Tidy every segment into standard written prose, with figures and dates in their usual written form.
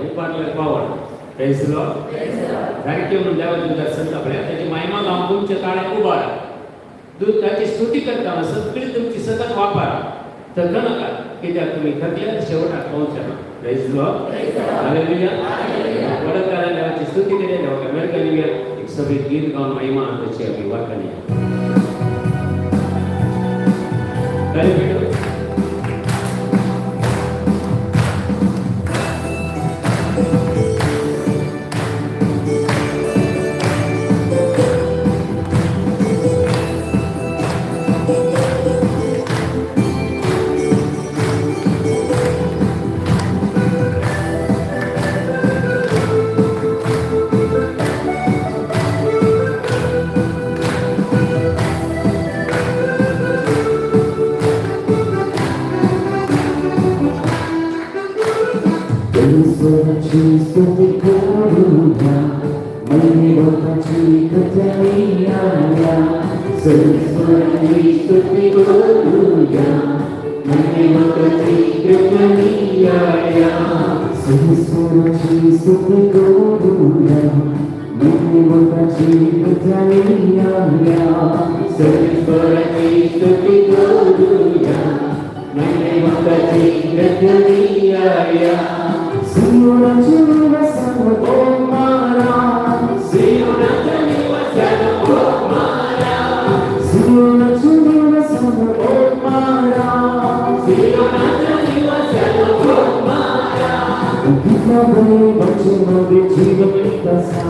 उबारले पावण. प्रेज लॉर्ड. सारकें म्हणून देवाचें दर्शन आपल्या त्याची महिमा गावन तुमचे ताळे उबारा. ताची स्तुती करताना सगळी तुमची सतत वापरा. थकू नका, कित्याक तुम्ही थकल्यार शेवटाक पावचे ना. Praise Lord. Hallelujah. वडकारा देवाची स्तुती करूया. देवाक अमेरिका दिवया. एक सगळी गीत गावन महिमा त्याची अभिवादन करूया. ताळी पेटो. ईश्वराची स्तुती करूया, महिमाची कथनिया. सर्वेश्वराची स्तुती करूया, महिमाची कथनिया. सर्वेश्वराची स्तुती करूया, महिमाची कथनिया. सर्वेश्वराची स्तुती करूया, महिमाची कथनिया. सियोनाचे निवासन ओ मारा, सियोनाचे निवासन ओ मारा, सियोनाचे निवासन ओ मारा, सियोनाचे निवासन ओ मारा. तिथे देवाचे जिवंत असा,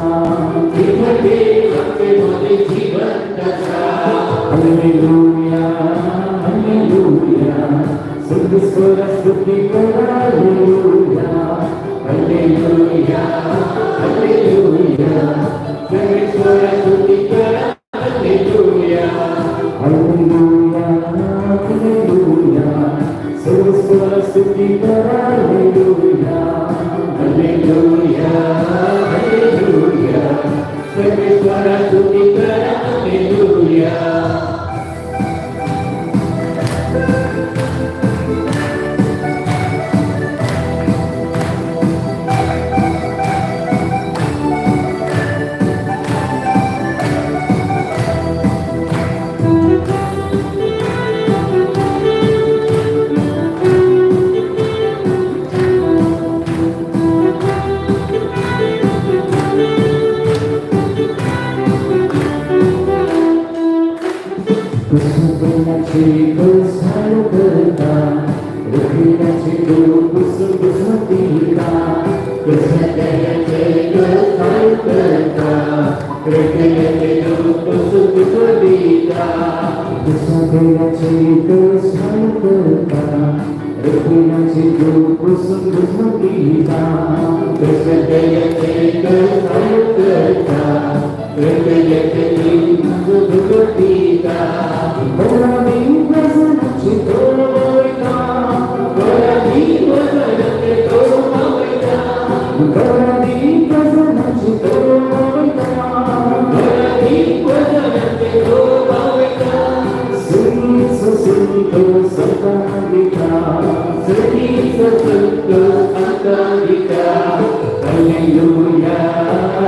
तिथे देवाचे मध्ये जिवंत असा. हालेलुया, हालेलुया, सर्वेश्वर स्तुती करा. हालेलुया, हालेलुया, हालेलुया, सर्वेश्वर स्तुती करा. हालेलुया, हालेलुया, हालेलुया, सर्वेश्वर स्तुती करा. हालेलुया, हालेलुया, हालेलुया, सर्वेश्वर स्तुती करा. हालेलुया. कृष्णाचे कसाळ करता, रखिण्याचे लोक सुखसतीता. कृष्णाचे कसाळ करता, रखिण्याचे लोक सुखसतीता. कृष्णाचे कसाळ करता, रखिण्याचे लोक सुखसतीता. कृष्णाचे कसाळ करता, रखिण्याचे लोक सुखसतीता. बरादी वजनाचे तो वयता, बरादी वजनाचे तो वयता, बरादी वजनाचे तो वयता, बरादी वजनाचे तो वयता. सुनीस संत संतानिका, सुनीस संत संतानिका. हालेलुया,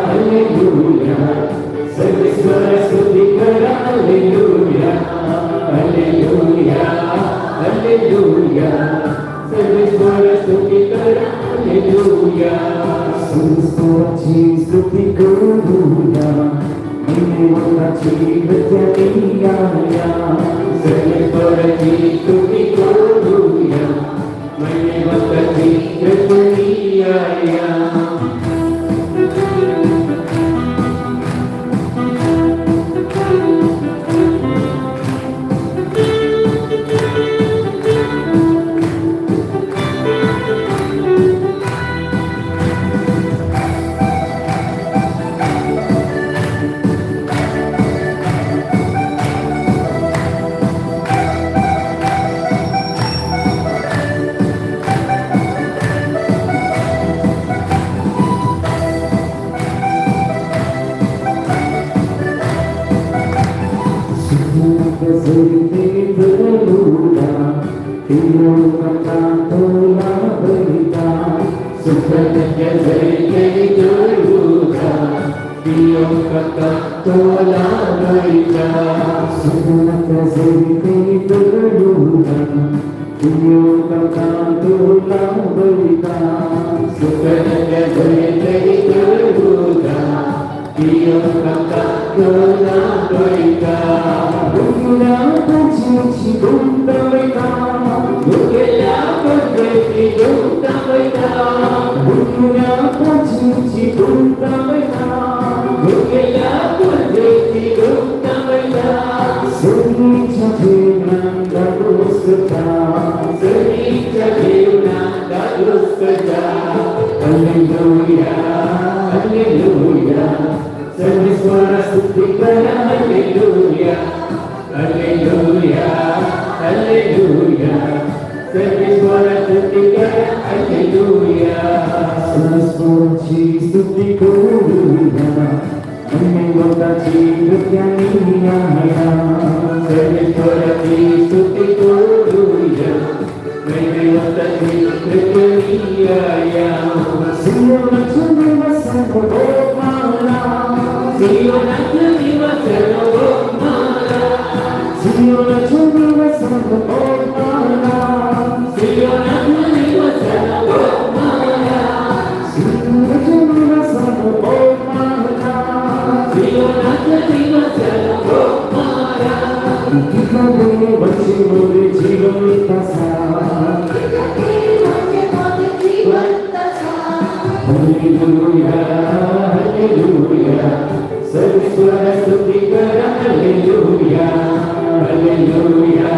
हालेलुया, सर्वेश्वर स्तुती करा. हालेलुया, हालेलुया, हालेलुया, सर्वेश्वर स्तुती करा. हालेलुया. सर्वेश्वराची स्तुती करूया, महिमाची कथनिया. सर्वेश्वराची स्तुती करूया, महिमाची कथनिया. सुखनच्या झरी करूया पियोंक तो लाभयता सुखनच्या झरी करूया पियोंक तो लाभयता सुखनच्या झरी करूया पियोंक तो लाभयता गुणा तुझी गुंतवता गुगेल्या पद्धती गुंतवता गुणा तुझी गुंतवता गुगेल्या पद्धती गुंतवता सुनीच्या जीवनांत दुरुस्तता सुनीच्या जीवनांत दुरुस्तता हल्लेलुया हल्लेलुया सर्वेश्वर स्तुती करा हल्लेलुया हल्लेलुया हल्लेलुया सर्वेश्वर स्तुती करा हल्लेलुया सर्वेश्वराची स्तुती करूया धन्यवादाची नृत्यानिया सर्वेश्वराची स्तुती करूया धन्यवादाची नृत्यानिया सियोनाचं निवासन गोमाला सियोनाचं निवासन गोमाला सियोनाचं निवासन गोमाला सियोनाचं निवासन गोमाला सियोनाचं निवासन गोमाला सियोनाचं निवासन गोमाला तिथले वंशी मोरे जिवंत असा हल्लेलुया हल्लेलुया सर्वेश्वर स्तुती करा हल्लेलुया हल्लेलुया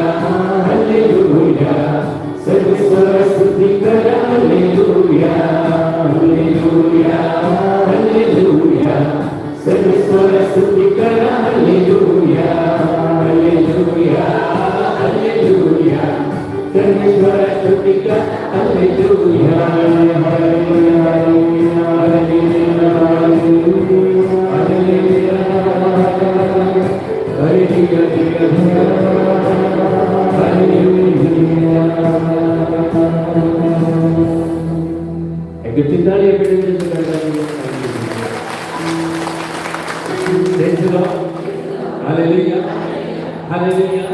हल्लेलुया सर्वेश्वर स्तुती करा हल्लेलुया हल्लेलुया हल्लेलुया सर्वेश्वर स्तुती करा हल्लेलुया हल्लेलुया हल्लेलुया सर्वेश्वर स्तुती करा hallelujah hallelujah hallelujah hallelujah hallelujah hallelujah. एक चिंताळी करता. Praise the Lord. Hallelujah. Hallelujah.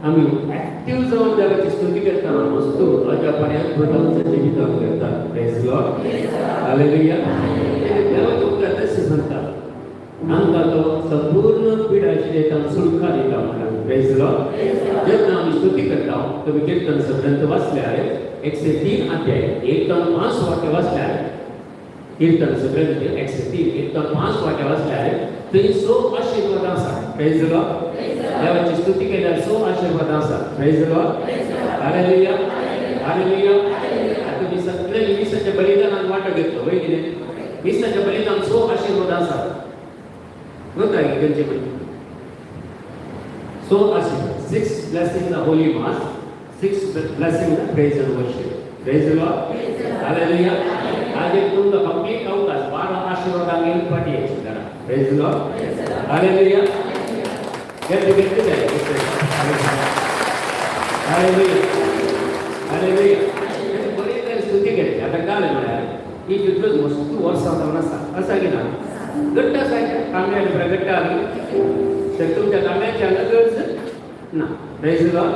आम्ही ऍक्टिव्ह जाऊन देवाची स्तुती करताना वस्तू अजापाने अद्भुतांचं जिवितान करतात. Praise Lord. Hallelujah. देवाचे उपकार तशें सांगता आमकां तो संपूर्ण पिडा दिता, सुटका दिता म्हणून. Praise Lord. जेन्ना आमी स्तुती करता, तुमी कीर्तन ग्रंथ वाचल्यार 103 अध्याय 1 ते 5 वाक्य वाचल्यार, कीर्तन ग्रंथ 103 1 ते 5 वाक्य वाचल्यार थंय सो आशीर्वाद आसा. Praise Lord. देवाची स्तुती केल्यार सो आशीर्वाद आसा. Praise Lord. Hallelujah. Hallelujah. आता तुम्ही सगळ्यांनी मिसाच्या बलिदानात वाटो घेतलो वय कितें? मिसाच्या बलिदान सो आशीर्वाद आसा. म्हणता की खंयचे पळय सो आशीर्वाद, six blessing the Holy Mass, six blessing the praise and worship. Praise Lord. Hallelujah. आज एक तुमकां कंप्लीट अवकाश 12 आशीर्वादांक एक पाटी यायची जरा. Praise Lord. Hallelujah. घेतले घेतले जाय. हालेलुया. हालेलुया. बरे तरेन स्तुती केली. आतां काल म्हळ्यार ही तितल्योच वस्तू वर्सां जावन आसा. आसा की ना? घट्ट आसा. तांबड्या बरें घट्ट आसली तर तुमच्या तांब्याची हांगा गरज ना. Praise Lord.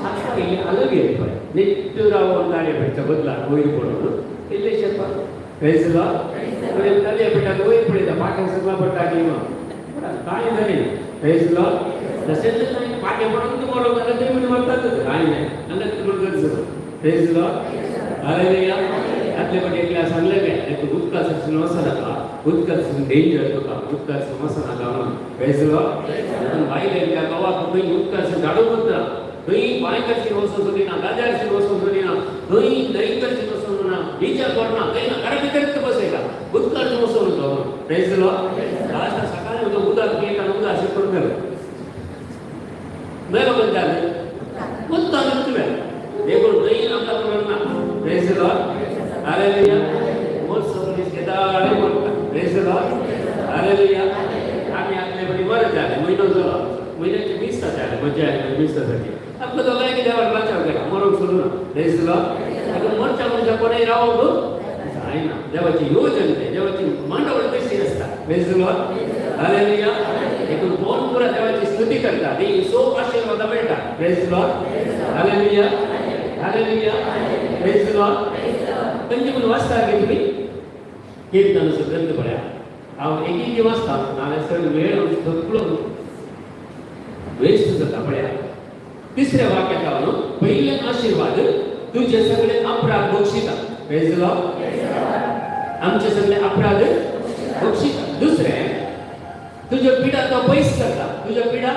हात इल्ली आलग येत पळय नित्य रावन ताळये पेटच्या बदलाक वयर पडून इल्लेशें. Praise Lord. ताळये पेटाक वयर पळयता, पाट्याक सगळा पडटा की कांय जालें. Praise Lord. तशेंच पाटे पडून तूं मरो जाल्यार ते म्हण मरतातच. कांय नाही, हांगा तुका गरज ना. Praise Lord. Hallelujah. आतले पाटी एकल्या सांगलें काय, तूं उदका वचनाका, उदकाचो डेंजर तुका, उदकाचो वचनाका म्हणून. Praise Lord. बायले त्या गांवाक खंय उदकाचें झाडूं वता, खंय बांयकाचेर वचूंक सोदिना, गाद्याचेर वचूंक सोदिना, खंय न्हंयकाचेर वचूंक ना, बिचार करना, खंय ना, घरा भितरच बसयता, उदकाचेर वचूंक नको म्हणून. Praise Lord. Last सकाळी उदक उदक पियेता, उदक अशें करून गेलो मेलो. खंय जालें उदकान तुवें देखून न्हंय आमकां खबर ना. Praise Lord. Hallelujah. मोस्ट मनीस केदाळे मरता. Praise Lord. Hallelujah. आमी आतले पटी बरें जालें, म्हयनो जालो, म्हयन्याचे 20 जाले, मजा आयली मिसासाठी. आपलं दोगांय देवान बचाव केला, मरूंक सोडूं ना. Praise Lord. आतां मरच्या मनशाक कोणें मदीं रावप जायना. देवाची योजन ते देवाची मांडावळ कशी आसता. Praise the Lord. Hallelujah. देखून कोण पुरा देवाची स्तुती करता ती सोप आशीर्वाद मेळटा. Praise the Lord. Hallelujah. Hallelujah. Praise the Lord. खंयचे म्हूण वाचता गे तुमी कीर्तनाचो ग्रंथ पळया. हांव एक एक वाचता, नाल्यार चड वेळ सगळो वेस्ट जाता. पळया, तिसऱ्या वाक्यात न्हू पयले आशीर्वाद, तुझे सगळे अपराध बक्षिता. Praise the Lord. आमचे सगळे अपराध बक्षिता. दुसरे, तुझ्यो पिडा तो पयस करता. तुझ्यो पिडा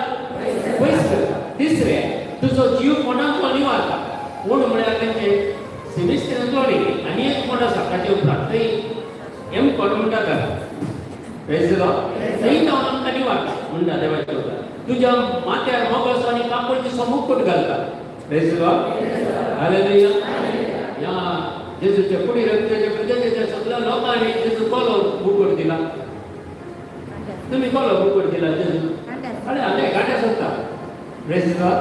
पयस करता. तिसरे, तुजो जीव कोणाक निवारता. कोण म्हळ्यार तेंचे सेमिस्टर न्ही, आनी एक कोण आसा ताचे उपरांत थंय एम कोण म्हणटा ताका. Praise the Lord. थंय जावन आमकां निवारता म्हणटा देवाच्या उपरांत. तुज्या माथ्यार मोगाचो आनी काकुळटीचो मुकुट घालता. Praise the Lord. Hallelujah. ह्या जेजूच्या कुडी रक्ताच्या प्रजेच्या सगळ्या लोकांनी जेजू कोलो मुकुट दिला. तुम्ही कोलो मुकुट दिला जेजू? अरे आमी गाड्या सोदता. Praise the Lord.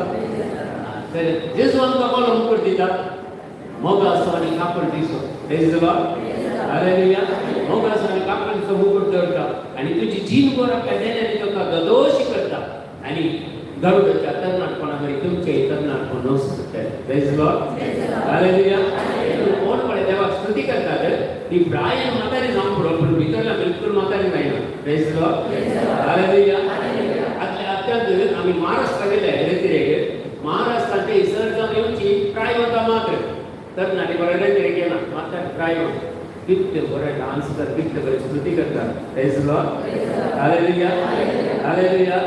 तर जेजू आमकां कोलो मुकुट दिता? मोगाचो आनी काकुळटीचो. Praise the Lord. Hallelujah. मोगाचो आनी काकुळटीचो मुकुट दवरता आनी तुजी जीणभर आपल्या देण्याने तुका गदोशी करता आनी गरुडाच्या तरणाटपणा बरी तुमचे तरणाटपण नसते. Praise the Lord. Hallelujah. कोण पळय देवाक स्तुती करतात ती प्रायन म्हातारी जावंक पडो, पूण भितरला बिलकुल म्हातारी जायना. Praise the Lord. Hallelujah. आतल्या अत्यंत आमी महाराष्ट्रा गेले रेतिरेक. महाराष्ट्रांत ते सर जावन येवची प्राय वता मात्र तरणाटी बरें रेतिरेक येना. म्हातारी प्राय कितले बरे डान्स करतात, कितले बरे स्तुती करतात. Praise the Lord. Hallelujah. Hallelujah.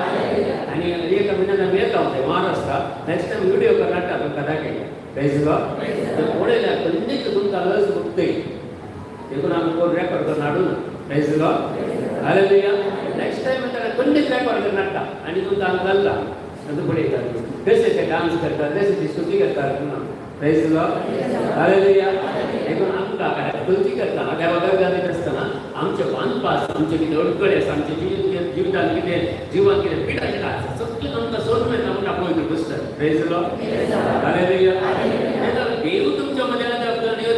आणि एका म्हयन्यान आमी येता थंय महाराष्ट्रात. नेक्स्ट टायम व्हिडिओ कर्नाटक तुमकां दाखयता. Praise the Lord. तर पळयल्यार खंयच तुमकां लज भोगतय. देखून आमी कोण रेकॉर्ड करून हाडूं ना. Praise the Lord. Hallelujah. Next time येताना खंयच रेकॉर्ड करून हाडटा आनी तुमकां हांगा घालता. आतां पळयता कशे ते डान्स करतात, कशे ती स्तुती करतात. Praise the Lord. Hallelujah. देखून आमकां काय स्तुती करतना, देवा गजालीत आसतना आमचे बांदपास, आमचे कितें अडकळे आसा, आमचे जिवीत जिवितान कितें जिवान कितें पिडा कितें आसा, सगळें आमकां सोडून येता म्हणटा पवित्र पुस्तक. Praise the Lord. Hallelujah. देव तुमच्या मध्ये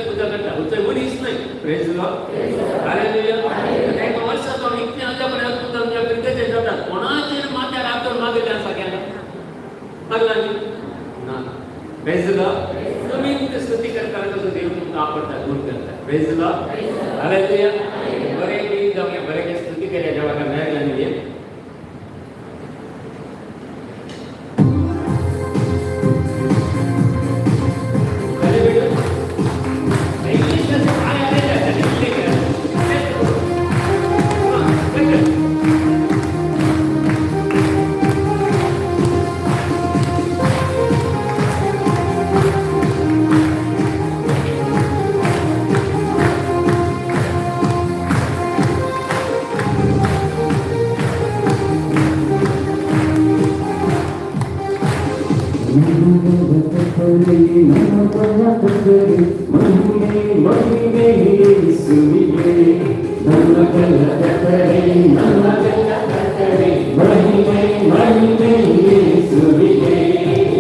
पूजा करता, थंय मनीस न्हय. Praise the Lord. Hallelujah. एका वर्साक इतलें अजापणे तुमच्या पिरतेचे जातात. कोणाचेर माथ्यार हात दवरून मागिल्लें आसा केन्ना? मागला ना. Praise the Lord. तुम्ही इतके स्तुती करता तसं देव तुमकां आपडता, दूर करता. Praise the Lord. Hallelujah. बरें गीत जावया, बरें स्तुती केल्या देवाक मेळ्ळें न्ही. ಮಹಿಮೆ ಮಹಿಮೆ ಯೇಸುವಿಗೆ, ನಮಗೆಲ್ಲ ಕರ್ತರೇ, ನಮಗೆಲ್ಲ ಕರ್ತರೇ, ಮಹಿಮೆ ಮಹಿಮೆ ಯೇಸುವಿಗೆ.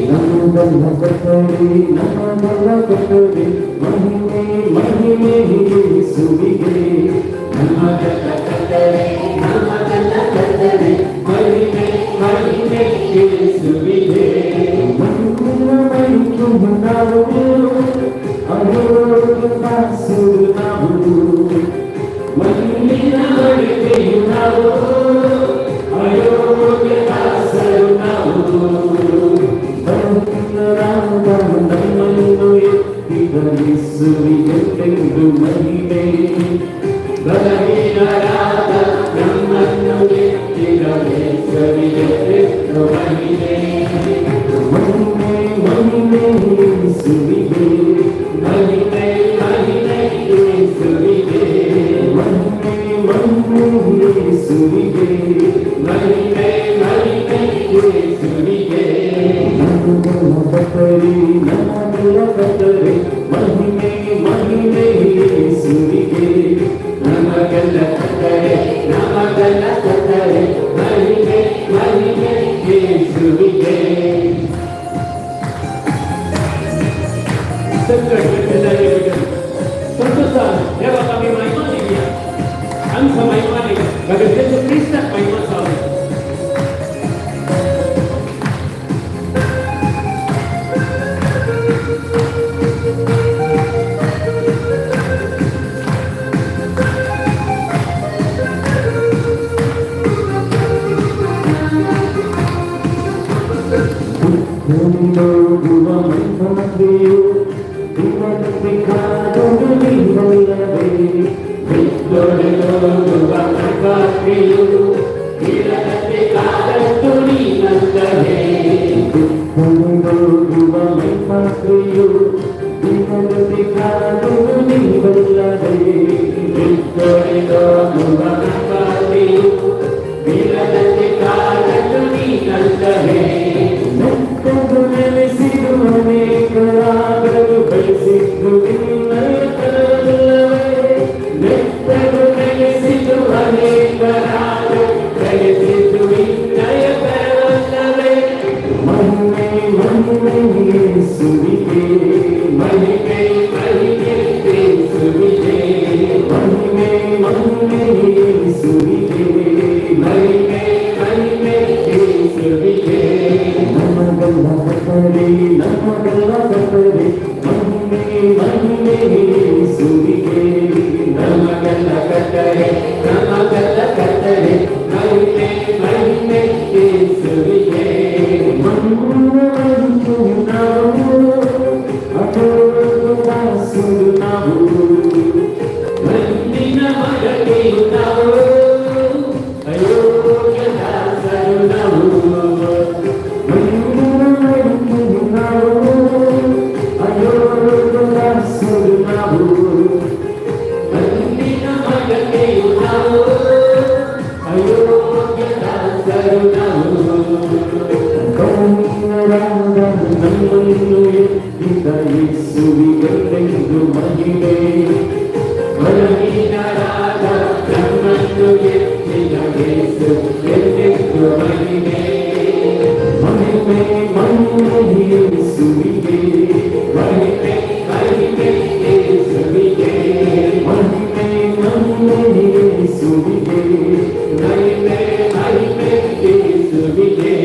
ನಮಗೆಲ್ಲ ಕರ್ತರೇ, ನಮಗೆಲ್ಲ ಕರ್ತರೇ, ಮಹಿಮೆ ಮಹಿಮೆ ಯೇಸುವಿಗೆ. ನಮಗೆಲ್ಲ ಕರ್ತರೇ, ನಮಗೆಲ್ಲ ಕರ್ತರೇ, ಮಹಿಮೆ ಮಹಿಮೆ ಯೇಸುವಿಗೆ. ನಾವು ಮಣ್ಣಿನ ಮಡಿಕೆಯು ನಾವು, ಅಯೋಗ್ಯ ದಾಸರು ನಾವು. ಬಲಹೀನರಾದ ನಮ್ಮನ್ನು ಎತ್ತಿದ ಯೇಸುವಿಗೆಂದೆಂದು ಮಹಿಮೆ. ಬಲಹೀನರಾದ ನಮ್ಮನ್ನು ಎತ್ತಿದ ಯೇಸುವಿಗೆಂದೆಂದು ಮಹಿಮೆ. ಮಹಿಮೆ ಮಹಿಮೆ ಯೇಸುವಿಗೆ, ಮಹಿಮೆ ಮಹಿಮೆ ಯೇಸುವಿಗೆ, ಮಹಿಮೆ ಮಹಿಮೆ ಯೇಸುವಿಗೆ, ಮಹಿಮೆ ಮಹಿಮೆ ಯೇಸುವಿಗೆ. ನಮಗೆಲ್ಲ ಕರ್ತರೇ, ನಮಗೆಲ್ಲ ಕರ್ತರೇ, ಮಹಿಮೆ ಮಹಿಮೆ ಯೇಸುವಿಗೆ. ನಮಗೆಲ್ಲ ಕರ್ತರೇ, ನಮಗೆಲ್ಲ ಕರ್ತರೇ, ಮಹಿಮೆ ಮಹಿಮೆ ಯೇಸುವಿಗೆ. ಕಾದನು ನೀನಲ್ಲವೇ. ಬಿತ್ತೊಡೆದೋಗುವ ಮೈಪಾತ್ರೆಯು ಬೀಳದಂತೆ ಕಾದದ್ದು ನೀನಲ್ಲವೇ. ಬಿತ್ತೊಡೆದೋಗುವ ಮೈಪಾತ್ರೆಯು ಬೀಳದಂತೆ ಕಾದನು ನೀನಲ್ಲವೇ. ಬಿತ್ತೊಡೆದೋಗುವ ಮೈಪಾತ್ರೆಯು ಬೀಳದಂತೆ ಕಾದದ್ದು ನೀನಲ್ಲವೇ. ನೆಟ್ಟಗು ನೆಲೆಸಿದು ಅನೇಕರಾಗಲು ಬೆಳೆಸಿದ್ದು ನಿನ್ನಯ ಕರವಲ್ಲವೇ. ನೆಟ್ಟಗು ನೆಲೆಸಿದು ಅನೇಕರಾಗಲು ಬೆಳೆಸಿದ್ದು ನಿನ್ನಯ ಕರವಲ್ಲವೇ. ಮಹಿಮೆ ಮಹಿಮೆ ಯೇಸುವಿಗೆ. ಮಹಿಮೆ ಮಹಿಮೆ ಯೇಸುವಿಗೆ. ಮಹಿಮೆ ಮಹಿಮೆ ಯೇಸುವಿಗೆ. ಮಹಿಮೆ ಮಹಿಮೆ ಯೇಸುವಿಗೆ. ನಮಗೆಲ್ಲ ಕರ್ತರೇ, ನಮಗೆಲ್ಲ ಕರ್ತರೇ, ಮಹಿಮೆ ಮಹಿಮೆ ಯೇಸುವಿಗೆ. ನಮಗೆಲ್ಲ ಕರ್ತರೇ, ನಮಗೆಲ್ಲ ಕರ್ತರೇ, ಮಹಿಮೆ ಮಹಿಮೆ ಯೇಸುವಿಗೆ. ಮಹಿಮೆ ನಾವು, ಅಪರೂಪದ ದಾಸರು ನಾವು. ಮಣ್ಣಿನ ಮಡಕೆಯು ನಾವು, ಅಯೋಗ್ಯ ದಾಸರು ನಾವು. ಮಣ್ಣಿನ ಮಡಿಕೆಯು ನಾವು, ಅಯೋಗ್ಯ ದಾಸರು ನಾವು. ಮಣ್ಣಿನ ಮಡಕೆಯು ನಾವು, ಅಯೋಗ್ಯ ದಾಸರು ನಾವು. ಬಲಹೀನರಾದ ನಮ್ಮನ್ನು ಎತ್ತಿದ ಯೇಸುವಿಗೆಂದೆಂದು ಮಹಿಮೆ. ಬಲಹೀನರಾದ ನಮ್ಮನ್ನು ಎತ್ತಿದ ಯೇಸು ಎಂದೆಂದು ಮಹಿಮೆ. ಮಹಿಮೆ ಮಹಿಮೆ ಯೇಸುವಿಗೆ. ಮಹಿಮೆ ಮಹಿಮೆ ಯೇಸುವಿಗೆ. ಮಹಿಮೆ ಮಹಿಮೆ ಯೇಸುವಿಗೆ. ಮಹಿಮೆ ಮಹಿಮೆ ಯೇಸುವಿಗೆ.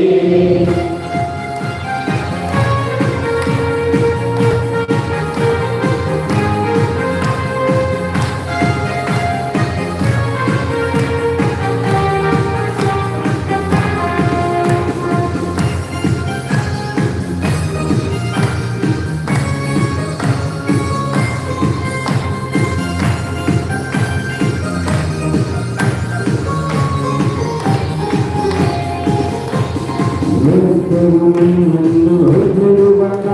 ಲೋಕವು ನಿನ್ನನ್ನು ಹೊಗಳುವಾಗ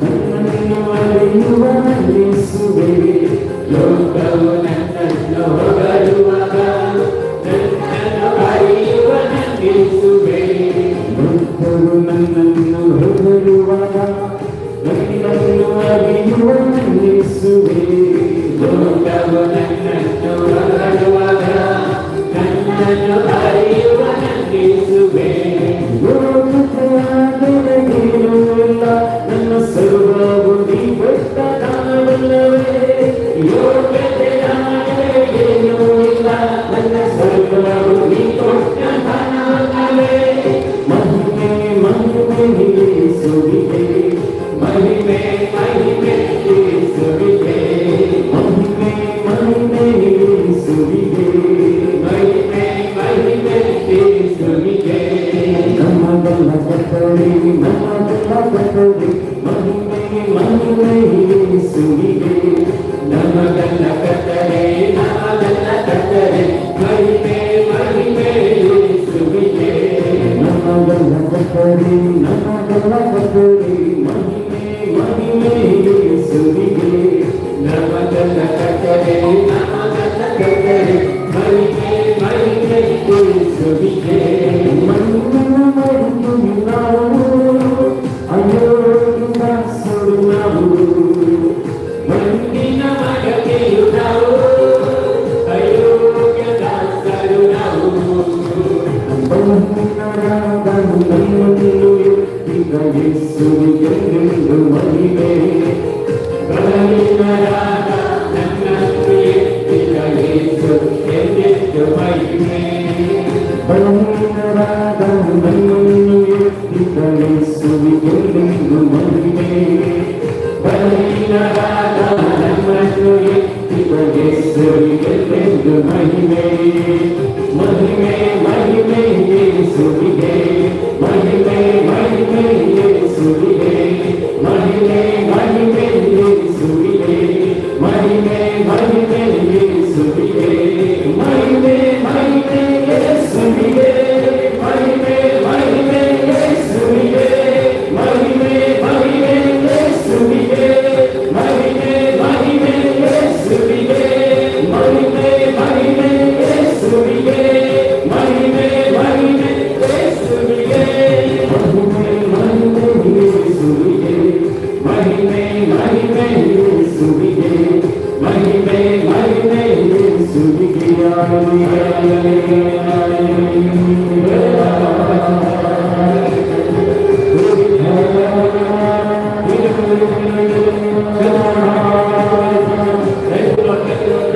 ನನ್ನನ್ನು ಅರಿಯುವ ಯೇಸುವೇ. ಲೋಕವು ನನ್ನನ್ನು ಹೊಗಳುವಾಗ ನನ್ನನ್ನು ಅರಿಯುವ ನನ್ನಿಸುವೆ. ಲೋಕವು ನನ್ನನ್ನು ಹೊಗಳುವಾಗ ನನ್ನನ್ನು ಅರಿಯುವ ಯೇಸುವೇ. ಲೋಕವು ನನ್ನನ್ನು ಹೊಗಳುವಾಗ ನನ್ನನ್ನು ಅರಿಯುವ ನನ್ನಿಸುವೆ. ಯೋಗ್ಯತೆಯಾಗನಗೇನೂ ಇಲ್ಲ, ನನ್ನ ಸರ್ವವು ನೀ ಕೊಟ್ಟ ದಾನವಲ್ಲವೇ. ಯೋಗ್ಯತೆ ನನಗೇನೂ ಇಲ್ಲ, ನನ್ನ ಸರ್ವವು ನೀ ಕೊಟ್ಟ ದಾನವಲ್ಲವೇ. ಮಹಿಮೆ ಮಹಿಮೆ ಯೇಸುವಿಗೆ. ಮಹಿಮೆ ಮಹಿಮೆ ಯೇಸುವಿಗೆ. ಮಹಿಮೆ ಮಹಿಮೆ ಯೇಸುವಿಗೆ. ಮಹಿಮೆ ಮಹಿಮೆ ಯೇಸುವಿಗೆ. ನಮಗೆಲ್ಲ ಕರ್ತರೇ, ನಮಗೆಲ್ಲ ಕರ್ತರೇ, ಮಹಿಮೆ ಮಹಿಮೆ ಯೇಸುವಿಗೆ. ನಮಗೆಲ್ಲ ಕರ್ತರೇ, ನಮಗೆಲ್ಲ ಕರ್ತರೇ, ಮಹಿಮೆ ಮಹಿಮೆ ಯೇಸುವಿಗೆ. ನಮಗೆಲ್ಲ ಕರ್ತರೇ, ನಮಗೆಲ್ಲ ಕರ್ತರೇ, ಮಹಿಮೆ ಮಹಿಮೆ ಯೇಸುವಿಗೆ. ನಮಗೆಲ್ಲ ಕರ್ತರೇ, ನಮಗೆಲ್ಲ ಕರ್ತರೇ, ಮಹಿಮೆ ಮಹಿಮೆ ಯೇಸುವಿಗೆ. ಮಣ್ಣಿನ ಮಡಿಕೆಯು ನಾವು, ಅಯೋಗ್ಯ ದಾಸರು ನಾವು. ಮಣ್ಣಿನ ಮಡಕೆಯು ನಾವು, ಅಯೋಗ್ಯ ದಾಸರು ನಾವು. ಬಲಹೀನರಾದ ನಮ್ಮನ್ನು ಎತ್ತಿದ ಯೇಸುವಿಗೆಂದೆಂದು ಮಹಿಮೆ. ಬಲಹೀನರಾದ ನನ್ನನ್ನು ಎತ್ತಿದ ಯೇಸು ಎಂದೆಂದು ಮಹಿಮೆ. ಬಲಹೀನರಾದ ನಮ್ಮನ್ನು ಎತ್ತಿದ ಯೇಸುವಿಗೆಂದೆಂದು ಮಹಿಮೆ. ಬಲಹೀನರಾದ ನಮ್ಮನ್ನು ಎತ್ತಿದ ಯೇಸುವಿಗೆಂದೆಂದು ಮಹಿಮೆ. ಮಹಿಮೆ ಮಹಿಮೆ ಯೇಸುವಿಗೆ. ಮಹಿಮೆ ಮಹಿಮೆ ಯೇಸುವಿಗೆ. ಮಹಿಮೆ ಮಹಿಮೆ ಯೇಸುವಿಗೆ. ಮಹಿಮೆ ಮಹಿಮೆ ಯೇಸುವಿಗೆ, ಮಹಿಮೆ ಮಹಿಮೆ ಯೇಸುವಿಗೆ, ಮಹಿಮೆ ಮಹಿಮೆ ಯೇಸುವಿಗೆ, ಮಹಿಮೆ ಮಹಿಮೆ ಯೇಸುವಿಗೆ, ಮಹಿಮೆ ಮಹಿಮೆ ಯೇಸುವಿಗೆ, ಮಹಿಮೆ ಮಹಿಮೆ ಯೇಸುವಿಗೆ, ಮಹಿಮೆ ಮಹಿಮೆ ಯೇಸುವಿಗೆ, ಮಹಿಮೆ ಮಹಿಮೆ ಯೇಸುವಿಗೆ, ಮಹಿಮೆ ಮಹಿಮೆ ಯೇಸುವಿಗೆ, ಮಹಿಮೆ ಮಹಿಮೆ ಯೇಸುವಿಗೆ. Hallelujah. Praise the Lord, thank you, Lord, thank you, Lord, thank you, Lord.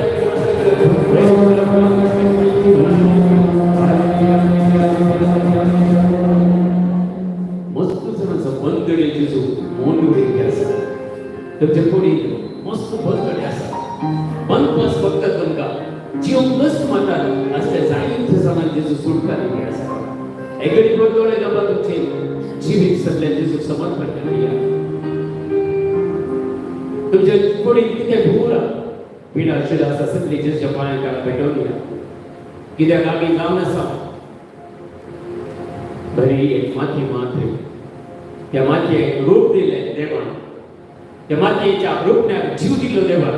मस्त जाणांचो बंदडे जेजू मोन उडयल्ली आसा. तुमचे कुडीन मस्त बंदडे आसा, बनपास फक्त तुमकां जिवंक कश्ट मारतात असले जायते जाणांक जेजू सुटका दिल्ली आसा. एकडे बंदोळे बाबा, तुमचे जिवीत सगळें जेजूक समर्पण करुया. तुमच्या कुडीन कितें भूर पिडा शिडा आसा, सगळी जेजूच्या पांयां काळा भेटोवन दिया. कित्याक आमी जावन आसा बरी एक माती मात्र. त्या मातयेक रूप दिलें देवान, त्या मातयेच्या रुपण्याक जीव दिलो देवान.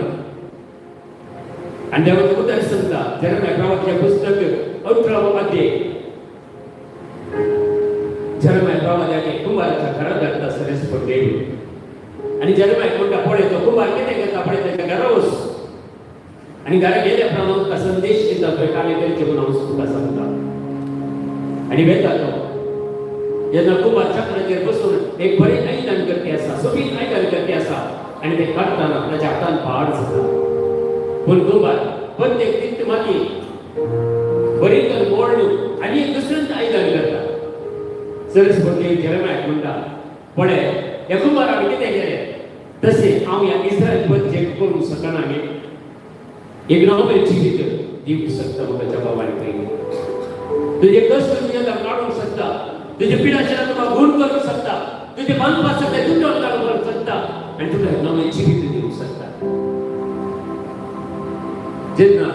आनी देवाचें उतर सांगता, जेरमाया प्रवाक्याचें पुस्तक 18वो अध्याय, जेरमाया प्रवाद्याक कुंभाराच्या घरा धाडटा सरेस्पर देव. आनी जेरमाया म्हणटा, पळय, तो कुंभार कितें करता पळय, ताच्या घरा वच. आनी घरा गेल्या प्रमाण तुका संदेश दिता, थंय कार्य करचें म्हणून हांव तुका सांगता. आनी वेता तो. जेन्ना कुंभार चक्राचेर बसून एक बरें आयदन करपी आसा, सोबीत आयदन करपी आसा, आनी ते काडटना ताच्या हातान पाड जाता. पूण कुंभार प्रत्येक तीच माती बरी तर मोडून आनी एक दुसरेंच आयदन करता. सरस भटली जेरमायाक म्हणटा, पळय, ह्या कुंभारान कितें केलें तशें हांव ह्या इस्रायल प्रजेक करूंक शकना गे? एक नवें जिवीत दिवंक शकता म्हाका जबाबान पयलीं. तुजे कश्ट तुज्या काडूंक शकता, तुजे पिडाशें तुका गुण करूंक शकता, तुजे बांदपा सगळे तुटोवन काडूंक शकता आनी तुका एक नवें जिवीत दिवंक शकता. जेन्ना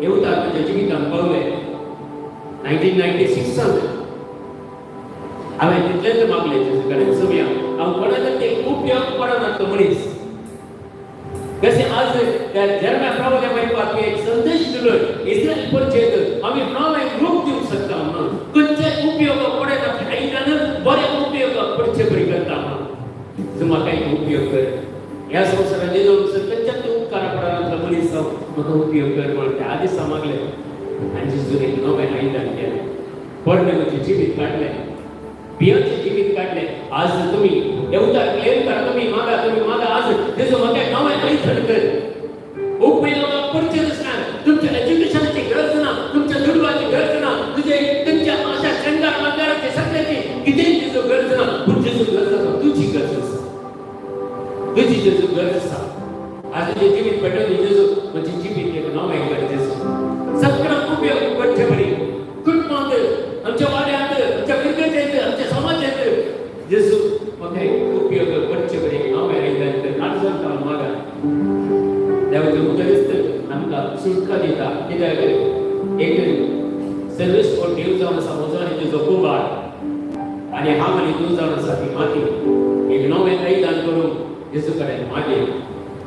हे उतार म्हज्या जिवितांत पावले 1996सान, हांवें तितलेंच मागलें जेजू कडेन, सोम्या, हांव कोणाक ते उपयोग पडना तो मनीस. कशें आज त्या जेरम्या प्रवाद्या मार्फत तुवें एक संदेश दिलो, इस्रायल परचेत आमी नवें रूप दिवंक शकता म्हणून. खंयच्याय उपयोग पडना आयदन बरे उपयोग पडचे बरी करता म्हणून. तूं म्हाका एक उपयोग कर. ह्या संवसारांत जेजू खंयच्याच उपकारा पडना मनीस हांव, म्हाका उपयोग कर म्हणून त्या दिसा मागलें. आनी जेजून एक नवें आयदन केलें, पोरणे म्हजें जिवीत काडलें, भियाचें जिवीत काडलें. आज तुमी हे उतार क्लेम करा, तुमी मागा, तुमी मागा आज, जेजू म्हाका एक नवें आयदन कर. उपयोग पडचेच ना. तुमच्या एज्युकेशनाची गरज ना, तुमच्या दुडवाची गरज ना, तुझे तुमच्या अशा शृंगार मंगाराची सगळ्याची कितेंच जेजू गरज ना. पूण जेजू गरज आसा, तुजी गरज आसा, तुजी जेजू गरज आसा. आज तुजें जिवीत पेटोवन, जेजू म्हजें जिवीत एक नवें कर जेजू. सगळ्यांक उपयोग करचे बरी, कुटुंबांत, आमच्या वाड्यांत, आमच्या फिरगेंत, आमच्या समाजांत, जेजू म्हाका एक उपयोग करचे बरी एक नवें आयदन कर. काळजान मागा. देवाचे उदरस्त आमकां सुटका दिता. कित्याक एक सर्वीस फॉर देव जावन आसा म्हजो आनी तुजो कुंभार, आनी हांव आनी तूं जावन आसा ती माती. एक नवें आयदन करूंक जेजू कडेन मागीर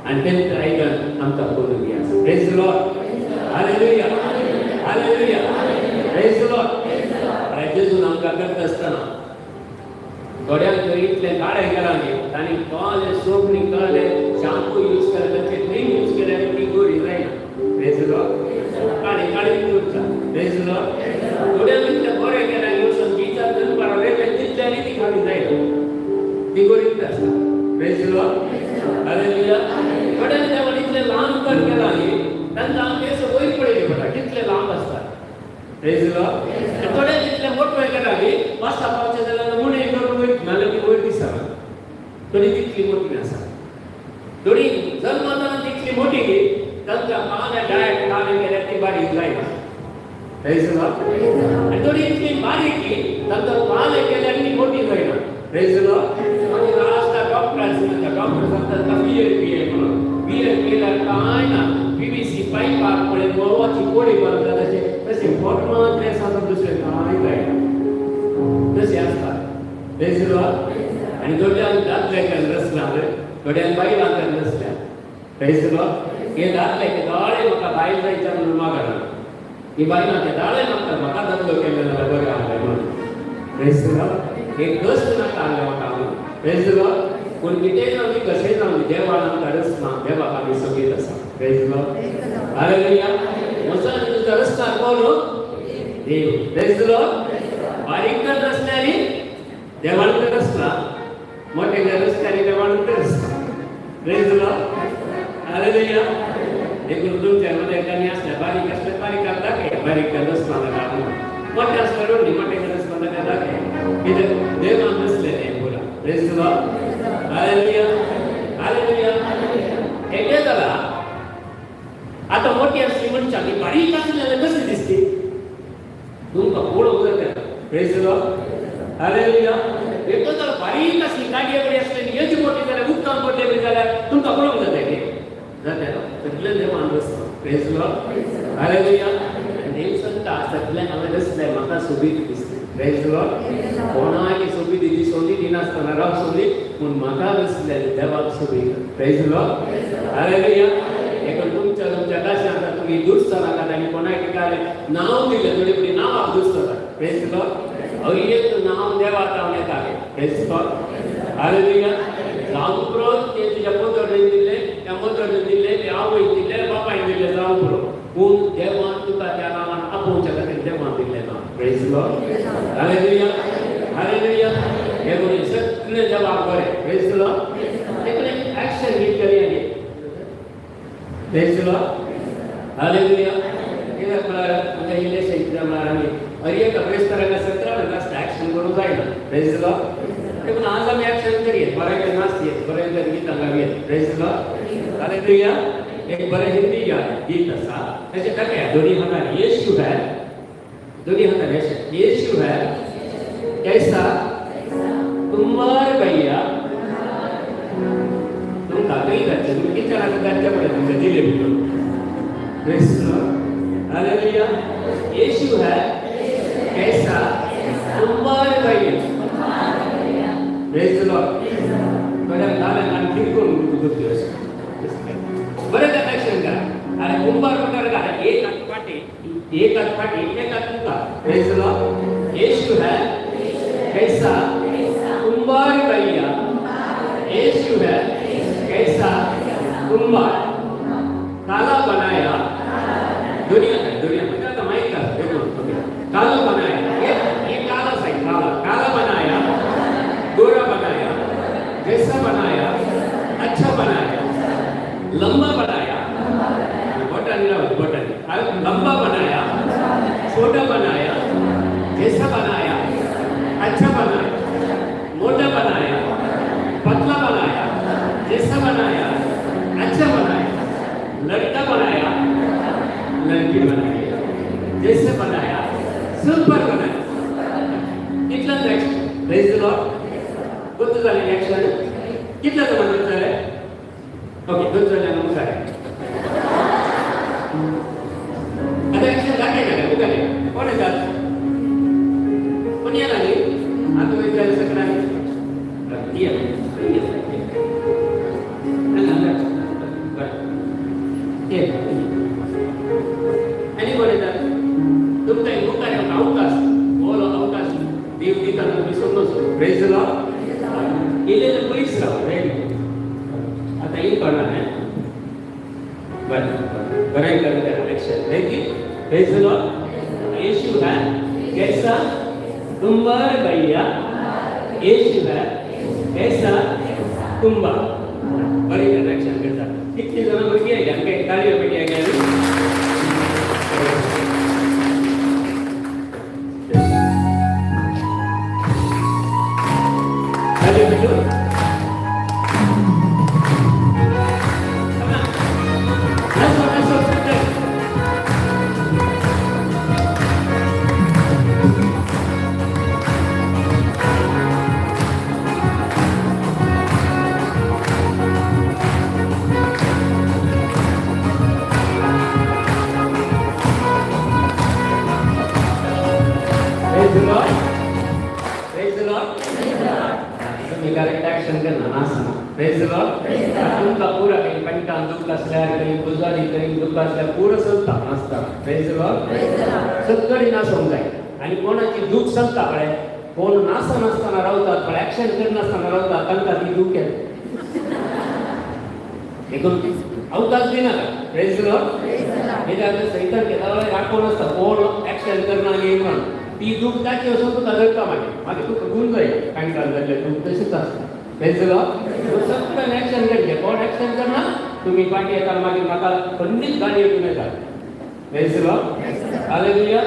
आनी तेंच आयदन आमकां करून दी आसा. Praise the Lord. Hallelujah. Hallelujah. Praise the Lord. आनी जेजून आमकां करता आसतना थोड्यांक तर इतलें काळें केलां न्ही, तांणी कसलें सोप न्ही, कसलें शाम्पू यूज केलें, तांचे क्रीम यूज केल्यार ती गोरी जायना. Praise the Lord. काळी काळी उरता. Praise the Lord. थोड्यांक इतलें बरें केलां, वचून बिचार दनपारां वेगळें तितलें आनी ती काळी जायना, ती गोरीच आसता. Praise the Lord. Hallelujah. थोड्यांक देवान इतलें लांब कर केलां न्ही, तांकां केंस वयर पळयले पडटा, कितले लांब आसतात. Praise the Lord. थोड्यांक इतलें मोटवें केलां न्ही, वास्ता पावचें जाल्यार मुणे करून वयर नाल्यार ती वयर दिसना, थोडी तितली मोटी आसा. थोडी जल्मताना तितली मोटी न्ही, तांकां कांय डायट कांय केल्यार ती बारीक जायना. Praise the Lord. आनी थोडी इतली बारीक की तांकां कांय केल्यार ती मोटी जायना. Praise the Lord. मागीर लास्टाक डॉक्टर आसता, डॉक्टर सांगता ताका बियर पिये म्हणून. बियर पिल्यार कांय ना. पीव्हीसी पायपाक पळय गोवाची कोळी बांदता तशें तशें फोट मात्र आसा, दुसरें कांय जायना, तशें आसता. Praise Lord. आनी थोड्यांक दादल्याक रसला, थोड्यांक बायलांक रसल्या. Praise Lord. हे दादले दोळे म्हाका बायल जायच्या म्हणून मागना, ही बायलां ते दाळे मागतात, म्हाका दादलो केल्ले जाल्यार बरें आहलें म्हणून. Praise Lord. हे कश्ट नाका आहले म्हाका म्हणून. Praise Lord. पूण कितेंय जावं दी, कशेंय जावं दी, देवान आमकां रचना, देवाक आमी सोबीत आसा. Praise Lord. Hallelujah. म्हजो आनी तुजो रस्ता कोण? देव. Praise Lord. बारीक तर रचल्यानी देवान तर रचला, मोठे जर रस्त्याने देवान तर रचला. Praise Lord. Hallelujah. देखून तुमच्या मध्ये कमी असल्या, बारीक असल्या, बारीक दाखय, बारीक रचना नाका म्हणून. मोठे असल्या रोडली मोठे रचना नाका दाखय, कित्याक देवान रचले तें पुरा. Praise Lord. Hallelujah. Hallelujah. एकदा जाला आता मोठी असली मनशां ती बारीक आसली जाल्यार कशी दिसती तुमकां पळोवंक जाता. Praise Lord. Hallelujah. एकदा जाल्यार बारीक आसली गाडये बरी आसली आनी येदी मोठी जाल्यार उदकान पडले बी जाल्यार तुमकां पळोवंक जाता की जाता. सगळें देवान रचलां. Praise Lord. Hallelujah. आनी देव सांगता, सगळें हांवें रचलें, म्हाका सोबीत दिसलें. Praise Lord. कोणाक सोबीत दिसोंदी दिनासतना राव सोदी, पूण म्हाका रचलें देवाक सोबीत. Praise Lord. Hallelujah. देखून तुमच्या तुमच्या काशांत तुमी दुसतो नाकात आनी कोणाक काय नांव दिलें थोडी फुडें नांवाक दुसतो. Praise Lord. अय्यत नांव देवा जावन येता. Praise Lord. Hallelujah. जावंक पुरो तें तुज्या पोतोडेन दिल्लें, त्या मोतोडेन दिल्लें, ते आवयन दिल्लें, बापायन दिल्लें, जावंक पुरो, पूण देवान तुका त्या नांवान आपोवच्या खातीर देवान दिल्लें नांव. Praise Lord. Hallelujah. Hallelujah. देखून सगळें देवाक बरें. Praise Lord. देखून एक्शन घेत करी आनी. Praise Lord. Hallelujah. कित्याक म्हळ्यार आमच्या इल्लेशें कितें म्हळ्यार आमी हर एक अभ्यासकारांक सतरा नासता एक्शन करूंक जायना. Praise Lord. देखून आज आमी एक्शन करयेत, बरें नाचयेत, बरें तर गितां गावयेत. Praise Lord. Hallelujah. एक बरें हिंदी गीत आसा, तशें दाखया दोनी हातान. येशू है, दोनी हातान अशें. येशू है कैसा कुंभार भैया. तुमकां खंय जातलें, तुमी किचनाक घालचें पडलें तुमचें दिले भितर. Praise Lord. Hallelujah. यीशु है कैसा कुंभार भैया. Praise Lord. थोड्या जालें आनी किरकोळ गुद्यो बरें तर ऍक्शन करा. अरे कुंभार म्हणटार काय, एक हात फाटी, एक हात फाटी, एक हात मुखार. Praise Lord. यीशु है कैसा कुंभार भैया. यीशु है कैसा कुंभार, काला बनाया दुनिया का, दुनिया में का माइक का देखो. ओके, काला बनाया, ये काला साइड, काला काला बनाया, गोरा बनाया, जैसा बनाया अच्छा बनाया, लंबा बनाया, बटन बटन, लंबा बनाया, छोटा बनाया, जैसा बनाया अच्छा बनाया, मोटा बनाया, पतला बनाया, जैसा बनाया अच्छा बनाया, लड़का बनाया, लड़की बनाई, जैसे बनाया सुपर बनाया. कितलं नेक्स्ट. Praise Lord. गुप्त जालें ऍक्शन. कितले जाणां गुप्त जालें? ओके, गुप्त जालें मुखार. आतां ऍक्शन दाखयता मुखार. कोण येतात? कोण येना न्ही? आतां वयता सगळ्यांनी ये. बरें, ये. आनी कोण येतात? तुमकां मुखार येवंक अवकाश, बोलो अवकाश देव दिता तुमी समजो. Praise Lord. इल्लें पयस राव. रेडी? आतां ही कळना. बरें बरें करून action. Ready? Praise Lord. यीशु है कैसा कुंभार भैया. यीशु है कैसा कुंभार. बरें ऍक्शन करता. कितली जाणां भुरगीं आयली? आमकां एक ताळयो पेटी आयली. ताळयो पेटू. Come on. Let's go, let's go, let's go. Praise the Lord. तुमकां पुरा खंय पेंटान दूख आसल्यार, खंय गुजारी खंय दूख आसल्यार पुरो चलता नासता. Praise the Lord. सगळी नासूंक जाय. आनी कोणाची दूख चलता पळय, कोण नासनासतना रावतात पळय, एक्शन करनासतना रावतात, तांकां ती दूख येता. देखून अवकाश दिनाका. Praise the Lord. कित्याक सैतान केन्ना राखून आसता, कोण एक्शन करना गे म्हणून. ती दूख ताची वचून तुका धरता. मागीर मागीर तुका गुण जाय पेंटान जाल्लें दूख तशेंच आसता. Praise the Lord. सगळ्यान एक्शन करचें. कोण एक्शन करना तुमी फाटीं येता, मागीर म्हाका खंडीत गाडी येवन येता. Praise the Lord. Hallelujah.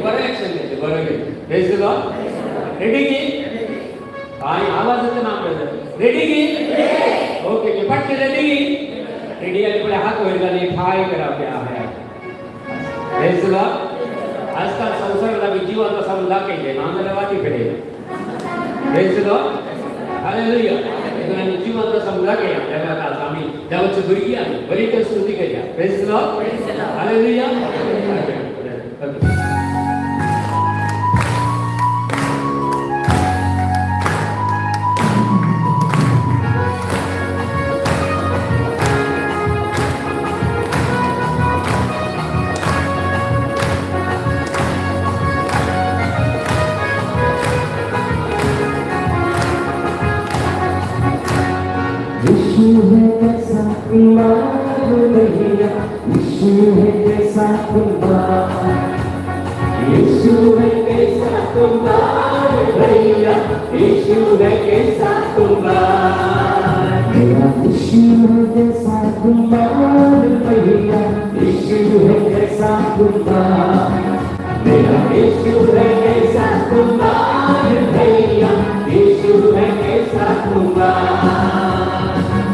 बरें एक्शन घेतलें, बरें घेतलें. Praise the Lord. Ready की? काय आवाज येता ना आपल्याला? रेडी की? ओके की फाटले रेडी की? रेडी आले पळय, हात वयर घाली हाय करा हाय. Praise the Lord. आजकाल संसाराला बी जिवंत आसा म्हणून दाखयलें ना जाल्यार वाती पेटयता. Praise the Lord. Hallelujah. देखून आमी जिवंत आसा म्हणून दाखयया देवाक. आज आमी देवाची भुरगीं, आमी बरी तर स्तुती करया. Praise the Lord. Hallelujah. Okay. यीशु है कैसा कुमार भैया, यीशु है कैसा कुमार, यीशु है कैसा कुमार भैया, यीशु है कैसा कुमार। मेरा यीशु है कैसा कुमार भैया, यीशु है कैसा कुमार, मेरा यीशु है कैसा कुमार भैया, यीशु है कैसा कुमार।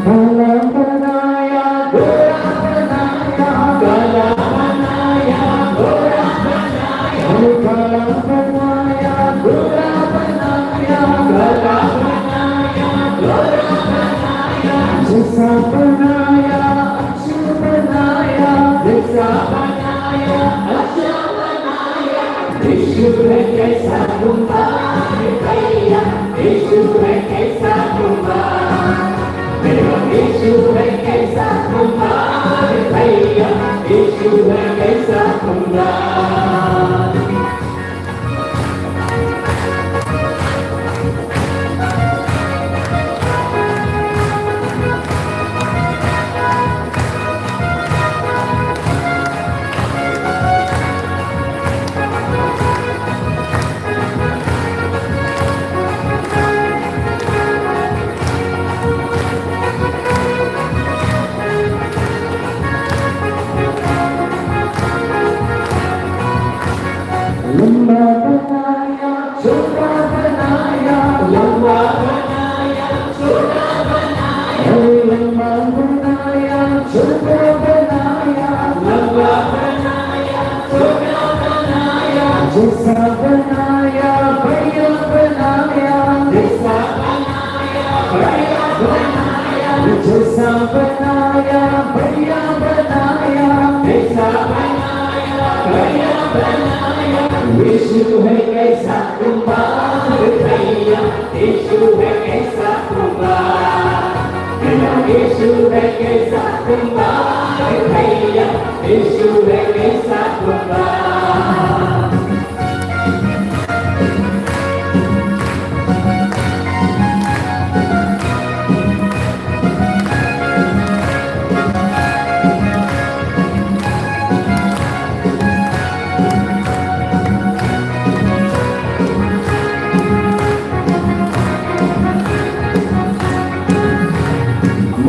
काला बनाया गोरा बनाया, काला बनाया गोरा बनाया, काला बनाया गोरा बनाया, काला बनाया गोरा बनाया, जैसा बनाया अच्छा बनाया, जैसा बनाया अच्छा बनाया। यीशु है कैसा कुमार भैया, यीशु है कैसा कुमार, मेरा यीशु है कैसा कुमार भैया, यीशु है कैसा कुमार। लंबा बनाया छोटा बनाया, लंबा बनाया छोटा बनाया, लंबा बनाया छोटा बनाया, लंबा बनाया छोटा बनाया, जैसा बनाया बढ़िया बनाया, जैसा बनाया बढ़िया बनाया, जैसा बनाया बढ़िया बनाया, जैसा बनाया बढ़िया बनाया। यीशु है कैसा कुमार भैया, यीशु है कैसा कुमार, मेरा यीशु है कैसा कुमार भैया, यीशु है कैसा कुमार।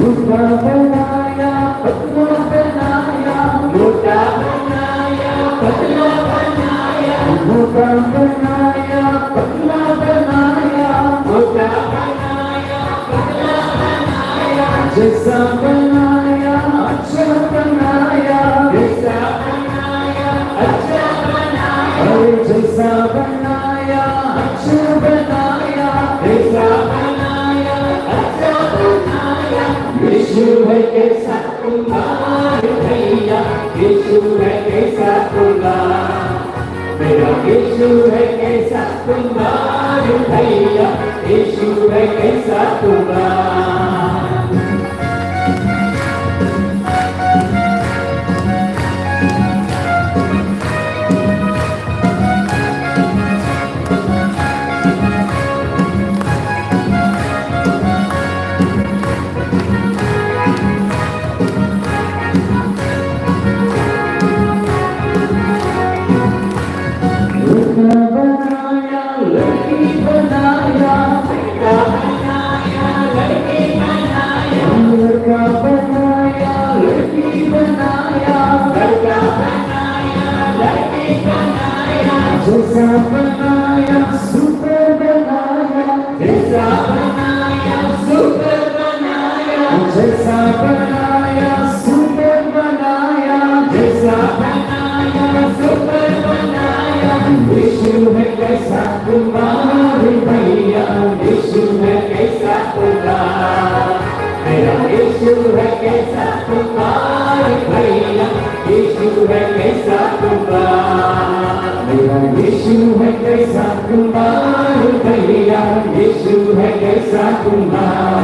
मोटा बनाया पतला बनाया, मोटा बनाया पतला बनाया, मोटा बनाया पतला बनाया, मोटा बनाया पतला बनाया, जैसा बनाया अच्छा बनाया, जैसा बनाया अच्छा बनाया, अरे जैसा बनाया अच्छा बनाया, जैसा बनाया अच्छा बनाया। यीशु है कैसा कुमार भैया, यीशु है कैसा कुमार, मेरा यीशु है कैसा कुमार भैया, यीशु है कैसा कुमार। जैसा बनाया सुपर बनाया, जैसा बनाया सुपर बनाया, जैसा बनाया सुपर बनाया, जैसा बनाया सुपर बनाया। यीशु है कैसा कुमार भैया, यीशु है कैसा कुमार, मेरा यीशु है कैसा कुमार भैया, यीशु है कैसा कुमार, मेरा यीशु है कैसा कुमार भैया, यीशु है कैसा कुमार,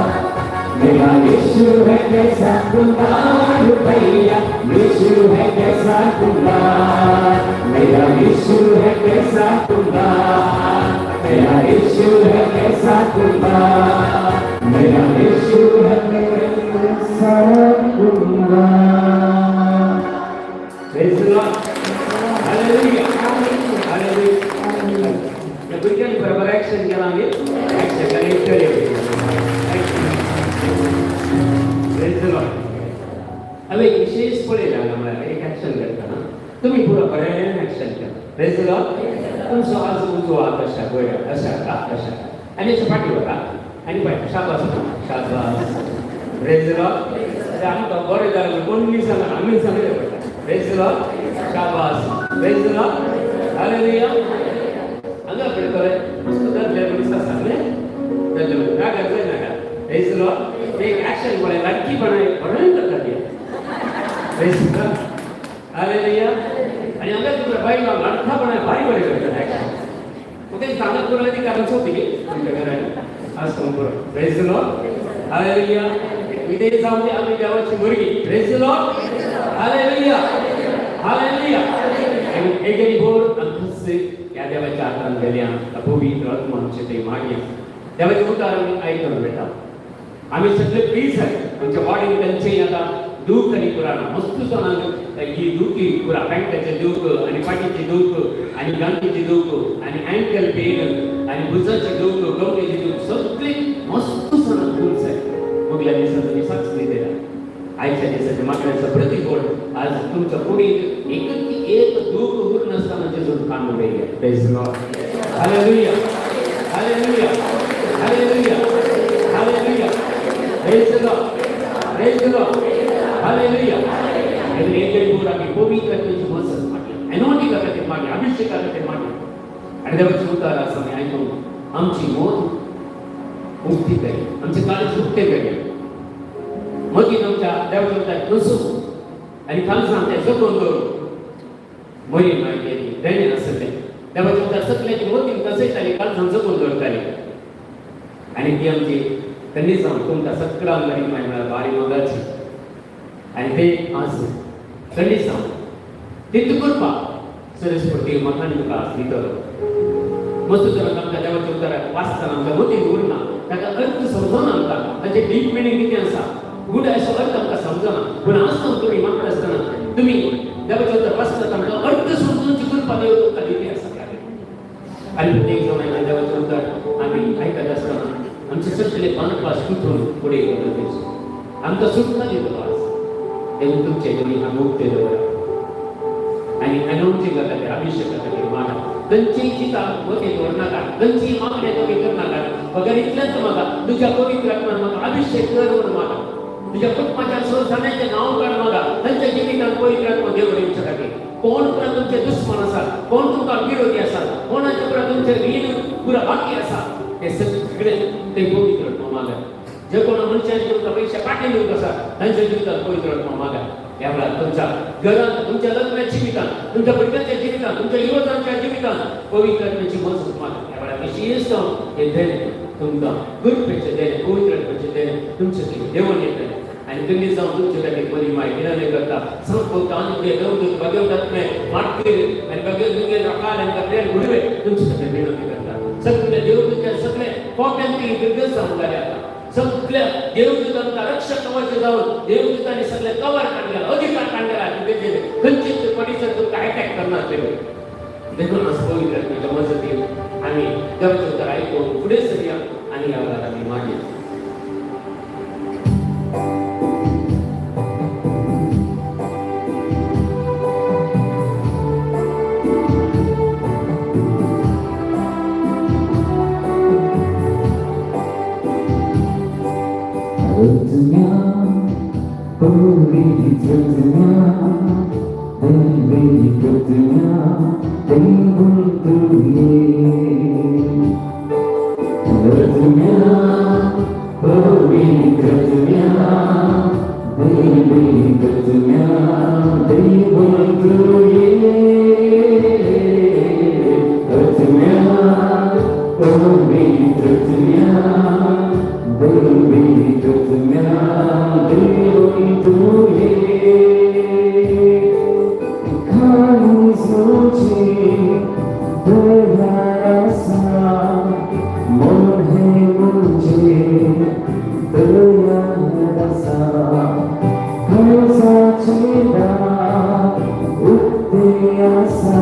मेरा यीशु है कैसा कुमार भैया, यीशु है कैसा कुमार, मेरा यीशु है कैसा कुमार, मेरा यीशु है कैसा कुमार, मेरा यीशु है कैसा Kumar. Praise the Lord. Hallelujah. Hallelujah. त्या भुरग्यांनी बरोबर ऍक्शन केला आमी. ऍक्शन केला, एक तरी. Praise the Lord. हांवें एक विशेष पळयलें हांगा, म्हळ्यार एक ऍक्शन करतना तुमी पुरो बरें ऍक्शन केलां. Praise the Lord. तुमचो आज उजवो हात अशा वयर अशा हात अशा आनी अशें फाटी वता आनी फाटी. शाबास, शाबास. Praise the Lord. आमकां बरें जालें म्हूण कोण सांगना, आमी सांगलें पडटा. Praise the Lord. शाबास. Praise the Lord. Hallelujah. हांगा पळय थोडे मस्त दादले मनीस आसा न्ही, दादले मनीस रागार जायनाका. Praise the Lord. एक ऍक्शन पळय, लाडकीपणा बरें करता ती. Praise the Lord. Hallelujah. आनी हांगा तुमकां बायलां लाडकापणा भारी बरें करतात ऍक्शन. ओके, सांगत पुरो अधिकार सोंपी तुमच्या घरान आसूं पुरो. Praise the Lord. Hallelujah. विदेश जावन आमी देवाची भुरगीं. Praise the Lord. Hallelujah. Hallelujah. आनी एक भोर आमकांच ह्या देवाच्या हातान गेल्या पवित्र आत्मा आमचे ते मागया. देवाचे उतार आमी आयकून घेता. आमी सगळे फ्री जाले. आमच्या बॉडीन खंयचेय आतां दूख आनी पुरा ना. मस्त जाणांक ही दुखी पुरा, पॅन्टाचे दूख आनी फाटीची दूख आनी गांठीची दूख आनी अँकल पेन आनी भुजाची दूख, कमरेची दूख, सगळी मस्त जाणांक दूर जाले. मुगल्या दिसा तुमी साक्ष दिल्या. आयच्या दिसाच्या मागण्याचा प्रतिफळ आज तुमच्या कुडीत एक एक दूख उर नासतना जेजून काडून उडयले. Praise the Lord. Hallelujah. Hallelujah. Hallelujah. Hallelujah. Praise the Lord. Praise the Lord. Hallelujah. आणि एक तरी पूर आम्ही पवित्र आत्म्याची मजत मागली, अनॉइंटिंगा खातीर मागली, अभिषेका खातीर मागली आणि देवाची उतार आसा आमी आयकून आमची मत उक्ती करी, आमचे काळीज उक्ते करी. मतीन आमच्या देवाच्या उतार नसू आनी काळजान तें जगोवन दवरू. बरी मागीर देणें आसलें देवाच्या उतार सगळ्याची मतीन कसयताली, काळजान जगोवन दवरताली आनी ती आमची कन्नीसांव तुमकां सगळ्यांक लागीं म्हळ्यार बारी मोगाची आनी ते आज कन्नीसांव तितू करपाक सरस्वती म्हाका आनी तुका आज दितलो. मस्त तरेन आमकां देवाच्या उतराक वाचतना आमच्या मतीन उरना, ताका अर्थ समजना आमकां, ताचें डीप मिनींग कितें आसा, गूढ असो अर्थ आमकां समजना. पूण आसतना तुमी मागता आसतना तुमी देवाचें उतर वाचता, आमकां अर्थ समजून कृपा देव तुमकां दिली आसा. आनी प्रत्येक जाण देवाचें उतर आमी आयकत आसतना आमचे सगळे बांदपास तुटून फुडें वतले, आमकां सुटका दितलो आज. देव तुमचे दोळी आमी उक्ते दवरा आनी अनॉइंटिंगा खातीर, अभिषेका खातीर मागा. खंयचीय चिंता मतींत दवरनाका, खंयचीय मागणें तुमी करनाका, बगर इतलेंच मागा, तुज्या पवित्र आत्मान म्हाका अभिषेक कर म्हणून मागा. तुज्या कुटुंबाच्या संस्थानाचें नांव काड मागा. तांच्या जिवितांत पवित्र आत्मा देव दिवच्या खातीर. कोण पुरा तुमचे दुस्मान आसा, कोण तुमकां विरोधी आसा, कोणाचे पुरा तुमचे रीण पुरा बाकी आसा, हे सगळे ते पवित्र आत्मा मागा. जे कोण मनशांनी तुमकां पयशे फाटीं दिवंक आसा, तांच्या जिवितांत पवित्र आत्मा मागा. ह्या वेळार तुमच्या घरांत, तुमच्या लग्नाच्या जिवितांत, तुमच्या भुरग्यांच्या जिवितांत, तुमच्या युवकांच्या जिवितांत पवित्र आत्म्याची मजत मागा. ह्या वेळार विशेष हे देणे तुमकां कृपेचें देणे, पवित्र आत्म्याचें देणे तुमचे थंय देवून येतलें आनी तुमी जावन तुमचे खातीर बरी माय विनवणी करता. संत आनी देवदूत, भगवत आत्मे मार्टीर आनी भगवत मिगेल, राफायल आनी गब्रियल गुडवे तुमचे खातीर विनवणी करता. सगळे देवदूत, सगळे कोट्यांनी दिग्गज जावन जाले. आता सगळ्या देवदूतांका रक्षक कवच जावन देवदूतांनी सगळे कवर काडलेला, अधिकार काडलेला. तुमचे खंयचे परिसर तुमकां अटॅक करणार ते. देखून आज पवित्र आत्म्याच्या मजतीन आमी देवाचें उतर आयकून फुडें सरया आनी ह्या वेळार आमी मागीर पवित्रत्म्या दैवी कृत्म्या देवुं तुये रत्म्या पवित्रत्म्या दैवी कृत्म्या देवुं तुये रत्म्या पवित्रत्म्या दैवी कृत्म्या देवुं तुये काळजाची दया मोहे मुझे दया रसा काळजाचे दार उक्ते आसा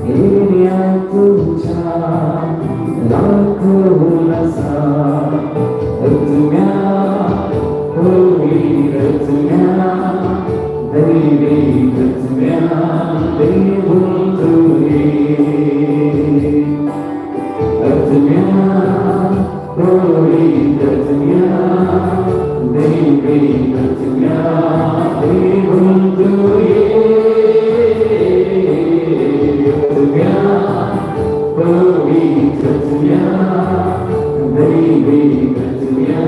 येण्या तुझ्या राखून आत्म्या पवित्रत्म्या दैवी कृत्म्या देवुं तुये आत्म्या पवित्रत्म्या दैवी कृत्म्या देवुं तुये आत्म्या पवित्रत्म्या दैवी कृत्म्या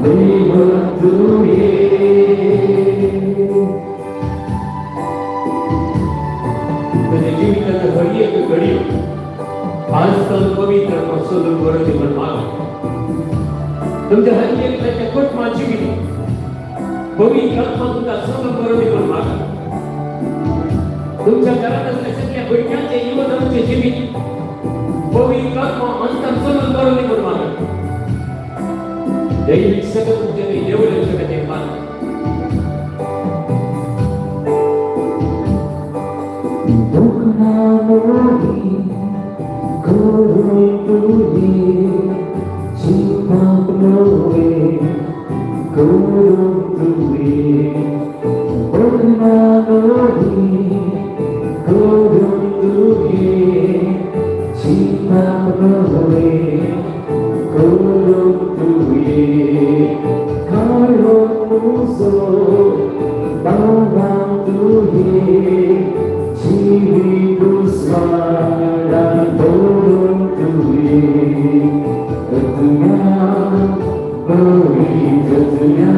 देवुं तुये. तुझ्या जिविताच्या हर एक घडी आज तर पवित्र सोदून बरोबर म्हण माग. तुमच्या हर एकल्याच्या कुटुंबा जिवीत पवित्र आत्मा तुमका सोदून बरोबर म्हण माग. तुमच्या घरात असल्या सगळ्या भुरग्यांचे, युवकांचे जिवीत पवित्र आत्मा अंतर सोदून बरोबर म्हण माग. दैविक सगळं तुमच्या देवळ्या सगळं मान. दुखना करून तुझे जीवाप नव्हे करून तुझे दुखना करून तुझे जीवाप नव्हे करून तुझे काळो मुजो बाबा तुझे जीवित स्वाडा दवरून तुवे आत्म्या पवित्रत्म्या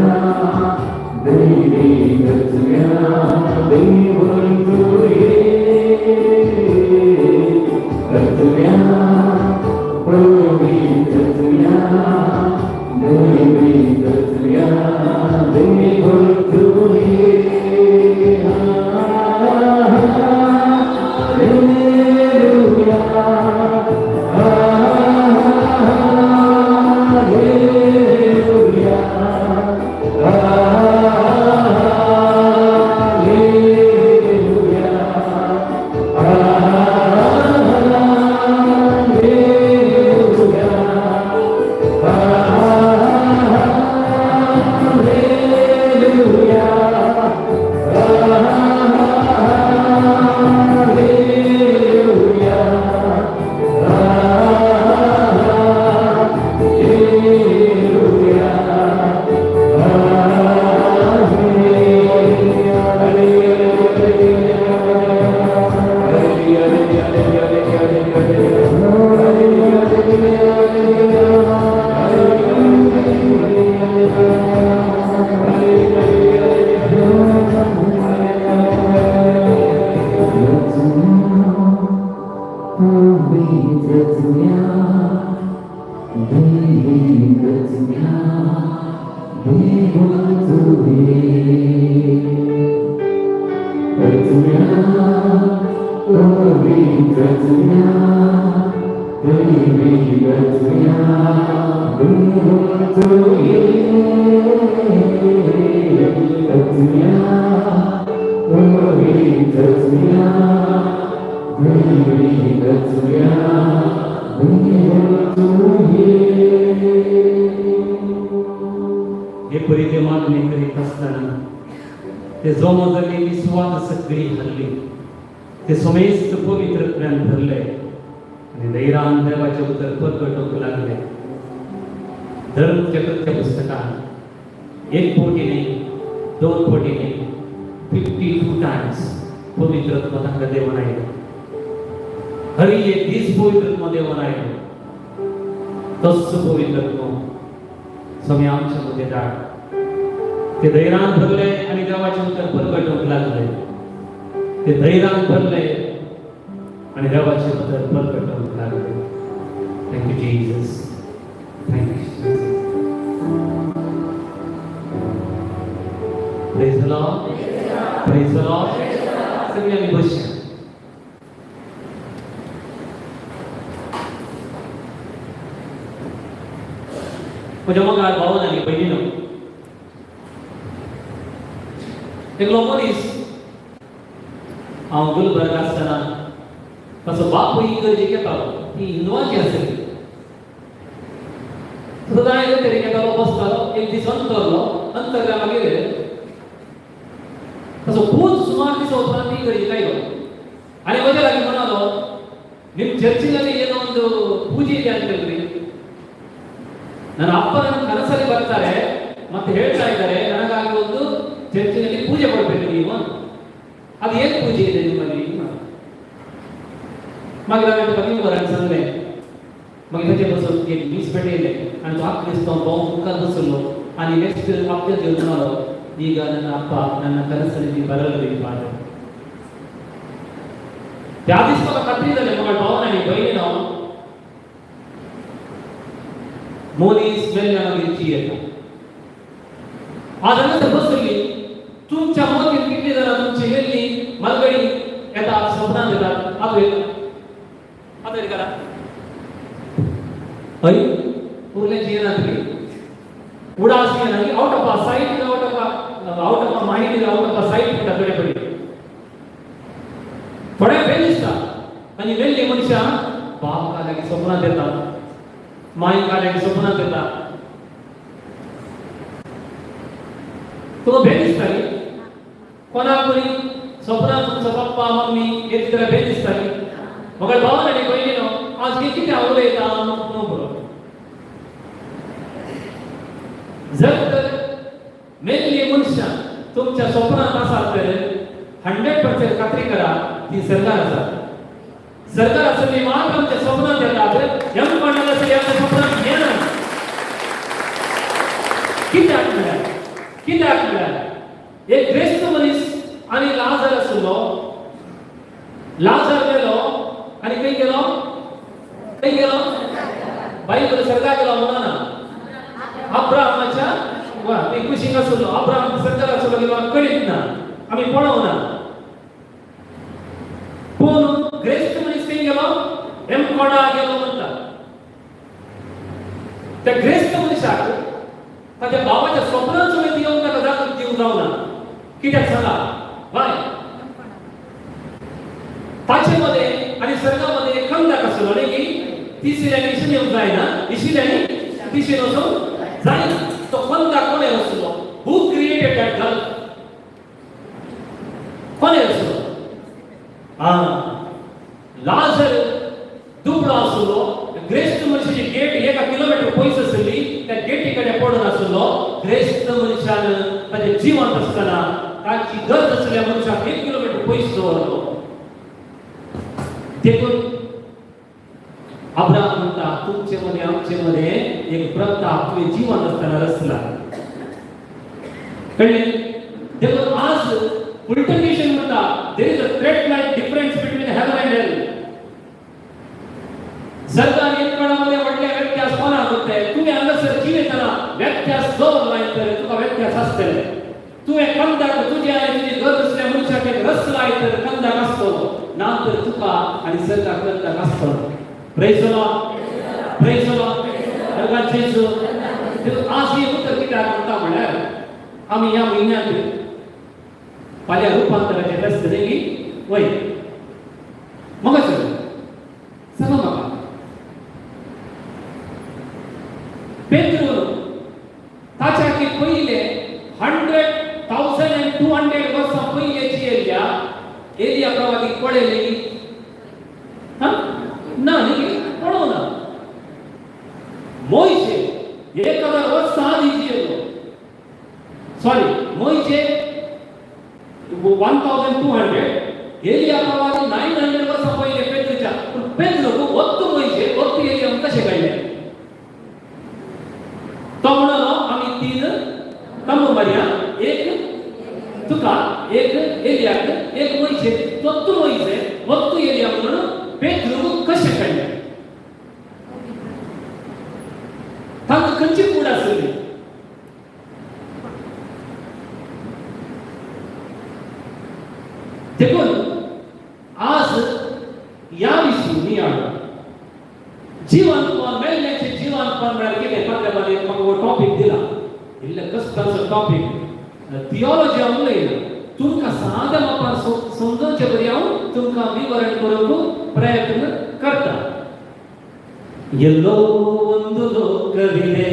दैवी कृत्म्या देवुं तुये आत्म्या पवित्रत्म्या दैवी कृत्म्या देवुं Tuem. Hallelujah. Hallelujah. Hallelujah. Hallelujah. Hallelujah. Hallelujah. Hallelujah. पवित्रत्म्या दैवी कृत्म्या देवुं तुये आत्म्या पवित्रत्म्या दैवी कृत्म्या देवुं तुये आत्म्या पवित्रत्म्या दैवी कृत्म्या देवुं तुये. हे परी ते मागणी करीत आसतना ते जमो जाल्ली सुवात सगळी हल्ली. ते समेस्त पवित्रत्वान भरले आनी धैरान देवाचें उतर परगटोवंक लागले. धर्मचक्रच्या पुस्तकान एक फावटी न्ही, दोन पटींनी, 52 टायम्स पवित्र आत्मा तांकां देवन आयलो. हरी एक दीस पवित्र आत्मा देवन आयलो. तोच पवित्र आत्मो स्वामी आमच्या मध्ये धाड. ते धैर्यान भरले आणि देवाचे उतर परगटवूंक लागले. ते धैर्यान भरले आणि देवाचे उतर परगटवूंक लागले. Thank you Jesus, thank you. Praise the Lord, praise the Lord. सगळ्यांनी बसया. म्हज्या मोगाळ भावन आनी भयणीनो, एकलो मनीस हांव गुलबर्ग आसतना ताचो बापूय इगर्जेक येतालो. ती हिंदवाची आसली. सदां तरेन येतालो, बसतालो. एक दीस अंतरलो. अंतरल्या मागीर ताचो पूत सुमार दिसा उपरांत इगर्जेक आयलो आनी म्हज्या लागीं म्हणालो, ನಿಮ್ಮ ಚರ್ಚಿನಲ್ಲಿ ಏನೋ ಒಂದು ಪೂಜೆ ಇದೆ ಅಂತ ಹೇಳ್ರಿ. ನನ್ನ ಅಪ್ಪ ನನ್ನ ಕನಸಲ್ಲಿ ಬರ್ತಾರೆ ಮತ್ತೆ ಹೇಳ್ತಾ ಇದ್ದಾರೆ, ನನಗಾಗಿ ಒಂದು ಚರ್ಚಿನಲ್ಲಿ ಪೂಜೆ ಕೊಡ್ಬೇಕು ನೀವು ಅಂತ. ಅದು ಏನು ಪೂಜೆ ಇದೆ ನಿಮ್ಮಲ್ಲಿ? मागीर हांवें ताका बरें सांगलें. मागीर ताचे पासून एक मीस भेटयलें आनी तो क्रिस्तांव भाव मुखार बसलो आनी नेक्स्ट हप्त्यात येवन म्हणालो, ಈಗ ನನ್ನ ಅಪ್ಪ ನನ್ನ ಕನಸಿನಲ್ಲಿ ಬರಲು ಫಾದರ್. त्या दीस म्हाका खात्री जालें, म्हाका भावन आनी भयणीनो, मनीस मेल्ल्या मागीर जियेता. आज हांगासर बसली तुमच्या मतीन कितली जाणां तुमची मेल्ली मालगडी येतात, सपनांत येतात? हात वयर, हात वयर करा. हय, उरल्याची येना तुमी उडास येना. Out of sight, out of mind, out of sight म्हणटा. थोडे पडले, थोडे भेद दिसता. आनी मेल्ली मनशां बाप लागीं सपनांत येतात, माय लागीं सपनांत येता. तुका भेद दिसता कोणाक तरी सपनांत तुमचो पप्पा मम्मी येत जाल्यार भेद दिसता. मगर भावन आनी भयणीनो, आज हे कितें हांव उलयता न्हू बरो. जर तर मेल्ली मनशां तुमच्या सपनांत आसात तर 100% खात्री करा, ती सरकार आसा. सरकार आसली मात्र आमच्या सपनांत येतात. यम कोणाला आसली आमच्या सपनांत येना. कित्याक म्हळ्यार, कित्याक म्हळ्यार एक ग्रेस्त मनीस आनी लाजर आसलो. लाजर गेलो आनी खंय गेलो? खंय गेलो? बायबल सर्गाक गेलो म्हणना. अब्राहमाच्या वा ते कुशीक आसलो. अब्राहम सर्गाक आसलो किंवा कळीत ना, आमी पळोवना. पूण ग्रेस्त मनीस खंय गेलो? एमकोडा गेलो म्हणटा. त्या ग्रेस्त मनशाक ताच्या भावाच्या स्वप्नांचो मागीर येवन ताका जागृत दिवंक जावना. कित्याक सांगा बाय? ताचे मध्ये आनी सर्गामध्ये एक खंदक आसलो न्ही की तिसऱ्यान इशेन येवंक जायना, इशिल्यानी तिसरेन वचूंक जायना. तो खंदक कोणे आसलो? Who created that gulf? कोणे आसलो? आं, लाजर दुबळो आसलो. ग्रेस्त मनशाची गेट 1 किलोमिटर पयस आसली. त्या गेटी कडेन पडून आसलो. ग्रेस्त मनशान ताचे जिवंत आसतना ताची गरज आसल्या मनशाक 1 किलोमिटर पयस दवरलो. देखून अब्राहम म्हणटा, तुमचे मध्ये आमचे मध्ये एक प्रथा तुवें जिवंत आसतना रचला. कळ्ळें? देखून आज फुलटन म्हणटा, there is a thread like difference between heaven and hell. सर्ग आनी यमगणामध्ये व्हडले व्यत्यास कोणाक उरते? तुवें हांगासर जिवेतना व्यत्यास दवरलाय तर तुका व्यत्यास आसतले. तुवें कंदाक तुजे आनी तुजी गरज आसल्या मनशाक एक रसलाय तर कंदाक आसतलो, ना तर तुका आनी सर्गाक कंदाक आसतलो. Praise the Lord, praise the Lord. जेजू. आज हे उतर कित्याक म्हणटा म्हळ्यार आमी ह्या म्हयन्यांत फाल्यां रुपांतराचें फेस्त न्ही? वय, म्हाका सांग, सांगा म्हाका, पेत्रून ताच्या की पयले 100,200 वर्सां पयले जियेल्ल्या एलिया प्रवादीक पळयले? हा ना न्ही, पळोवना. मोयशे 1000 वर्सां आदी जियेलो, सॉरी, मोयशे 1200, एलिया प्रवादी 900 वर्सां पयलीं पेद्रूच्या. पूण पेद्रूक वत्त मोयशे, वत्त एलिया कशें कळ्ळें? तो म्हणलो, आमी 3 तंबू मारया, एक तुका, एक एलियाक, एक मोयशे. वत्त मोयशे, वत्त एलिया म्हणून पेद्रूक कशें कळ्ळें? तांकां खंयची कूड आसली? देखून आज ह्या विशीं नियाळ जिवनपण, मेल्ल्याचें जिवनपण म्हळ्यार कितें? फाटल्या बारीक म्हाका हो टॉपीक दिला, इल्लें कश्टाचो टॉपीक. थियोलॉजी हांव उलयना, तुमकां साद्या मापान समजोवचे बरी हांव तुमकां विवरण करूंक प्रयत्न करता. ಎಲ್ಲೋ ಒಂದು ಲೋಕವಿದೆ,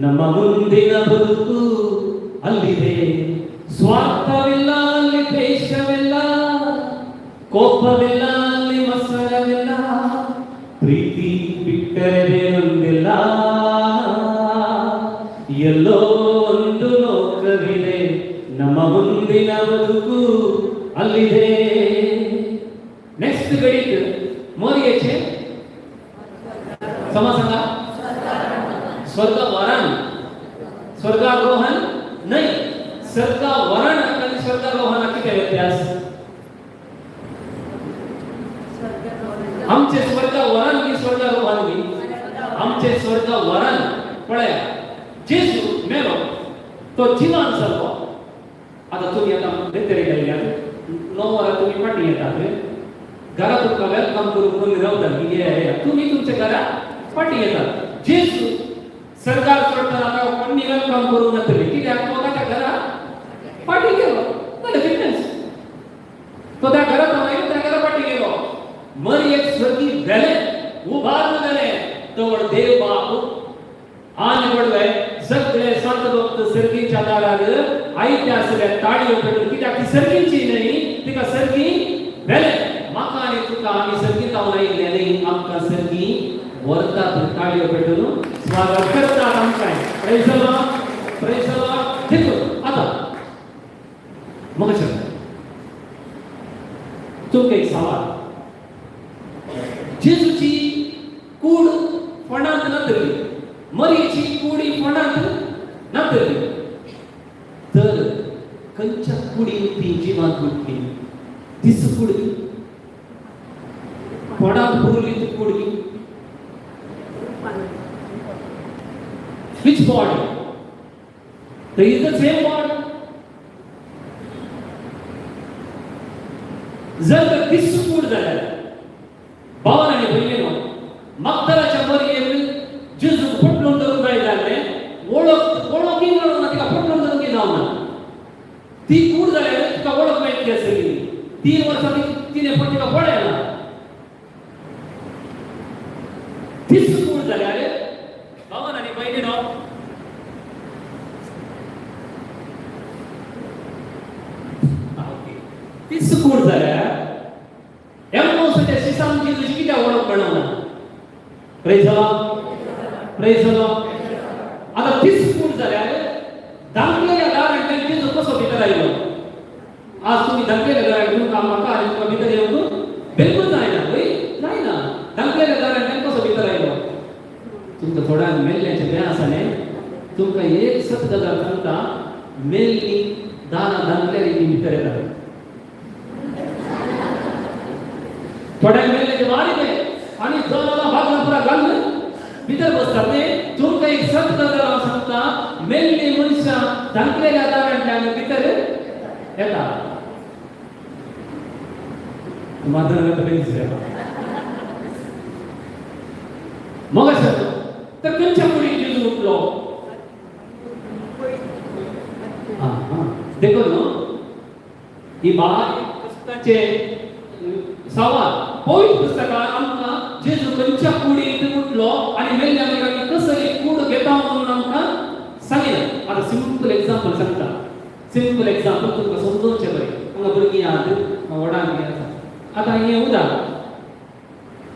ನಮ್ಮ ಮುಂದಿನ ಬದುಕು ಅಲ್ಲಿದೆ. ಸ್ವಾರ್ಥವಿಲ್ಲ ಅಲ್ಲಿ, ದ್ವೇಷವಿಲ್ಲ, ಕೋಪವಿಲ್ಲ ಅಲ್ಲಿ, ಮತ್ಸರವಿಲ್ಲ, ಪ್ರೀತಿ ಬಿಟ್ಟರೆ ಬೇರೊಂದಿಲ್ಲ. ಎಲ್ಲೋ ಒಂದು ಲೋಕವಿದೆ, ನಮ್ಮ ಮುಂದಿನ ಬದುಕು ಅಲ್ಲಿದೆ. ನೆಕ್ಸ್ಟ್ ಗಡಿಟ್ मोरयेचे समा सांगा, स्वर्गवरण, स्वर्गारोहण नाही. स्वर्गावरण आणि स्वर्गारोहण किती व्यत्यास? आमचे स्वर्गवरण की स्वर्गारोहण की? आमचे स्वर्गवरण. पळया, जेजू मेलो, तो जिवान जालो. आता तुमी आतां बेतरे गेल्ल्यात, 9 वरां तुमी फाटीं येतात. घरा तुमकां welcome करूंक कोणी रावता की ये, तुमी तुमच्या घरा फाटीं येतात. जेजू सरकार चडटना ताका कोणी welcome करूंक नातली. कित्याक? तो ताच्या घरा फाटीं गेलो. जालें, फिटनेस. तो त्या घरात आयलो, त्या घरा फाटीं गेलो. मरयेक स्वर्गी व्हेलें, उबारून व्हेलें. तवळ देव बाप आनी पडवे सगळे संत भक्त सर्गीच्या दारार आयते आसले, ताळयो पेटून. कित्याक? ती सर्गीची न्हय, तिका सर्गी व्हेलें. म्हाका आनी तुका, आमी सर्गीत जावन आयिल्ले न्ही, आमकां सर्गी व्हरतात, ताळयो पेटून स्वागत करतात आमकां. Praise the Lord, praise the Lord. देखून आतां म्हाका सांग, तुमकां एक सवाल. जेजूची कूड फोंडांत नातली, मरियेची कुडी फोंडांत नातली, तर खंयच्या कुडीन ती जिवांत उठली? तीच कूड, फोंडांत पुरली ती कूड? Which body? There is the same body. जर तर तीच कूड जाल्यार, भावन आनी भयणीनो, मगदलाच्या मरयेक जेजूक पोटलून धरूंक जाय जाल्लें, वळख वळखी मेळूंक ना, तिका पोटलून धरूंक जावना. ती कूड जाल्यार तुका वळख मेळटली आसली. 3 वर्सां तिणें पण तिका पळयला. तीच कूड जाल्यार, भावन आनी भयणीनो, तीच कूड जाल्यार एम्मोसाच्या शिसांची तुजी कित्याक वळख मेळना? Praise the Lord, praise the Lord. आता तीच कूड जाल्यार धांकलेल्या दारांतल्यान जेजू कसो भितर आयलो? आज तुमी धांकलेल्या दारांत, तुमकां, म्हाका आनी तुमकां भितर येवंक बिलकुल जायना. वय, जायना. धांकलेल्या दारांतल्यान कसो भितर आयलो? तुमकां थोड्यांक मेल्ल्याचें भंय आसा न्ही, तुमकां एक सत गजाल सांगता, मेल्ली दारां धांकल्यार ती भितर येतात. थोड्यांक मेल्ल्याचें वारी तें आनी जनावरां बागलां पुरा घालून भितर बसतात ते. तुमकां एक सत गजाल हांव सांगता, मेल्ली मनशां धांकलेल्या दारांतल्यान भितर येता. माधव दिसलें मग अशें तर खंयच्या कुडीन जेजू उठलो? आं, देखून न्हू ही बारीक कश्टाचे सवाल. पवित्र पुस्तकान आमकां जेजू खंयच्या कुडींत उठलो आनी मेल्ल्या मागीर आमी कसली कूड घेता म्हणून आमकां सांगिना. आतां सिंपल एग्जाम्पल सांगता, सिंपल एग्जाम्पल तुमकां समजोवचें बरें. हांगा भुरगीं आहात, व्हडांक बी आसा. आतां हें उदक,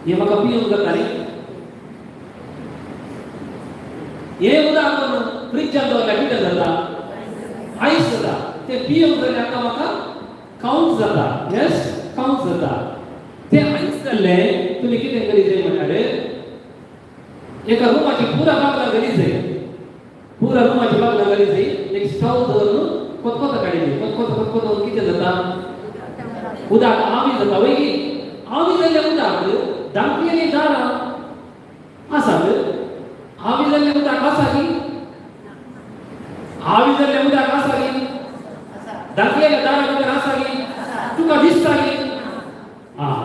हें म्हाका पिवंक जाता न्ही. हें उदक फ्रिजान दवरल्यार कितें जाता? आयस जाता. तें पिवंक जाल्यार आतां म्हाका काउंट जाता. येस, काउंट जाता. ते आयज जाल्ले तुमी कितें करी जाय म्हणल्यार एका रुमाची पुरा बागला घाली जाय, पुरा रुमाची बागला घाली जाय, एक स्टव दवरून कोतकोत काडी जाय. कोतकोत कोतकोत कितें जाता? उदक आवी जाता वय की? आवी जाल्ल्या उदक धांपलेली दारां आसात. आवी जाल्लें उदक आसा की? आवी जाल्लें उदक आसा की? धांपलेल्या दारां भितर आसा की? तुका दिसता की? आं,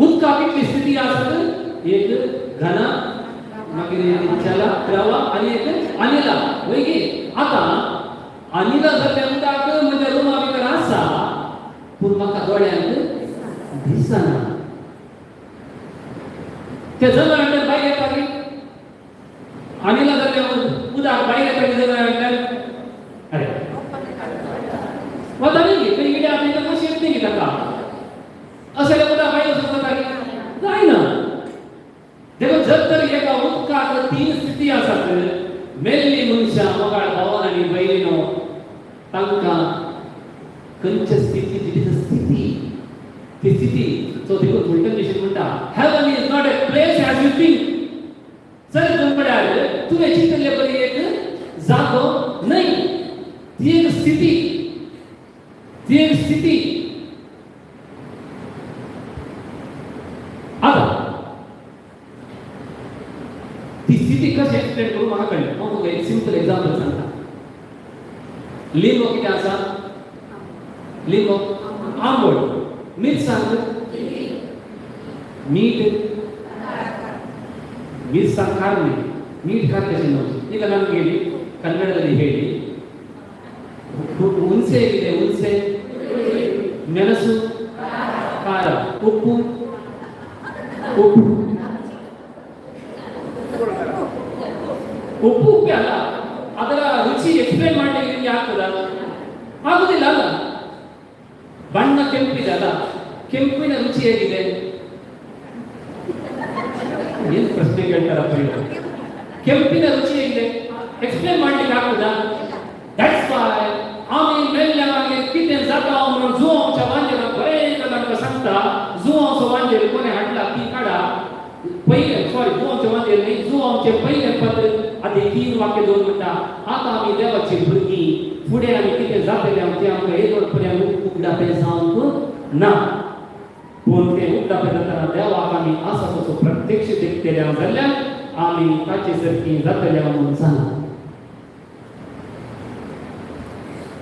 उदकाक कितली स्थिती आसात? एक घन, मागीर एक जल द्रव आनी एक अनिला वय की? आतां अनिला जाल्लें उदक म्हज्या रुमा भितर आसा, पूण म्हाका दोळ्यांक दिसना. ते जनावरांतल्यान भायर येता की? अनिला जाल्लें उदक भायर येता की जनावरांतल्यान? अरे, वता न्ही. खंय कितें आसा कशें येत न्ही ताका. असलें उदक भायर वचूंक जाता की? जायना. देखून जर तर एका उदकाक तीन स्थिती आसात, मेल्ली मनशां, मोगाळ भावन आनी भयणीनो, तांकां खंयच्या स्थिती? It is a स्थिती. ती स्थिती. सो देखून फुलटन मिशन म्हणटा, heaven is not a place as you think. Sir, म्हळ्यार तुवें चिंतले परी एक जागो न्हय, ती एक स्थिती, ती एक स्थिती. आतां ती स्थिती कशी एक्सप्लेन करूं म्हाका कळ्ळें. हांव तुका एक सिंपल एग्जाम्पल सांगता. लिंबो कितें आसा? लिंबो आंबट, मिरसांग मीठ. मिरसांग ಖಾರ ನ್ಹೈ, मीठ ಖಾರ कशी न्हय. ಈಗ ನಾನು ಹೇಳಿ, ಕನ್ನಡದಲ್ಲಿ ಹೇಳಿ, ಹುಣಸೆ ಇದೆ, ಹುಣಸೆ, ಮೆಣಸು ಖಾರ, ಉಪ್ಪು, ಉಪ್ಪು, ಉಪ್ಪು ಉಪ್ಪೇ ಅಲ್ಲ. ಅದರ ರುಚಿ ಎಕ್ಸ್ಪ್ಲೇನ್ ಮಾಡ್ಲಿಕ್ಕೆ ನಿಮ್ಗೆ ಆಗ್ತದ? ಆಗುದಿಲ್ಲ ಅಲ್ಲ. ಬಣ್ಣ ಕೆಂಪಿದೆ ಅಲ್ಲ, ಕೆಂಪಿನ ರುಚಿ ಹೇಗಿದೆ? ಏನ್ ಪ್ರಶ್ನೆ ಕೇಳ್ತಾರಪ್ಪ ಇವರು? ಕೆಂಪಿನ ರುಚಿ ಹೇಗಿದೆ? ಎಕ್ಸ್ಪ್ಲೇನ್ ಮಾಡ್ಲಿಕ್ಕೆ ಆಗ್ತದ? That's why आमी मेल्ल्या मागीर कितें जाता म्हणून जुवांच्या वांजेला बरें तांकां सांगता. जुवांचो वांजेल कोणें हाडला ती काडा. पयलें, सॉरी, जुवांचे वांजेल न्ही, जुवांचें पयलें पत्र आदी 3 वाक्य 2 म्हणटा, आतां आमी देवाची भुरगीं, फुडें आमी कितें जातलें तें आमकां येदोळ पर्यंत उगडापें जावंक ना, पूण तें उगडापें जातना देवाक आमी आसा तसो प्रत्यक्ष देखतले जाल्यार आमी ताचे सारकी जातले म्हणून सांगा.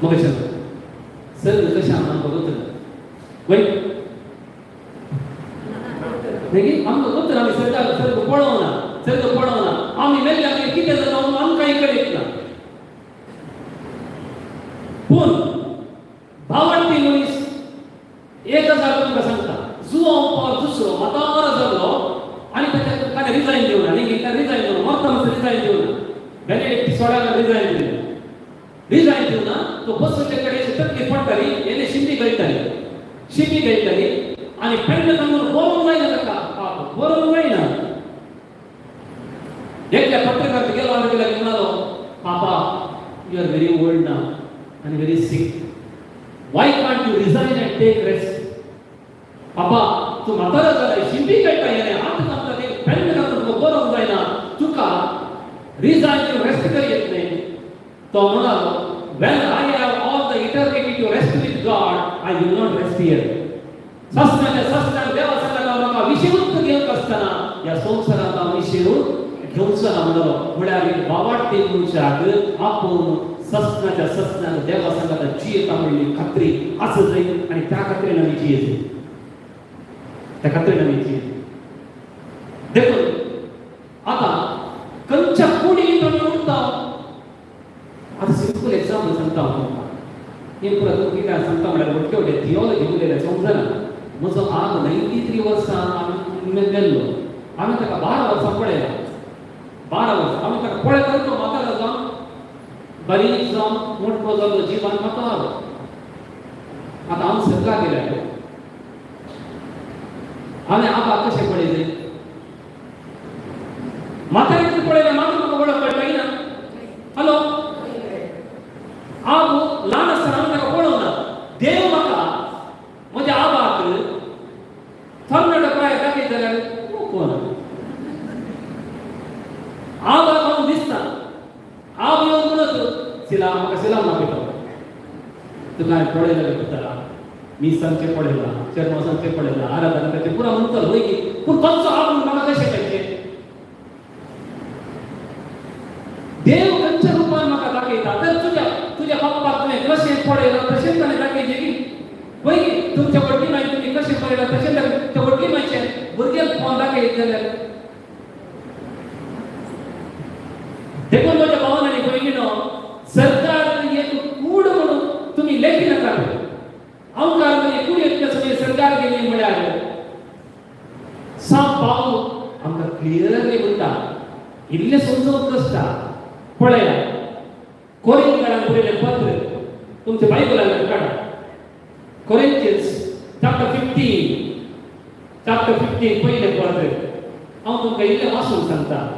मग सर, कशें आमकां गोत्र वय मागीर आमकां गोत्र, आमी सर्गाक सर्ग पळोवना, सर्ग पळोवना. आमी मेल्ल्या मागीर कितें जाता म्हणून आमकांय कळीत ना. पूण भावंडी मनीस एक हजार तुमकां सांगता, जुवांव पाव दुसरो म्हातारो जाल्लो आनी ताच्या ताणें रिजायन दिवना न्ही, ताणें रिजायन दिवना, मरता म्हणसर रिजायन दिवना. बेनेडिक्ट सोळ्याक रिजायन दिलें. रिजायन दिवना. तो बसले कडेन अशी तकली पडटाली, येणे शिंपी गळटाली, शिंपी गळटाली आनी पेन्न सांगून बरोवंक जायना ताका, पाप बरोवंक जायना. एकल्या पत्रकार गेलो आनी ताका लागीं म्हणालो, पापा, you are very old now आनी very sick, why can't you resign and take rest? पापा, तूं म्हातारो जालाय, शिंपी कळटा, येणे हात कामता, ते पेन्न घालून तुका बरोवंक जायना, तुका रिजायन दिवन रेस्ट करी येत न्ही? तो म्हणालो, when I have all the eternity to rest with God, I will not rest here. ससनाच्या ससनाक देवा सांगता म्हाका विशेवूच घेवंक आसतना ह्या संवसारांत हांव विशेव घेवचो ना म्हणलो. म्हळ्यार एक बावाडटी मनशाक आपूण ससनाच्या ससनाक देवा सांगता जियेता म्हणली खात्री आसा जाय आनी त्या खात्रीन आमी जियेत जाय, त्या खात्रीन आमी जियेत. देखून आतां खंयच्या कुडीन आमी उरता? आतां सिंपल एक्झाम्पल सांगता हांव तुमकां. हें पुरा तुमकां कित्याक सांगता म्हळ्यार व्हडले व्हडले थियोलॉजी उलयलें समजना. म्हजो आग 93 वर्सां आमी मेल्लो. आमी ताका 12 वर्सां पळयला, 12 वर्सां आमी ताका पळयता. तो म्हातारो जावन, बारीक जावन, मोटो जाल्लो, जिवान म्हातारो. आतां हांव सर्गाक गेल्यार हांवें आबाक कशें पळयलें? म्हातारे पळयलें, म्हाका म्हाका वळख कळटा ना? हॅलो, आबू ल्हान आसतना हांवें ताका पळोवना. देव म्हाका सिला म्हाका सिलाम दाखयतलो. तुका हांवें पळयलें पुता, मिसांचें पळयलां, चेरमासांचें पळयलां, आराधनाचें पुरा म्हणटलो वय की, पूण तांचो आपूण म्हाका कशें कळचें? देव खंयच्या रुपान म्हाका दाखयता? तर तुज्या तुज्या बाप्पाक तुवें कशें पळयलां तशेंच ताणें दाखयचें की, वय की? तुमच्या व्हडली माय तुमी कशें पळयलां तशें दाखय. त्या व्हडली मायचें भुरग्याक फोन दाखयत जाल्यार. देखून म्हज्या भावान आनी भयणीनो, सरकार एक कूड म्हणून तुमी लेखी नाकात. अवकार म्हणजे कुडयेंतल्या सगळे सरकार गेली म्हळ्यार सांत पावल आमकां क्लियरली म्हणटा, इल्लें समजूंक कश्टा. पळया, कोरिंथकारांक बरयलें पत्र तुमच्या बायबलांतल्यान काडा. कोरिंथियन्स चॅप्टर 15, चॅप्टर 15, पयलें पत्र. हांव तुमकां इल्लें वाचून सांगता.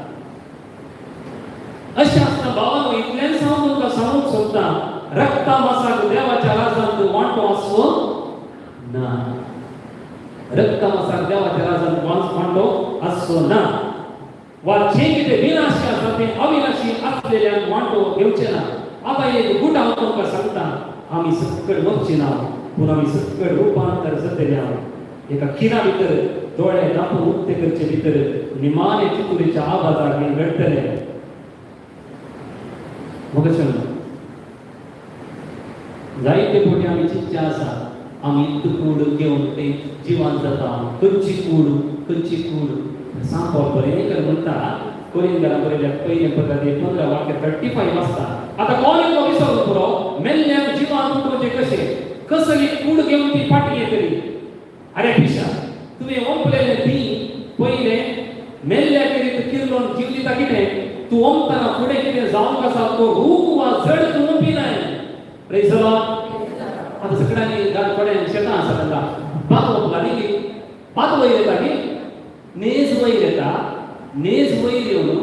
अशें आसतना भावानो, इतलेंच हांव तुमकां सांगूंक सोदतां, रक्ता मासाक देवाच्या राजांत वांटो आसचो ना. रक्ता मासाक देवाच्या राजांत वांटो आसचो ना. वा जें कितें विनाशी आसा तें अविनाशी आसलेल्यान वांटो घेवचें ना. आतां एक गूट हांव तुमकां सांगता. आमी सकळ मरची ना, पूण आमी सकळ रुपांतर जातले. हांव एका खिणा भितर, दोळे धांपून उक्ते करचे भितर, निमाणे तुतुरीच्या आवाजाक हें घडटलें. म्हाका जायते फावटी आमी चिंतचें आसा, आमी इतू कूड घेवन ते जिवान जाता. खंयची कूड, खंयची कूड? सांत पावल बरें कर म्हणटा. कोरिंथकारां बरयल्या पयलें पत्र 15 वाक्य 35 आसता. आतां कोण एकलो विसरून पुरो, मेल्ल्यांक जिवान उठोवचें कशें? कसली कूड घेवन ती फाटी येतली? अरे पिशा, तुवें ओंपलेलें बी पयलें मेल्ल्या खेरीत किर्लोन जीव दिता कितें? तूं ओंपतना फुडें कितें जावंक आसा तो रूप वा जड तूं ओंपिनाय. Praise the Lord. आतां सगळ्यांनी घरा थोड्यांनी शेतां आसा, तांकां भात ओंपला न्ही की, भात वयर येता की, नेज वयर येता. नेज वयर येवन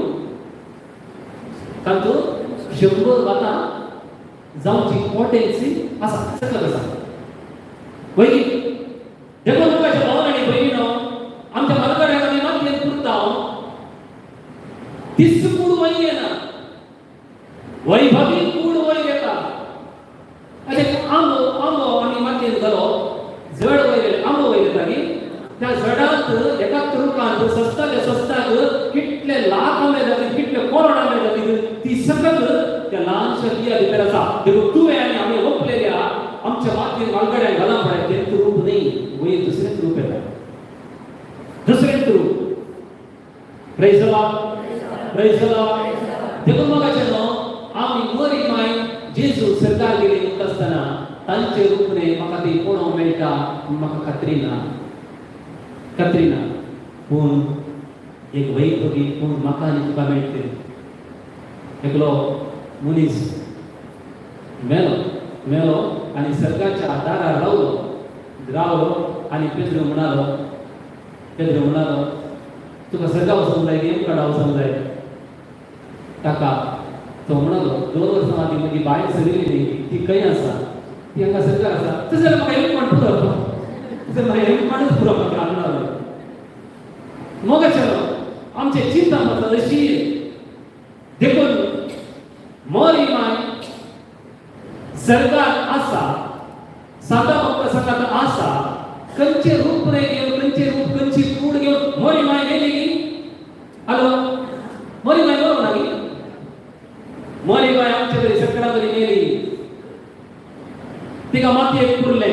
तातूंत 100 भातां जावची पोटेन्सी आसा, सकत आसा, वय. देखून तुमच्या भावन आनी भयणीनो, आमच्या म्हालगड्यांक आमी मातयेन पुरता. तीच कूड वयर येना, वैभवी कूड वयर येता. अशें आंबो, आंबो आमी मातयेन घालो, जड वयर येयलें, आंबो वयर येता की, त्या झडांत एकाच रुखांत सस्ताच्या सस्ताक कितले लाख आंबे जातील, कितले करोड आंबे जातील, ती सकत त्या ल्हानशा बिया भितर आसा. देखून तुवें आनी आमी ओंपलेल्या आमच्या मातयेन म्हालगड्यांक घाला पळय, तें रूप न्ही, वयर दुसरेंच रूप येता, दुसरेंच रूप. Praise the Lord. Praise the Lord. देखून मोगाचे न्हू, आमी मरी माय जेजू सरकार गेली म्हणटा आसतना तांचे रूप न्ही म्हाका ती पळोवंक मेळटा, म्हाका खात्री ना, खात्री ना. पूण एक वैभवी पूण म्हाका आनी तुका मेळटली. एकलो मनीस मेलो, मेलो आनी सर्गाच्या दारार रावलो, रावलो आनी पेद्रू म्हणालो, पेद्रू म्हणालो, तुका सर्गा वचूंक जाय, येमकाडा वचूंक जाय? ताका तो म्हणालो, 2 वर्सां आदीं म्हजी बायल सरिल्ली, ती खंय आसा? ती हांगा सरकार आसा. तशें जाल्यार म्हाका हेमकोण पुरो, तशें म्हाका हेमकोणच पुरो म्हाका म्हणालो. मोगाचें, आमचें चिंतन आसा अशी. देखून मोरी माय सरकार आसा, सादा भक्त सांगात आसा. खंयचे रूप रे घेवन, खंयचे रूप, खंयची कूड घेवन मोरी माय गेली की? हॅलो, मोरी माय बरोबर ना की? मोरी माय आमचे बरी सगळ्या बरी गेली. तिका मातयेक पुरले,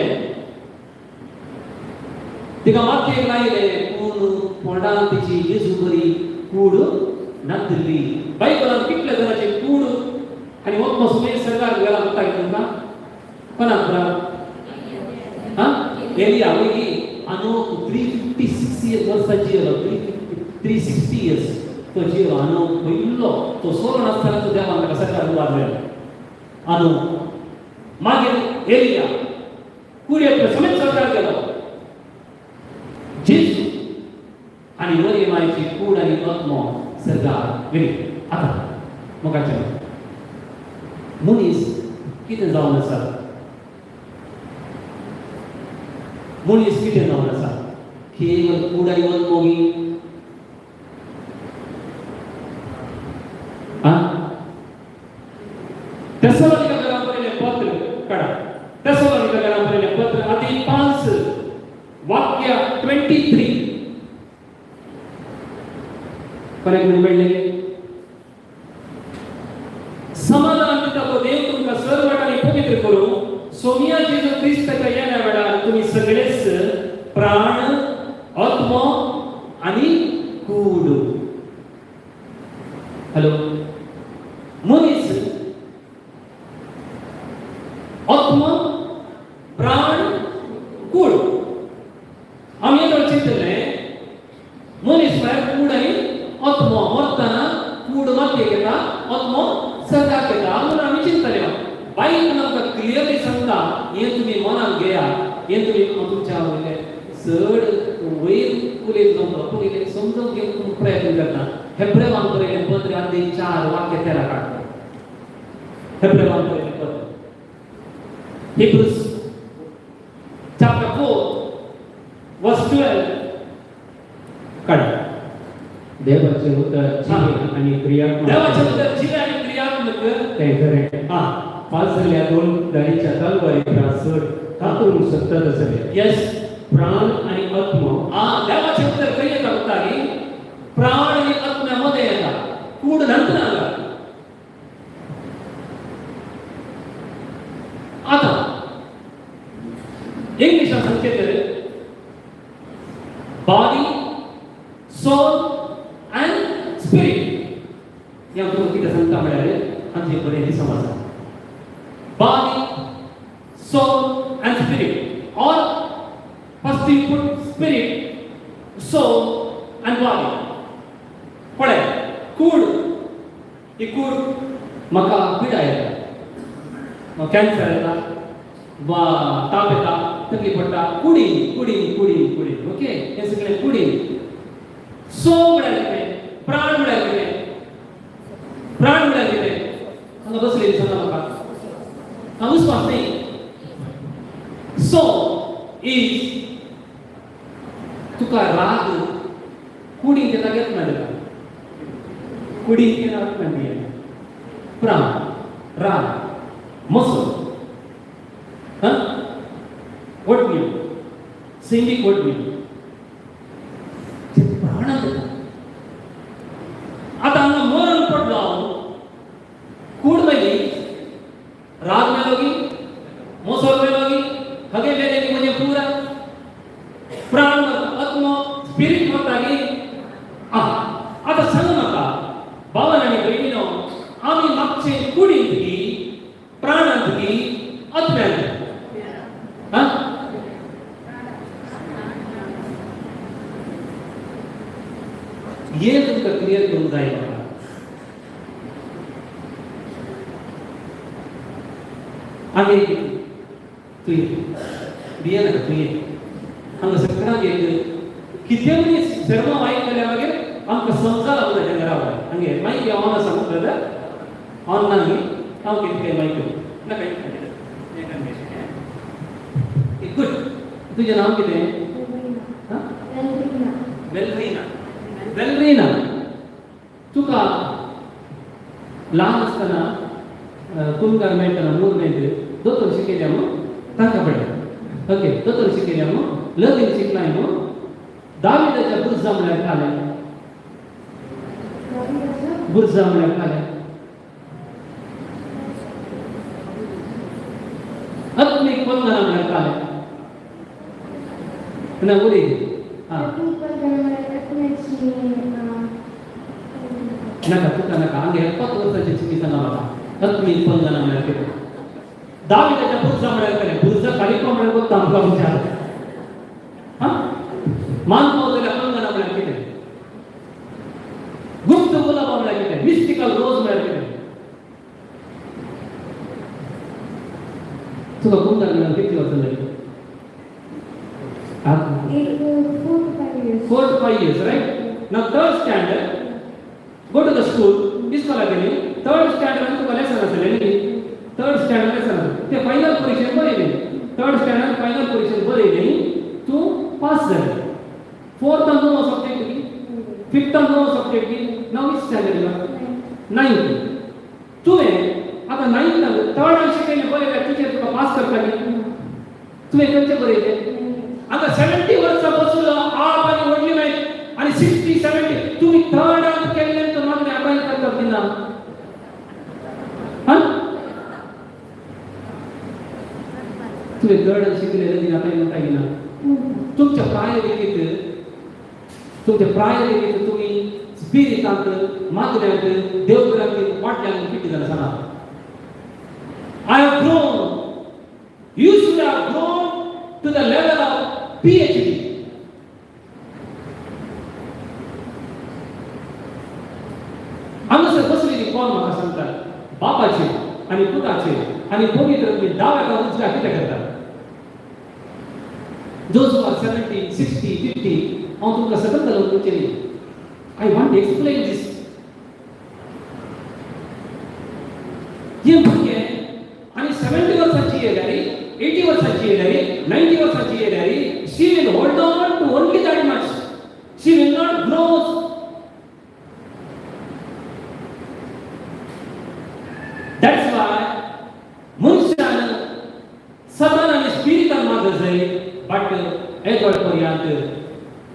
तिका मातयेक लायले, पूण फोंडान तिची जेजू बरी कूड नातली. बायबलान कितल्या जाणाची कूड आनी वत सुमेर सरकार गेला म्हणटा की तुमकां कोणाक पुरा? हा, एलिया वयली आनो 356 इयर्स वर्सां जियेलो. 360 इयर्स तो जियेलो. आनो पयलो तो सोरण आसतना तो देवान ताका सरकार उबारलेलो आनो. मागीर एलिया कुडयेक समेत सरकार गेलो. जेजू आनी मरी मायची कूड आनी आत्मो सरकार गेली. आतां मोगाचें, मनीस कितें जावन आसा? मनीस कितें जावन आसा? केवल कूड आनी आत्मो गी? आं, तेसलोनिकारांक वाक्य 23. कोणाक मेळ्ळें? समाधान दिता तो देव तुमकां सर्व वाटांनी पवित्र करूं. सोमया जेजू क्रिस्ताच्या येण्या वेळार तुमी सगळेच प्राण, आत्मो आनी कूड. हॅलो, मनीस आत्मा, प्राण, कूड. आमी येदोळ चिंतले मनीस म्हळ्यार कूड आनी आत्मो. मरतना कूड मातयेक येता, आत्मो सर्गाक येता म्हणून आमी चिंतले. बायबल आमकां क्लियरली सांगता, हें तुमी मनान घेया. हें तुमी तुमच्या वयले चड वयर उलयत जावंक, पूण इल्लें समजून घेवंक प्रयत्न करता. हेब्रेवांक बरयलें पत्र, अध्याय 4, वाक्य 13 काडटा. हेब्रेवांक बरयलें पत्र, Hebrews chapter 4 verse 12 काड. देवाचे उतर जिवे आणि क्रियात्मक. देवाचे उतर जिवे आणि क्रियात्मक. ते खरे पाजरल्या दोन धारीच्या तलवारी त्रास चड कातरूंक शकतात असले प्राण आणि आत्मा. देवाचे उतर खंय येता म्हणटा की प्राण आणि आत्म्या मध्ये येता, कूड नंतर हांगा. आता इंग्लिशात सांगचे तर बॉडी, सोल अँड स्पिरिट. ह्या तुमकां कितें सांगता म्हळ्यार आमचे बरें समज, body, soul and spirit, or first you put spirit, soul and body. पळय, कूड, ही कूड म्हाका पिडा येता, कॅन्सर येता वा ताप येता, तकली पडटा, कुडीन कुडीन कुडीन कुडीन. ओके, हें सगळें कुडीन. सोल म्हळ्यार कितें? प्राण म्हळ्यार कितें? प्राण म्हळ्यार कितें? हांगा बसलेली सांगा म्हाका. हांव विस्वास न्ही. सोल is तुका राग कुडीन येता, घेत ना ताका कुडीन येता, आत्म्यान येता. प्राण, राग, मसल, हां, what mean Singik, what mean प्राणात येता. आतां हांगा मरण पडलो हांव, कूड मेली, राग मेलो की, मोसोल मेलो की, हगे मेले की, म्हणजे पुरा प्राण मरता, आत्मो, स्पिरीट मरता की. आतां सांग म्हाका भावान आनी भयणीनो, आमी मागचे कुडींत की, प्राणांत की, आत्म्यांत? हां, हे तुमकां क्लियर करूंक जाय म्हाका. आनी तूं ये, भिये नाका, तूं ये. हांगा सगळ्यांक एक कितें मनीस सर्व आयकल्या मागीर आमकां समजाला उरता. घरा हांगे मायक ऑन आसा ब्रदर? ऑन ना न्ही? हांव कितें काय मायक नाका. गुड. तुजें नांव कितें? हां, वेलरीना. वेलरीना, तुका ल्हान आसतना कुमकार मेळटना, मूर मेळटले, दोतोर शिकयल्या मू तांकां पडले. ओके, दोतोर शिकयल्या मू, लगीन शिकलाय मू. दाविदाच्या बुरजा म्हळ्यार कालें? बुरजा म्हळ्यार कालें? आत्मीक बंधना म्हळ्यार कालें ना? उलय. हां, नाका, तुका नाका. हांगा एकाच वर्साची चिकी सांगा म्हाका, आत्मीक बंधना म्हळ्यार कितें? दाविदाच्या बुरजा म्हळ्यार कालें? बुरजा कालिपा म्हळ्यार कोत्ता आमकां विचार. हां, मान पावतल्या बंधना म्हळ्यार कितें? गुप्त गुलाबा म्हळ्यार कितें? मिस्टिकल रोज म्हळ्यार कितें? तुका कुमकार मेळून कितली वर्सां जाली? एक 4 to 5 years. 4 to 5 years, right? Now third standard, go to the school, इस्कोलाक गेली, थर्ड स्टँडर्ड तुका लेसन आसलें न्ही? थर्ड स्टँडर्ड लेसन आसलें, ते फायनल परिक्षेक बरयलें. थर्ड स्टँडर्ड फायनल परिक्षेक बरयलें, तूं पास जालें. फोर्थान नवो सब्जेक्ट की, फिफ्थान नवो सब्जेक्ट की. नाव which standard? Ninth. तुवें आतां नायन्थान थर्डान शिकयलें, बरयलें, टिचर तुका पास करताली. तुवें खंयचें बरयलें? हांगा 70 वर्सां बसलो आप आनी व्हडली मागीर आनी 60 70 तुमी थर्डांत केल्लें तर मागणें आबाय करतात दिना. हां, तुवें थर्डान शिकलें दिना काय म्हणटा की ना. तुमच्या प्राय लेगीत, तुमच्या प्राय लेगीत तुमी स्पिरिटांत मागण्यांत देवघरांत वाडल्यान कितें जालें सांगा. I have grown. You should have grown to the level of PhD. हांगासर बसलेली कोण म्हाका सांगता, बापाचे आनी पुताचे आनी पवित्र तुमी दाव्या उजव्या कितें करता? Those who are 70, 60, 50, हांव तुमकां सकयल घालून तुमचे न्ही. I want to explain this. हे भुरगे आनी 70 वर्सांची येयल्यार, 80 वर्सांची येयल्यार, 90 वर्सांची येयल्यार, she will hold on to only that much. She will not grow. That's why मनशान सदान आनी स्पिरिटान मागत जाय, बट एदोळ पर्यंत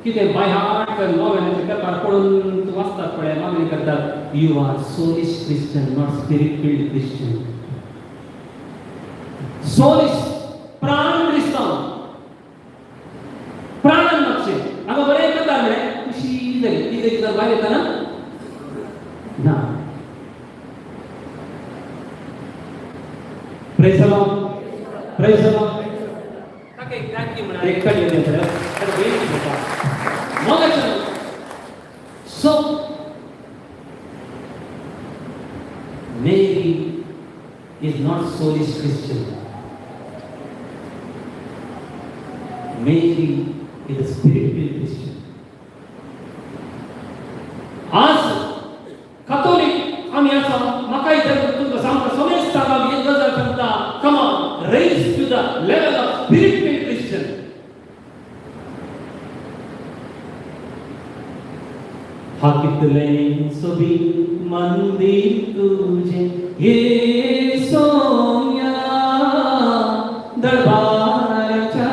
कितें बाय हार्ट नोवेनाचे पेपर पळोवन वाचतात पळय, मागणी करतात. You are soulish Christian, not spirit filled Christian. Soulish प्राण क्रिस्तांव, प्राणान मागचे हांगा बरें करता म्हळें खुशी जाली. ती जर भायर येता ना. Praise the Lord. Praise the Lord. ताका एक thank you म्हणा, एक ताळयो दिया पळय. ताका बेनती करता. मोगाचें. So Mary is not soulish Christian. Mary is a spirit-filled Christian. आज कथोलिक आमी आसा, म्हाकाय जर तुमकां सांगता समेस्ताक आमी एक गजाल सांगता, come on, raise to the level of spirit-filled Christian. हा कितलें सोबीत मंदिर तुजें ये सोम्या दरबाराच्या.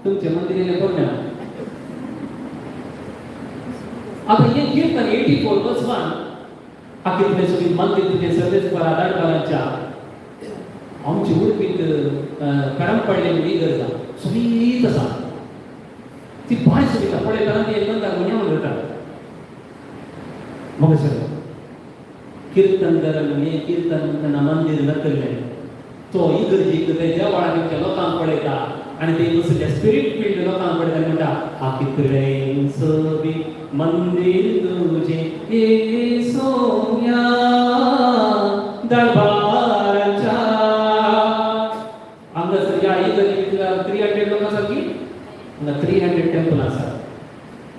तुमचें मंदिर येयलें करूया. आता हे कीर्तन 84 वर्स 1, हा कितलें सोबीत मंदिर तुजें सर्वेस्परा दरबाराच्या. आमची उडपींत करमपडले म्हणून इगर्ज आसा, सोबीत आसा ती. बांय सोबीत पळयतना ती एक गंधार म्हणून करता. मग सर कीर्तन करन हे कीर्तन म्हणटना मंदिर नकल्लें तो इगर्जीक ते देवळाच्या लोकांक पळयता आनी ते बसल्या स्पिरीट फिल्ड लोकांक पळयता आनी म्हणटा, हा कितलें सोबीत मंदिर तुजें हे सोम्या दरबाराच्या. हांगासर ह्या इगर्जी भितर 300 लोक आसात की हांगा 300 टेम्पल आसा,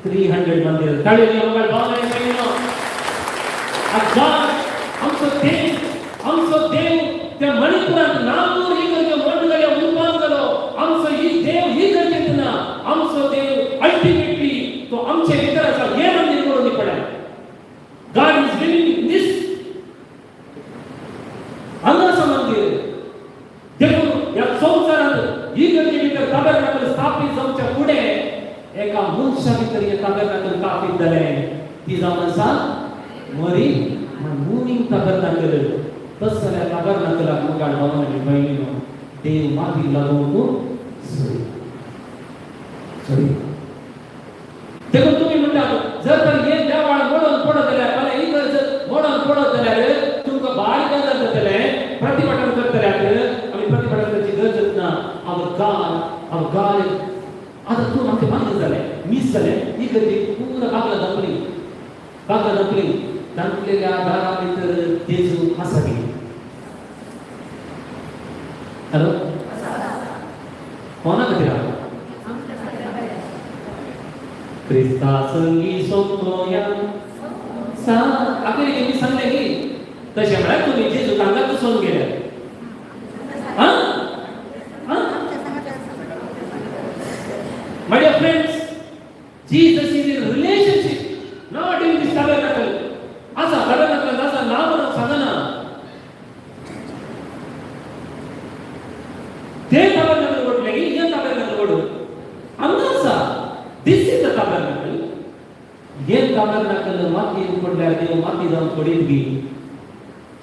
300 मंदिर. ताळयो दिया भावना भयणीनो. आमचो देव, आमचो देव त्या मणिपुरांत नागूर इगर्जे मोड जाल्या उपान जालो. आमचो ही देव ही गरजेत ना. आमचो देव अल्टिमेटली तो आमचे भितर आसा. हे मंदिर करून पडा. God is living in this. हांगा आसा मंदिर. देखून ह्या संवसारांत ही गरजे भितर ताबेरनाकल स्थापीत जावच्या फुडें एका मनशा भितर हे ताबेरनाकल स्थापीत जालें, ती जावन आसा मरी मुवींग ताबेरनाकल. तस जाल्यार ताबेरनाकलाक मुखार भाव आनी भयणीनो देव माती लागोवंक सोरी सोरी. देखून तुमी म्हणटात, जर तर हे देवाळ मोडून पडत जाल्यार, फाल्यां इगर्ज मोडून पडत जाल्यार तुमकां बारीक गजाल जातलें. प्रतिपठन करतल्याक आमी प्रतिपठन करची गरजच ना. Our God, our God. आतां तूं आमचें मागीर जालें मीस जालें, इगर्जी पुरा बागला दाखली, बागला दाखली. दाखलेल्या दारा भितर जेजू आसा की? हॅलो, कोणा खातीर? क्रिस्ता संगी सोंपोया सा अखेर मी सांगले की तशें म्हळ्यार तुमी जेजू हांगा घुसोवन गेले. हां हां. My dear friends, Jesus is in relationship, not in this tabernacle. आसा tabernacle आसा ना म्हणून सांगना. ते tabernacle ओडले की हे tabernacle ओड. तें ताबरनाकल मातयेन पडल्यार देव माती जावन सोडीत गी?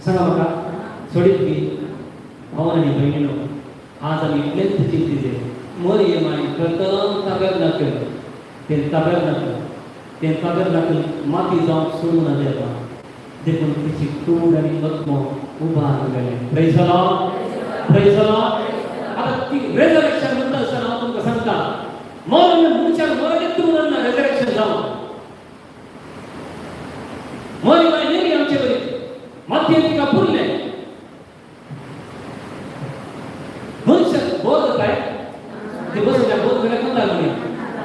सांगा म्हाका, सोडीत गी? भाव आनी भयणीनो, आज आमी इतलेंच चिंतिजे, मरियमाय प्रथम ताबरनाकल, तें ताबरनाकल, तें ताबरनाकल माती जावन सोडूं ना देवा. देखून तिची कूड आनी आत्मो उबारून गेलें. Praise the Lord, praise the Lord. आतां ती रेजरेक्शन म्हणटा आसतना हांव तुमकां सांगता, मरण मनशाक मरण म्हणून ना रेजरेक्शन जावन. मरी माय मेरी आमचे बरी मातयेन तिका पुरलें. मनशाक बोध जाताय ते बसल्या बोध जाल्यार कोता म्हणी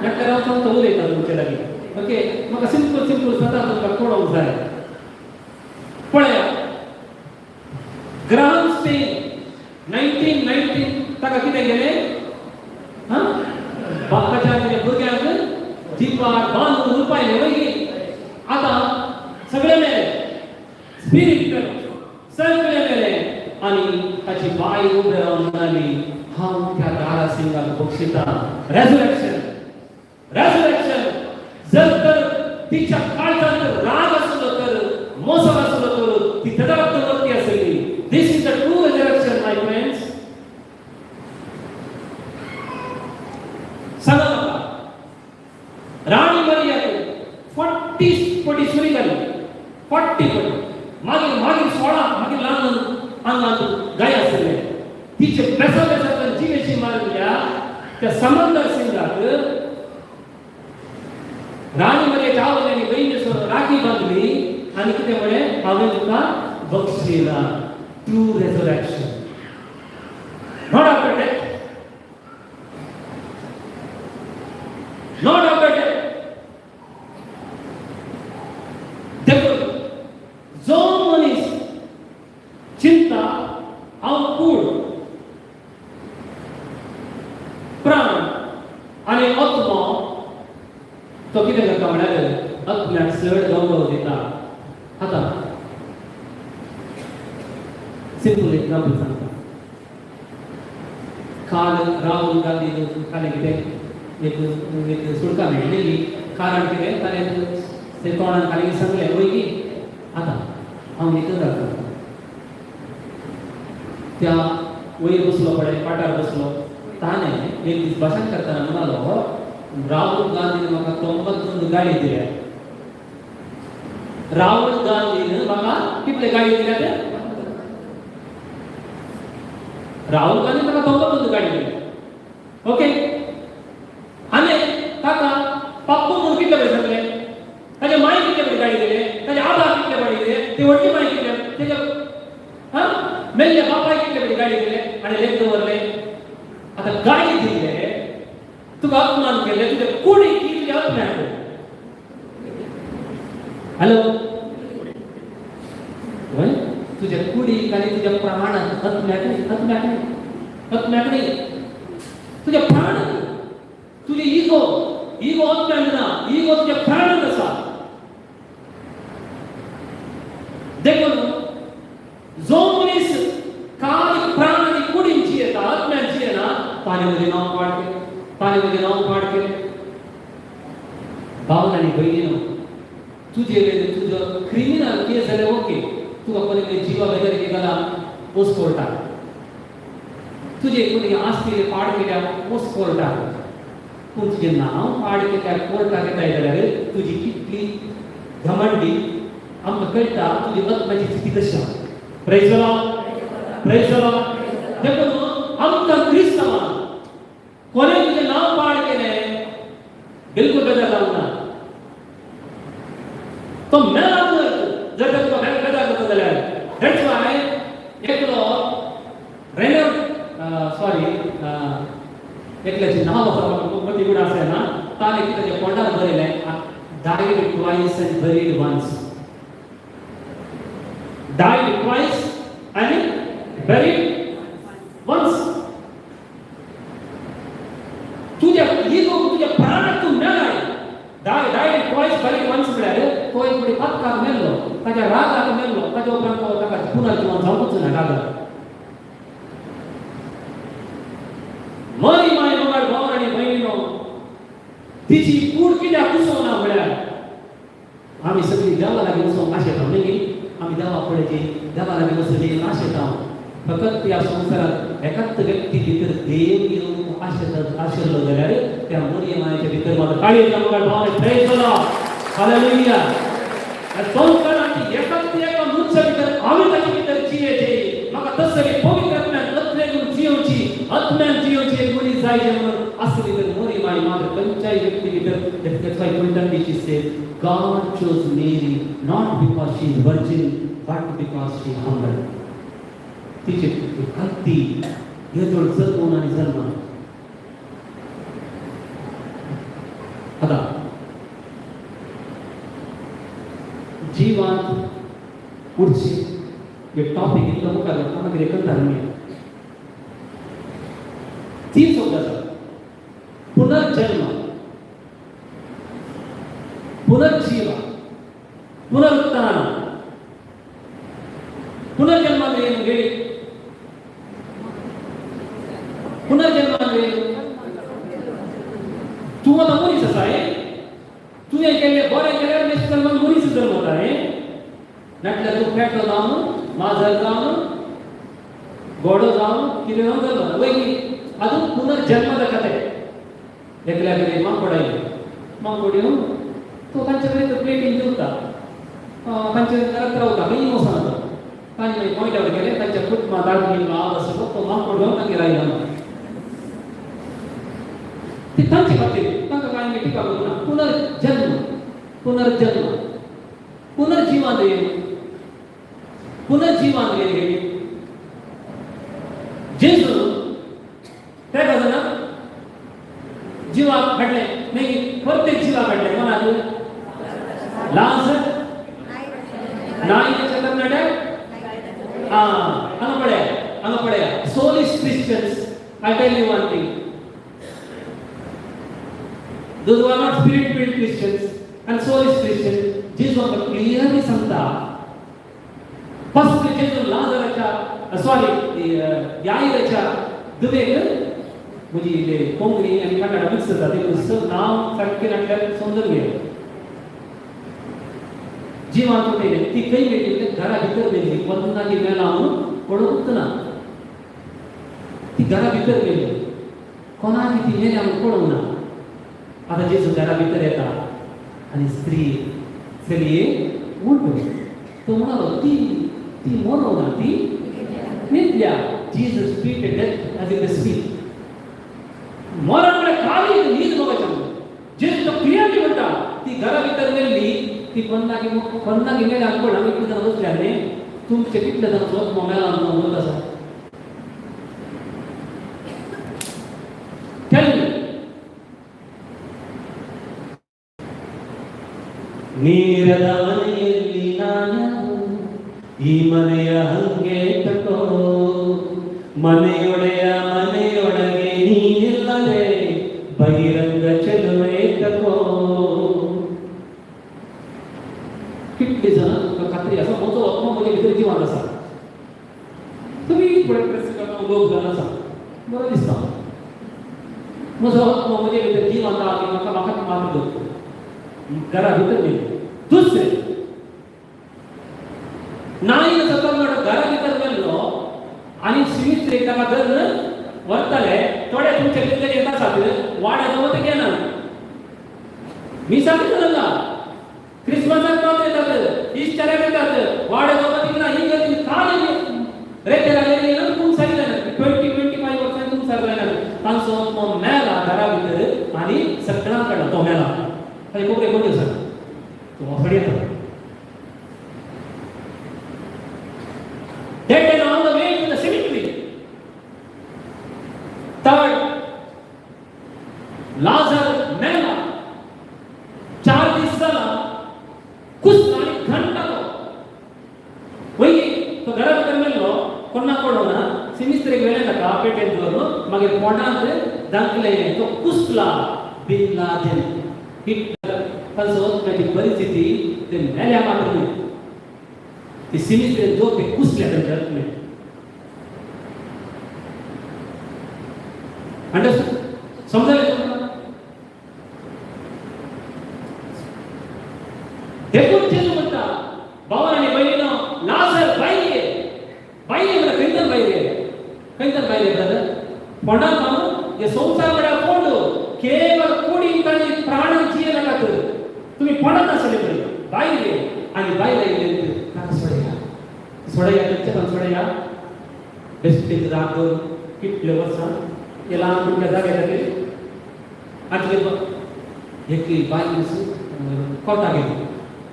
नाटल्यार हांव सांगता उलयता तुमचे लागीं. ओके, म्हाका सिंपल सिंपल सदां तुमकां कळोंक जाय. पळया, ग्राहम स्टेन 1919 ताका कितें गेलें? हां, बाप्पाच्या ताच्या भुरग्यांक जिपार बांदून उरपायलें वय. आतां सगळे मेले, स्पिरीट मेलो, सगळे मेले. आनी ताची बायल उबे रावन म्हणाली, हांव त्या दारा सिंगाक बक्षितां. Resurrection, resurrection. जर तर तिच्या काळजांत राग आसलो तर, मोसम आसलो तर, ती तेदा वरती आसली. This is the true resurrection, my friends. सांगा म्हाका, राणी मरियाक 40 पटी सुरी घाली, 40 पटी. मागीर मागीर 16, मागीर ल्हान आंगांत गाय आसले. तिचे बेसा बेसांतल्यान जिवेशी मारिल्ल्या त्या समंदर सिंगाक राणी मरियाच्या आवय आनी भयणी राखी बांदली आनी कितें म्हळें? हांवें तुका बक्षिला. True resurrection, not after death, not after death. देखून जो मनीस चिंता हांव कूड, प्राण आनी आत्मो, तो कितें करता म्हळ्यार आत्म्याक चड गौरव दिता. आतां सिंपल एक्झाम्पल सांगता. काल राहुल गांधी काल कितें एक एक सुटका मेळिल्ली. कारण कितें, ताणें ते तोंडान खाली सांगलें वय की. आतां हांव एक गजाल सांगता. त्या वयर बसलो पळय, पाटार बसलो, ताणें एक दीस भाशण करतना म्हणालो, राहुल गांधीन म्हाका तोंबातून गाडी दिल्या. राहुल गांधीन म्हाका कितले गाडी दिल्या ते? राहुल गांधी ताका तोंबातून गाडी दिल्या. ओके, आनी ताका पप्पू म्हणून कितले पयशे सांगले? ताच्या माय कितले पयशे गाडी दिले? ताच्या आबा कितले गाडी दिले? ती व्हडली माय कितले? तेच्या हां मेल्ल्या बापाय कितले पयशे गाडी दिले आनी लेख दवरले. आतां गाडी दिले, तुका अपमान केले, तुज्या कुडीक की तुज्या आत्म्याक? हॅलो, वय, तुज्या कुडीक आनी तुज्या प्राणाक, आत्म्याक न्ही, आत्म्याक न्ही, आत्म्याक न्ही, तुज्या प्राणाक. तुजे इगो, इगो आत्म्याक ना, इगो तुज्या प्राणाक आसा. देखून जो मनीस काल प्राण आनी कुडीन येता, आत्म्यान येना, ताणें म्हजें नांव पाड केलें, ताणें म्हजें नांव पाड केलें. भाव आनी भयणीनो, तुजे तुजो क्रिमिनल केस जाल्यार ओके, तुका कोणी जिवा बेजार गेला पोस्ट कोर्टाक, तुजे कोणी आस्ती पाड केल्या पोस्ट कोर्टाक, पूण तुजें नांव पाड केल्यार कोर्टाक येताय जाल्यार तुजी कितली घमंडी आमकां कळटा, तुजी आत्म्याची स्थिती कशी आसा. Praise the Lord, praise the Lord. देखून आमकां क्रिस्तांवांक कोणें तुजें नांव पाड केलें बिलकुल बेजार जावंक ना. तो मेला जर तर तुका बेजार जाता जाल्यार. That's why एकलो रेनर, सॉरी, एकल्याचें नांव आसा मती गुण आसा ना, ताणें कितें ताच्या पोटार बरयलें, died twice and buried once. Died twice and buried once. तुज्या इगो, तुज्या प्राणाक तूं मेलाय. डायड ट्वायस बरीड वन्स म्हळ्यार तो एक फुडें पातकाक मेल्लो, ताच्या रागाक मेल्लो, ताच्या उपरांत तो ताका पुनर्जिवन जावंकूच ना रागाक. मरी माय मगाड भाव आनी भयणीनो, तिची कूड कित्याक कुसोवना म्हळ्यार आमी सगळीं देवा लागीं वचूंक आशेता न्ही, आमी देवा पळयची, देवा लागीं वचून आशेता. फकत ह्या संवसारांत एकाच व्यक्ती भितर देव येवंक आशेता आशिल्लो जाल्यार त्या मरियमाच्या भितर मात्र काळी मुखार भावने प्रेज the Lord, hallelujah. संवसारांत एकाच एका मनशा भितर आमी ताचे भितर जियेचे. म्हाका तसली पवित्र आत्म्यान आत्म्यान जियोवची, आत्म्यान जियोवची एक मनीस जाय म्हणून आसली तर मरियमाय मात्र खंयच्याय व्यक्ती भितर. That's why Kultandi says God chose Mary not because she is virgin but because she humble. तिची भक्ती येदोळ जगून आनी जल्म. आतां जिवांत उरची हे टॉपिक इतलो मुखार आमकां कितें करता न्ही. तीन शब्द आसा, पुनर्जन्म, पुनर्जीव, ಪುನರುತ್ಥಾನ. ಪುನರ್ಜನ್ಮ ಅಂದ್ರೆ ಏನು ಹೇಳಿ? ಪುನರ್ಜನ್ಮ ಅಂದ್ರೆ ಏನು? तूं आतां मनीस आसा हे, तुवें केल्लें बरें केल्यार नेक्स्ट जल्मान मनीस जल्मता हे, नाटल्यार तूं पेटो जावन, माजर जावन, घोडो जावन, कितें जावन जल्मता वय की. आजून पुनर्जन्म जाता ते. एकल्या कडेन माकोड आयलें, माकोड येवन तो तांचे कडेन प्लेटीन जेवता, तांचे घरांत रावता, खंय वचना तो. तांणी मागीर पॉयंट आवट केलें, तांच्या कुटुंबांत आदमी हांव आसलो तो माकोड घेवन तांगेर आयलो. ती तांचे खातीर तांकां कांय टिका करूंक ना. पुनर्जन्म, पुनर्जन्म, पुनर्जीवन येवन, पुनर्जीवन येवन जेजू ते जाणा जिवाक हाडलें, मागीर परतेक जिवाक हाडलें मनाक लाज नायच्या कर्नाटक. हां, हांगा पळया, हांगा पळया. Soulish Christians, I tell you one thing. Those who are not spirit-filled Christians and soulish Christians, जेजू आमकां क्लियरली सांगता. फर्स्ट जेजू लाजराच्या, सॉरी, यायराच्या दुवेक, म्हजी ते कोंकणी आनी कन्नडा मिक्स जाता ते, नांव सारकें नाटल्यार समजून घे. जिवांत उठयलें, ती खंय मेळ्ळी? घरा भितर मेल्ली. कोन्नाची मेला म्हणून पळोवंक ना, ती घरा भितर मेल्ली, कोणाची ती मेल्या म्हणून पळोवंक ना. आतां जेजू घरा भितर येता आनी स्त्री चलये उठ. तो म्हणालो ती ती मरोना, ती न्हिदल्या. Jesus treated death as in the sleep. मरण म्हळ्यार खाली न्हीद मोगाच्या. जेजू तो क्लियरली म्हणटा, ती घरा भितर मेल्ली, ती कोन्नाकी कोन्नाकी मेल्या पळय. आमी कितले जाणां बसल्या न्ही, तुमचे कितले जाणां स्वत मेला म्हणून आसा? Tell me. ನೀರದ ಮನೆಯಲ್ಲಿ ನಾನು ಈ ಮನೆಯ ಹಂಗೆ ತಕೋ, ಮನೆಯೊಡೆಯ ಮನೆಯೊಳಗೆ ನೀನಿಲ್ಲದೆ ಬಹಿರಂಗ ಚೆಲುವೆ ತಕೋ. कितले जाणां तुमकां खात्री आसा म्हजो आत्मो म्हजे भितर जिवान आसा? तुमी फुडें प्रेस करता, लोक जाण आसा, बरो दिसता. म्हजो आत्मो म्हजे भितर जिवान आसा की म्हाका म्हाकाच मात्र दवरता घरा भितर गेली. दुसरें, नायनाचो तरणाटो घरा भितर गेल्लो आनी सिमित्रेक ताका धरून व्हरताले. थोडे तुमचे भितर येता आसात, वाड्याचो वता घेना, मिसाक ना, क्रिसमसाक मात्र येतात, इस्टराक येतात, वाड्याचो वता ना. ही गती खाली रेते लागले कुमसारी जायना. 20-25 वर्सांनी कुमसार जायना. तांचो आत्मो मेला घरा भितर आनी सगळ्यां काडला तो मेला. ताचे कोपरे कोण दिवसा तो फडी येता. Dead and on the way to the cemetery. Third, Lazar मेला, 4 दीस जाला, कुसलो आनी घंटा तो वय तो घरा भितर मेल्लो, कोणाक पडोना. सिमिस्त्रेक वेलें ताका पेटेंत दवरून, मागीर पोटांत दाखले तो कुसला. बिन लादेन, हिटलर, तांचो वचपाची परिस्थिती ते मेल्या मात्र न्हय, ती सिमिस्त्रेक जो ते कुसल्या तांच्या आत्मे. अंडरस्टूड? समजलें तुमकां? देखून केवळ कुडीन तांणी प्राणान जिये नाकात. तुमी पडत आसले पळय भायर ये आनी भायर आयले ताका सोडया सोडया तेंच्या ताका सोडया. बेश्टेच राग दवर कितले वर्सां हे ल्हान भुरग्या जाग्यार खातीर. आनी तुवें एक बायल कोर्टा गेली.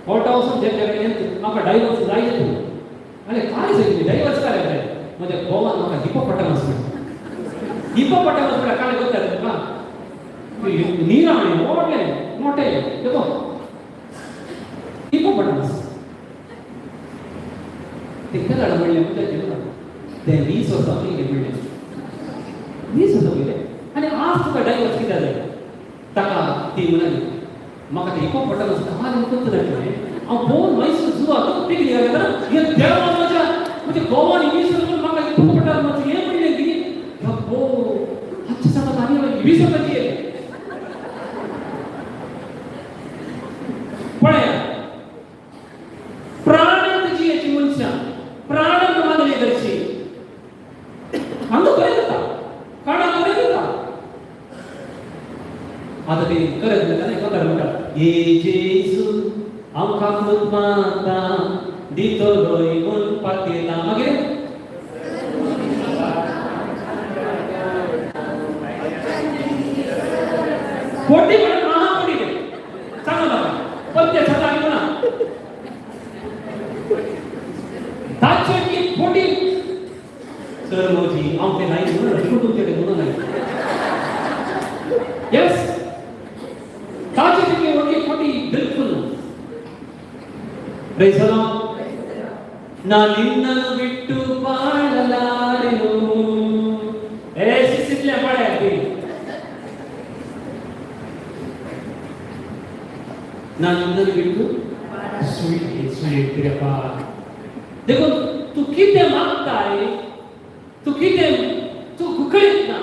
कोर्टा वचून तेंच्या कडेन म्हाका डायवर्स जाय तूं. आनी काय जाय डायवर्स काय जाय? म्हज्या घोवान म्हाका हिपोपोटामस म्हणटा. हिपोपोटामस म्हळ्यार काय करता तुमकां? निराणे व्हडलें मोठें देखो हिपोपोटामस. ते केदळ म्हणलें म्हणटा तें 20 वर्सां पयलीं म्हणलें, 20 वर्सां पयलें. आनी आज तुका डायवर्स कित्याक जाय? ताका ती म्हणाली म्हाका ते हिपोपोटामस काल करता नासलें. हांव भोंवन मैसूर जुवाक पिकनीक घेतना हे देवा म्हज्या म्हणजे गोवान 20 वर्सां म्हाका हिपोपोटामस हें म्हणलें की अब्बो हाचे सांगत आनी 20 वर्सांची येयलें. पळया प्राणांत जियेची मनशां प्राणांत मागणी करची हांगा बरें जाता काणा बरें जाता. आतां ते करत म्हणटा न्ही कोतार म्हणटा ये जेजू आमकां माता दितलोय म्हूण पातयेता. मागीर फोटी म्हणून आहा फोटी ते सांगा म्हाका पत्ते सदां आयकूना ताचे की फोटी सर मोजी हांव ते नाही म्हणून तुमचे कडेन म्हणून नाही. येस ताचे तितली व्हडली फोटी बिलकुल. Praise the Lord. ನಾ ನಿನ್ನನ್ನು ಬಿಟ್ಟು ಬಾಳಲಾರೆನು. ಏ ಸಿಸಿಟ್ಲೆ ಪಡೆ ನಾ ನಿನ್ನನ್ನು ಬಿಟ್ಟು सुई सुई ಹೇಳ್ತೀರಪ್ಪ. देखो तू कितें मागताय तू कितें तूं गुकळीत ना.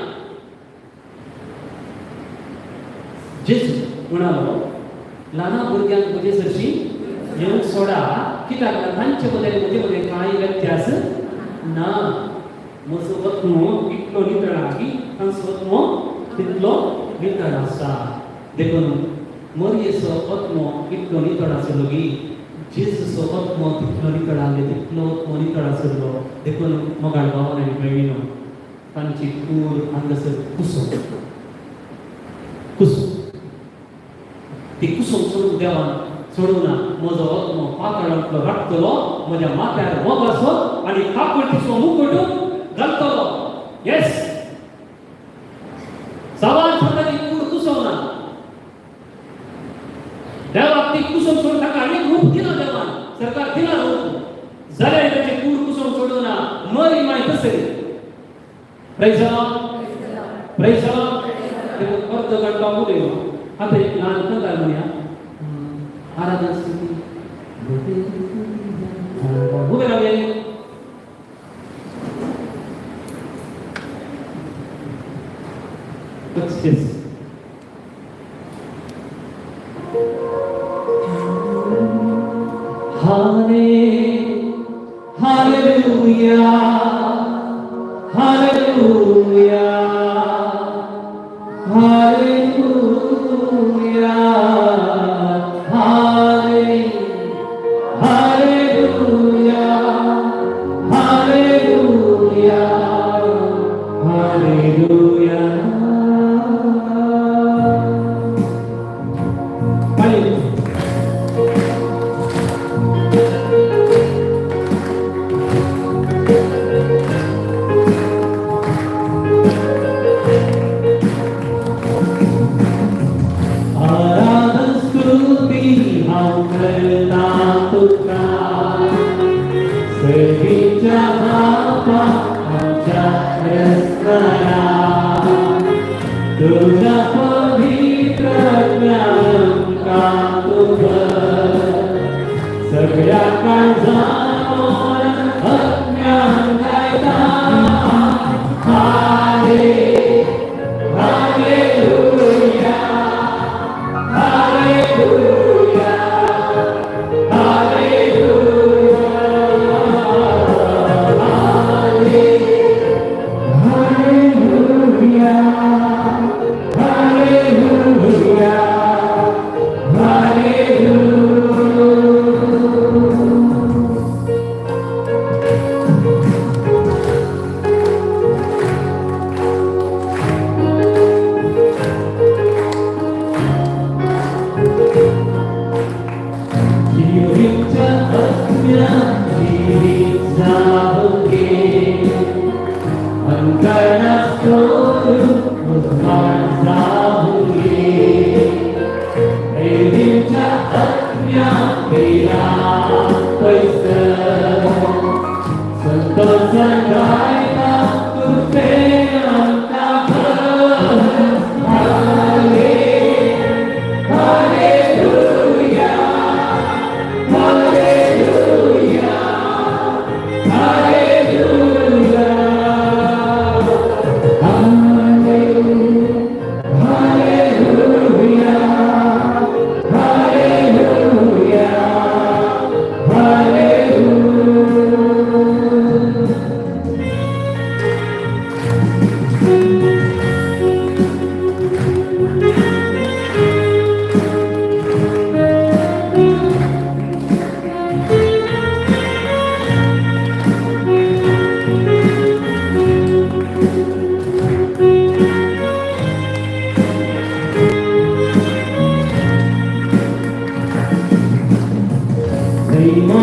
जेजू म्हणालो ल्हाना भुरग्यांक म्हजे सरशी येवंक सोडा कित्याक तांचे मदें म्हजे मदें कांय व्यत्यास ना. म्हजो आत्मो इतलो नितळ आहा की तांचो आत्मो तितलो नितळ आसा. देखून मरयेचो आत्मो इतलो नितळ आसलो की जेजूचो आत्मो तितलो नितळ आसलो तितलो आत्मो नितळ आसलो. देखून मोगाळ भावान आनी भयणीनो तांची कूर हांगासर कुसो कुसो ती कुसून सोडून देवान सोडूं ना. म्हजो आत्मो पातळांतलो राखतलो म्हज्या माथ्यार मोग आसो आनी काकुळटीचो मुकुट घालतलो. येस सवाल स्वताची कूड कुसोवना. देवाक ती कुसून सोडून ताका आनीक रूप दिना देवान सरकार दिना रूप जाल्यार ताची कूड कुसून सोडूं ना. मरी माय तसरी. Praise the Lord. Praise the Lord. अर्ध घंटा उलयलो. आतां एक ल्हान कंतार म्हणया आराधना स्तुती उबे रावया. Yes. Hallelujah, hallelujah, hallelujah, hallelujah, hallelujah, hallelujah. Hallelujah. आराधन स्तुती हांव करता तुका सगळीच्या बापा आमच्या रसना तुझ्या पवित्र ज्ञान तुझं सगळ्या काळजान अज्ञान गायता. Hallelujah, hallelujah, hallelujah, hallelujah, hallelujah.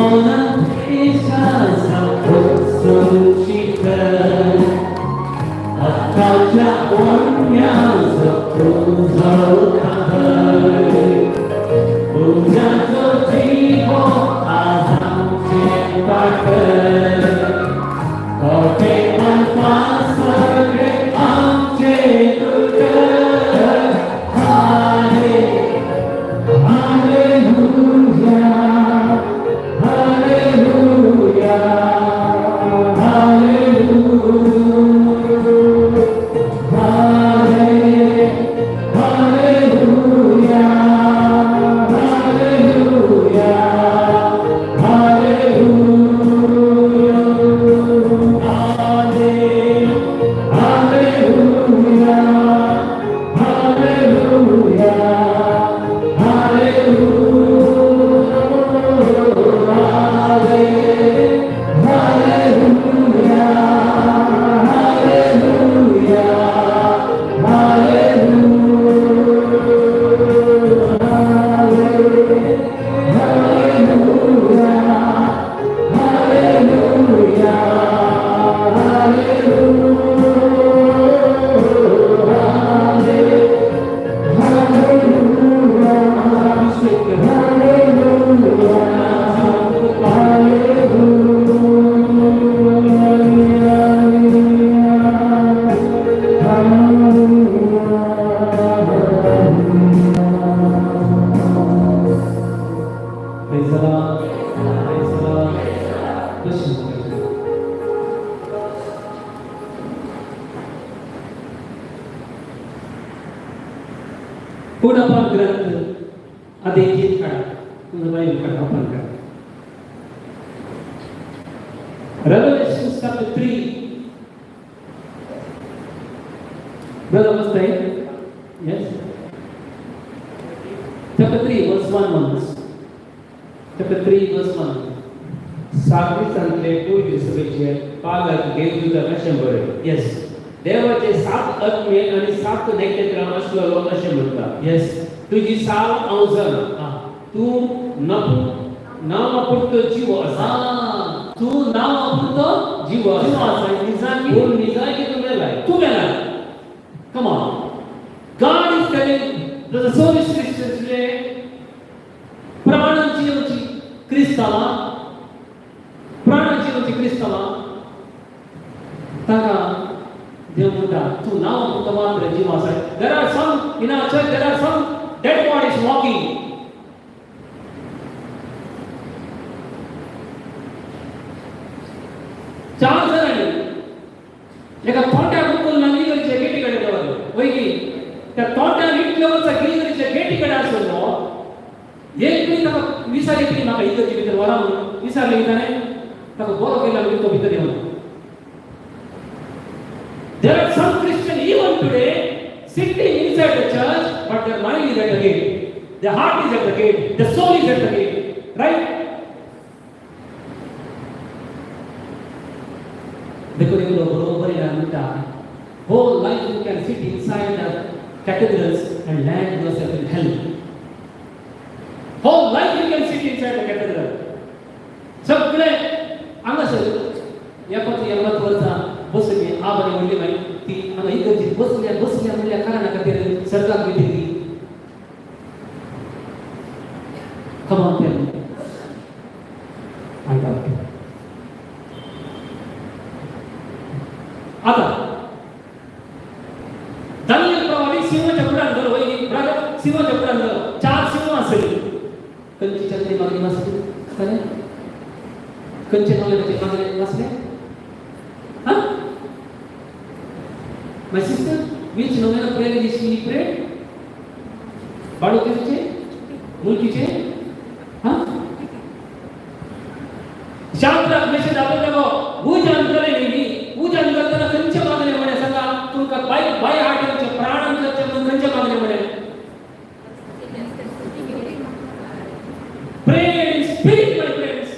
सियोना देशाचा उत्सव हक्काच्या ओढण्याचा तुझं खाबर. उज्याचो जीवो आज आमचे पाटर. कोठे अल्पा सगळे आमचे दुर्ग. हाले हालेलुया, हालेलुया, हालेलुया, हाले हालेलुया, हालेलुया, हालेलुया, हाले hallelujah, hallelujah, hallelujah, hallelujah, hallelujah, hallelujah, hallelujah, hallelujah, hallelujah, hallelujah, hallelujah, hallelujah. Praise the Lord. Praise the Lord. Listen. पूर्ण ग्रंथ आधी गीत काढा, तुझं बाईबल काढा, ओपन करा. Revelation chapter 3. Brother Mustain? Yes? Chapter 3, verse 1 once. Chapter 3, verse 1. सार्दीसांतले पूर्वी सभेचे पालक देवदूताक अशें बरय. देवाचे सात आत्मे आनी सात नखेत्रां आसलेलो अशें म्हणटा. तुजी साल हांव जाणा. तूं नांवापुरतो जिवो आसा. Ah, तूं नांवापुरतो जिवो जिवो आसा. आसा. निजाकी पूण निजाकी तूं मेलाय. तूं मेला. Come on. God is telling the service Christians today, प्राणांची येवची क्रिस्तांवां, प्राणांची येवची क्रिस्तांवां, ताका देव म्हणटा तूं नांवापुरतो मात्र जीव आसा. There are some in our church, there are some dead bodies walking. चार जाणांनी एका तोंड्याक उखलून इगर्जेच्या गेटी कडेन दवरलो वय की त्या तोंड्यान इतले वर्सां इगर्जेच्या गेटी कडेन आसलो, एक तरी ताका विचारले की म्हाका इगर्जे भितर व्हरा म्हणून विचारले की ताणें ताका बरो केला मागीर तो भितर येवन. There are some Christians even today sitting inside the church, but their mind is at the gate. Their heart is at the gate. The soul is at the gate. Right? देखून एकलो बरोबर येणार म्हणटा, whole life you can sit inside the cathedrals and land yourself in hell. Whole life you can sit inside the cathedral. सगळे हांगासर 70-80 वर्सां बसली आबा व्हडली मागीर ती हांगा इगर्जेत बसल्या बसल्या म्हणल्या कारणा खातीर सर्गाक वयतली ती. Come on, tell me. I doubt. आता दानियल प्रवादी सिंहाच्या पुढ्यान गेलो वय ब्रदर, सिंहाच्या पुढ्यान गेलो. चार सिंह आसली. खंयची चंद्री मागणी वाचली खरें? खंयचे नॉलेजाचे मागणे वाचले? हा. My sister, which novena prayer is she prayed? बाळुकीचे, मुलकीचे, हा? शाद्रक, मेशक, अबेदनगो उजान केले न्ही. उजान करतना खंयचे मागणे म्हणे सांगा तुमकां? बाय बाय हार्ट येवचे प्राणान करचे म्हणून खंयचे मागणे म्हणे? Pray in spirit, my friends.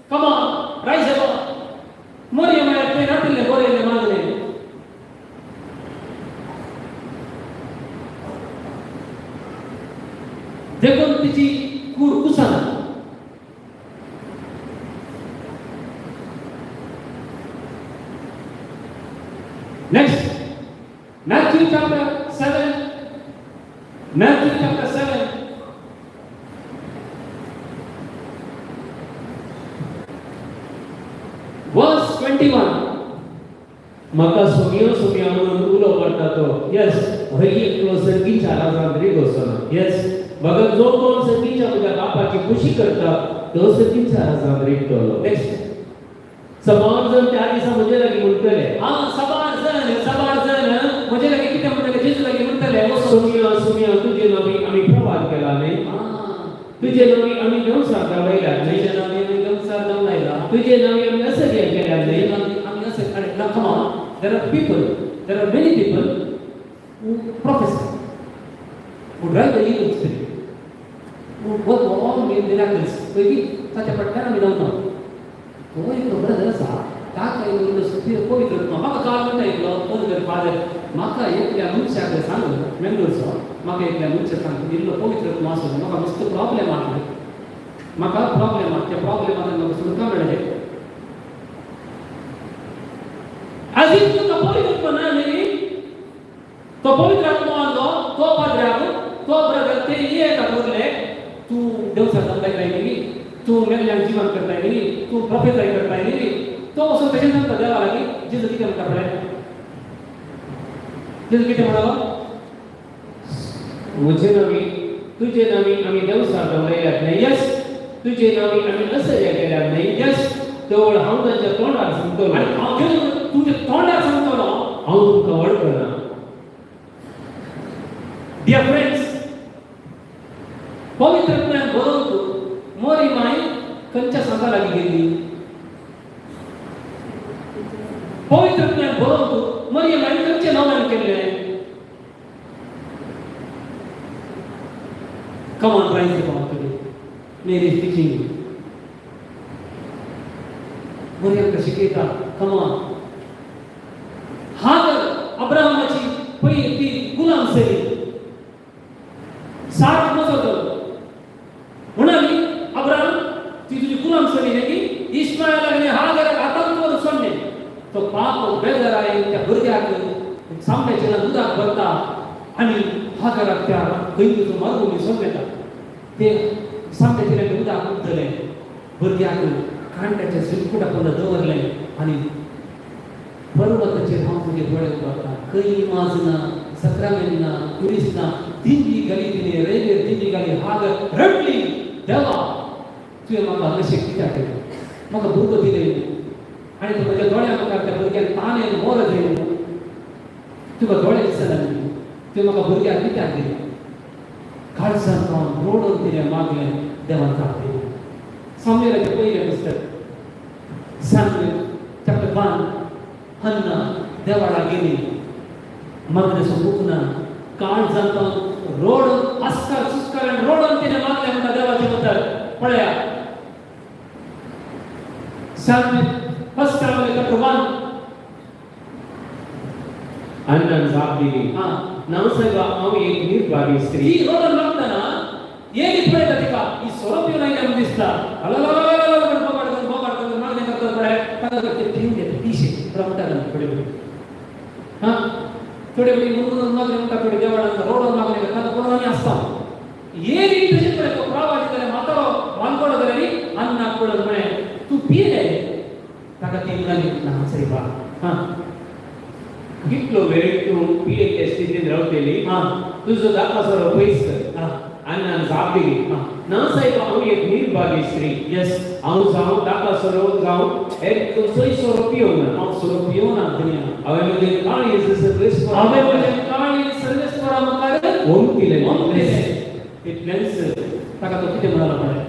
Come on, rise above. मोरये म्हळ्यार ते नातिल्ले बरयल्ले मागणे. देखून तिची कूड कुसना. Chapter 7, Matthew chapter 7, verse 21. म्हाका सोमियो सोमियो म्हणून उलो पडटा तो हय एकलो सर्गीच्या राजांत रिगोसना. मगर जो कोण सर्गीच्या म्हज्या बापाची खुशी करता तो सर्गीच्या राजांत रिगतलो. नेक्स्ट. सबार जण त्या दिसा म्हजे लागीं म्हणटले, हा, सबार जण, सबार जण म्हजे लागीं कितें म्हणटले? जेजू लागीं म्हणटले, ओ सोमिया सोमिया, तुजे नावी आमी प्रवाद केला न्हय? तुजे नावी आमी देवसार दावयल्यात न्हय? तुजे नांव आमी देवचार दावलायला. तुजे नावी आमी असर्य केल्यात न्हय? आमी अशें. आनी now come on, there are people, there are many people who prophesy, who drive the evil spirit, who work all miracles. पयलीं ताच्या फाटल्यान आमी धांवता. तो एकलो ब्रदर आसा, ताका इल्लो पवित्र आत्मा. म्हाका काल म्हणटा एकलो फोन कर, फादर, म्हाका एकल्या मनशाक सांग, मेंगलोरचो, म्हाका एकल्या मनशाक सांग, इल्लो पवित्र आत्मा आसून म्हाका मस्त प्रॉब्लेम आसले, म्हाका प्रॉब्लेम आसा, त्या प्रॉब्लेमांतल्यान म्हाका सुटका मेळ्ळें. As if तुका पवित्र आत्मा ना न्ही. तो पवित्र आत्मा आसलो तो पाद्र्याक, तो ब्रदर, ते एक उरले. तूं देवचार दाखयताय न्ही, तूं मेल्ल्यांक जिवन करताय न्ही, तूं प्रोफेसाय करताय न्ही. तो वचून तशें सांगता देवा लागीं. जेजू कितें म्हणटा पळय. जेजू कितें म्हणलो? म्हजे नावी, तुजे नावी आमी देवसार दावयल्यात न्हय? तुजे नावी आमी असर्य केल्यात न्हय? तवळ हांव तांच्या तोंडार सांगतलो, आनी हांव जेजू तुमच्या तोंडार सांगतलो, हांव तुमकां वळखना. डियर फ्रेंड्स, पवित्र आत्म्यान बरोवन मोरी माय खंयच्या सांगा लागीं गेली? पवित्र आत्म्यान बरोवन मरिया माय खंयच्या नांवान केल्लें? Come on, praise the God today. Mary is teaching you. Mariam का शिकयता. Come on. हागर अब्राहमाची पयली ती गुलाम चली, 60 मजो म्हणाली, अब्राहम, ती तुझी गुलाम चली न्ही की इस्मायलाक आनी हागराक हातांत दवरून सोडले. तो पाप बेजाराय त्या भुरग्याक सामण्याच्या दुदाक भरता आनी हागराक त्या खंय मरुभूमी सोडून येता. ते सामण्याच्या उदक उरतलें, भुरग्याक कांट्याच्या सिरकुटा पोंदा दवरलें आनी पर्वताचेर हांव तुजे दोळे उबारता. खंय माज ना, सक्रामेन ना, कुरीस ना, दिंडी घाली तिणे रेल्वेर, दिंडी घाली. हागर रडली, देवा, तुवें म्हाका अशें कित्याक केलें? म्हाका भुरगो दिलें आनी तूं म्हज्या दोळ्या मुखार त्या भुरग्यान ताणें मोर दिलें. तुका दोळे दिसना न्ही? तुवें म्हाका भुरग्याक कित्याक दिलें? काळजान हांव रोडून तिणें मागलें, देवान जाप दिली. सामुएलाचें पयलें पुस्तक, सामुएल चॅप्टर 1. हन्ना देवाळा गेली, मागण्याचो बुक ना, काळजान रोड आस्कार सुस्कार आनी रोडून तिणें मागलें म्हणटा देवाचें उतर. पळया, Samuel, first Samuel chapter 1. Annan जाप दिली, ना साहेबा, हांव एक निर्भागी स्त्री. ती रोडून मागतना एली पळयता तिका, ही सोरो पिवन आयल्या म्हूण दिसता. हलललललल बोबाड करून, बोबाड करून मागणें करता. पळय, ताका ते पिवन घेता, पिशे म्हणटा. थोडे थोडे, हां, थोडे थोडे मुरमुरून मागणें म्हणटा, थोडे देवळान रोडून मागणें करता. पळोवन आमी आसता. एली तशें पळय, तो प्रवासी जाल्यार म्हातारो वानकडो जाल्यार अन्नाक पळोवन म्हळें, तूं पियेले? ताका ती म्हणाली, ना सायबा. हां. कितलो वेळ तूं पियेल्ले स्थितींत रावतली? तुजो दाकासरो पयस कर. अन्नान जाप दिली, ना साहेब, हांव एक निर्भागी स्त्री. हांव जावं दाकासरो जावं एक खंयचोय सोरो पिवना. हांव सोरो पिवना दुनिया. हांवें म्हजें काळीज सर्वेस्परा हांवें म्हजें काळीज सर्वेस्परा मुखार ओंपिलें. ओंपिलें. तितलेंच ताका तो कितें म्हणालो पळय.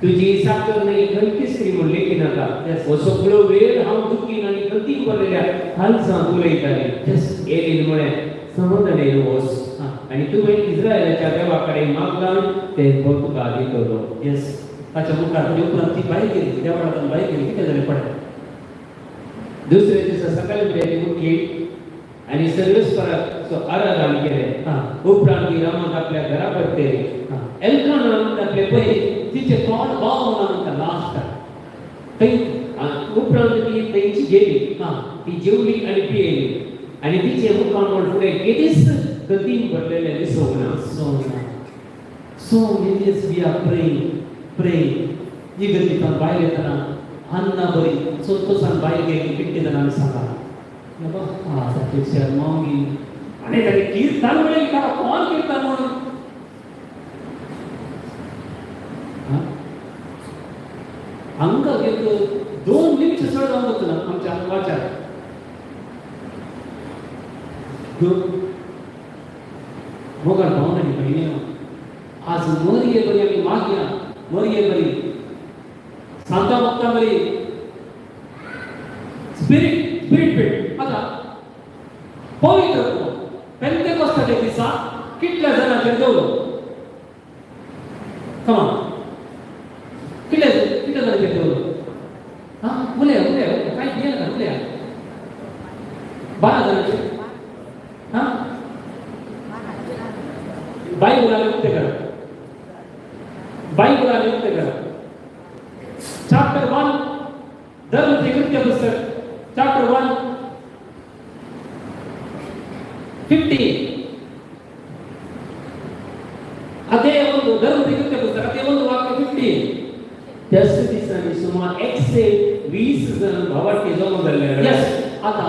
तुजी साकर न्ही खंती स्त्री म्हूण लेखी नाका. हो सगळो वेळ हांव दुखीन आनी खंती भरलेल्या काळजांत उलयतालें. एलीन म्हळें, समाधानेन वच आनी तुवें इस्रायलाच्या देवा कडेन मागलां तें तो तुका दितलो. येस, ताच्या मुखार ताच्या उपरांत ती भायर गेली, देवळांतल्यान भायर गेली. कितें जालें पळय. दुसऱ्या दिसा सकाळी फुडें ती उठली आनी सर्वेस्पराचो आराधन केलें. उपरांत ती रामाक आपल्या घरा परतली. एल्कानान आपले पळय, तिचें तोंड बावना म्हणटा लास्टाक थंय. उपरांत ती थंयची गेली. ती जेवली आनी पियेली. आनी तिचे मुखामळ फुडें केदीच गतीन भरलेलें दिसूंक ना. So so yes, we are praying, praying. इगर्जींतल्यान भायर येतना अन्ना बरी संतोशान भायर गेली पिट्टेतना आमी सांगा बाबा ताचे शर्मावगी आनी ताचे कीर्तन म्हणलें ताका कोण कीर्तन म्हणून हा? हांगा एक 2 निमिष चड जावन वतना आमच्या वाचार मोगाळ भावन आनी भयणी, आज मरये बरी आमी मागया, मरये बरी सांता भक्ता बरी स्पिरीट स्पिरीट पेट. आतां पवित्र पेंतेकोस्ताच्या दिसा कितल्या जाणांचेर दवरलो? कमा, कितले कितल्या जाणांचेर दवरलो? हा, उलया उलया, काय भिये नाका, उलया. 12 जाणांचेर. हा, बायबलान उक्ते करा, बायबलान उक्ते करा. चॅप्टर 1, धर्मचे कृत्य पुस्तक, चॅप्टर 1 15. अध्याय 1, धर्मचे कृत्य पुस्तक, अध्याय 1 वाक्य 15. त्याच दिसांनी सुमार 120 जण भावार्थी जमा जाल्ले. यस, आता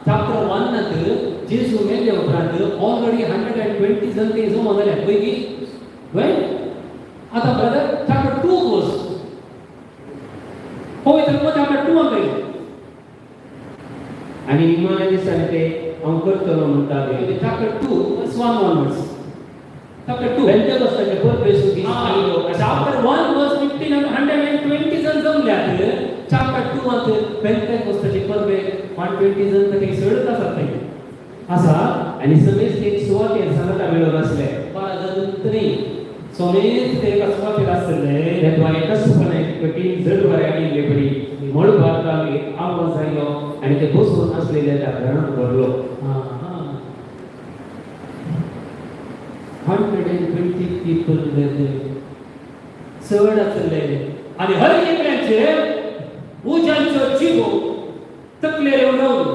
चॅप्टर 1 जेजू मेल्ले उपरांत ऑलरेडी 120 जण ते जमा जाले पयकी वय. आता ब्रदर चॅप्टर 2 वर्स पवित्र चॅप्टर 2 आंत. आनी निमाण्या दिसांनी ते हांव करतलो म्हणटाले. चॅप्टर 2 वर्स 1 वर्स चॅप्टर 2. पेंतेकोस्ताचे परबेचो दीस आयलो. चॅप्टर 1 वर्स 15 120 जण जमल्यात. चॅप्टर 2 आंत पेंतेकोस्ताचे परबे 120 जण तरी चडच आसात थंय आसा. आनी समेस्त एक सुवातेर सांगाता मेळून आसले. 12 जण तरी समेत ते एका सुवातेर आसले. तेन्ना एकाच सुपनाक कठीण जड वारें आयिल्ले परी मळबांतल्यान एक आवाज आयलो आनी ते बसून आसलेल्या त्या घरांत भरलो. 120 people were there. चड आसले आनी हर एकल्याचे उज्यांचो जिबो तकलेर येवन रावलो.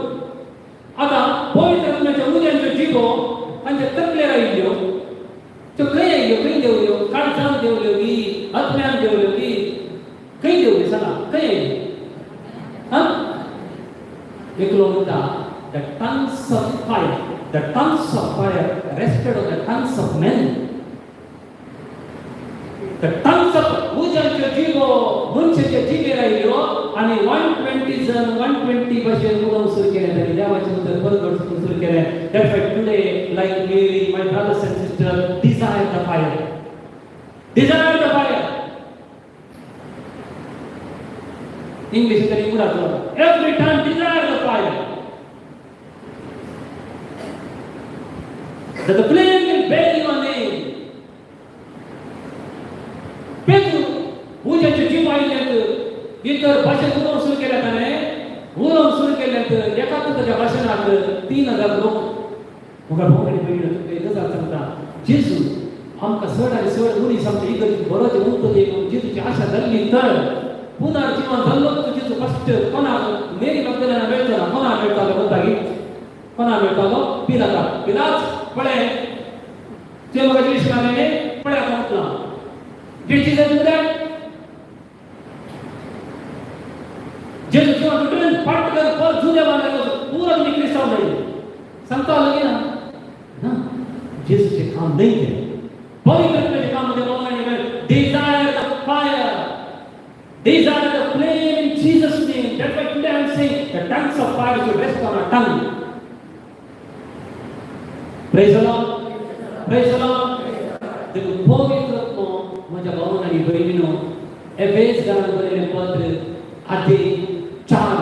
आतां पवित्र आत्म्याच्या उज्यांच्यो जिबो तांच्या तकलेर आयिल्ल्यो, त्यो खंय आयिल्ल्यो? खंय देंवल्यो? काळजान देंवल्यो की आत्म्यान देंवल्यो की खंय देंवल्यो? सांगा, खंय आयिल्ल्यो? हा, एकलो म्हणटा, the tongues of fire, the tongues of fire rested on the tongues of men. The tongues of उज्यांच्यो जिबो मनशाच्या जिबेर आयल्यो आनी 120 जण 120 भाशेन उलोवंक सुरू केलें. तांणी देवाचें उतर परगट सुरू केलें. That's why today, like Mary, my brothers and sisters, desire the fire. Desire the fire. English तरी उडात. Every time desire the fire. That the flame will bear your name. पेतू उज्याचे जीव आयिल्ल्यात इतर भाशेन उलोवंक सुरू केल्या ताणें. उलोवंक सुरू केल्यात एकाच ताच्या भाशणांत 3000 लोक. म्हाका भाव आनी भयण, तुमकां एक गजाल सांगता, जेजू आमकां चड आनी चड मनीस आमच्या इगर्जेक बरो उरतले म्हणून जेजूची आशा जाल्ली तर पुनर्जिवन जाल्लो जेजू फस्ट कोणाक? मेरी मगदलेना मेळचो ना. कोणाक मेळटालो म्हणटा? कोणाक मेळटालो? पिलाताक. पिलात, पळय, तुवें म्हाका जेजू मारलें, पळय आतां म्हटलां. Did Jesus do that? जेजू जिवन तुटून पाट कर पर जुदेवान पुरा तुमी क्रिस्तांव जाली सांगता लगे ना ना. जेजूचें काम न्हय तें, पवित्र आत्म्याचें काम. म्हणजे भाव आनी desire the fire, desire the flame in Jesus' name. That's why today I am saying the tongues of fire should rest on our tongue. Praise the Lord. Praise the Lord. देखून पवित्र आत्मो, म्हज्या भावान आनी भयणीनो, एफेस गारान बरयलें पत्र आदी 4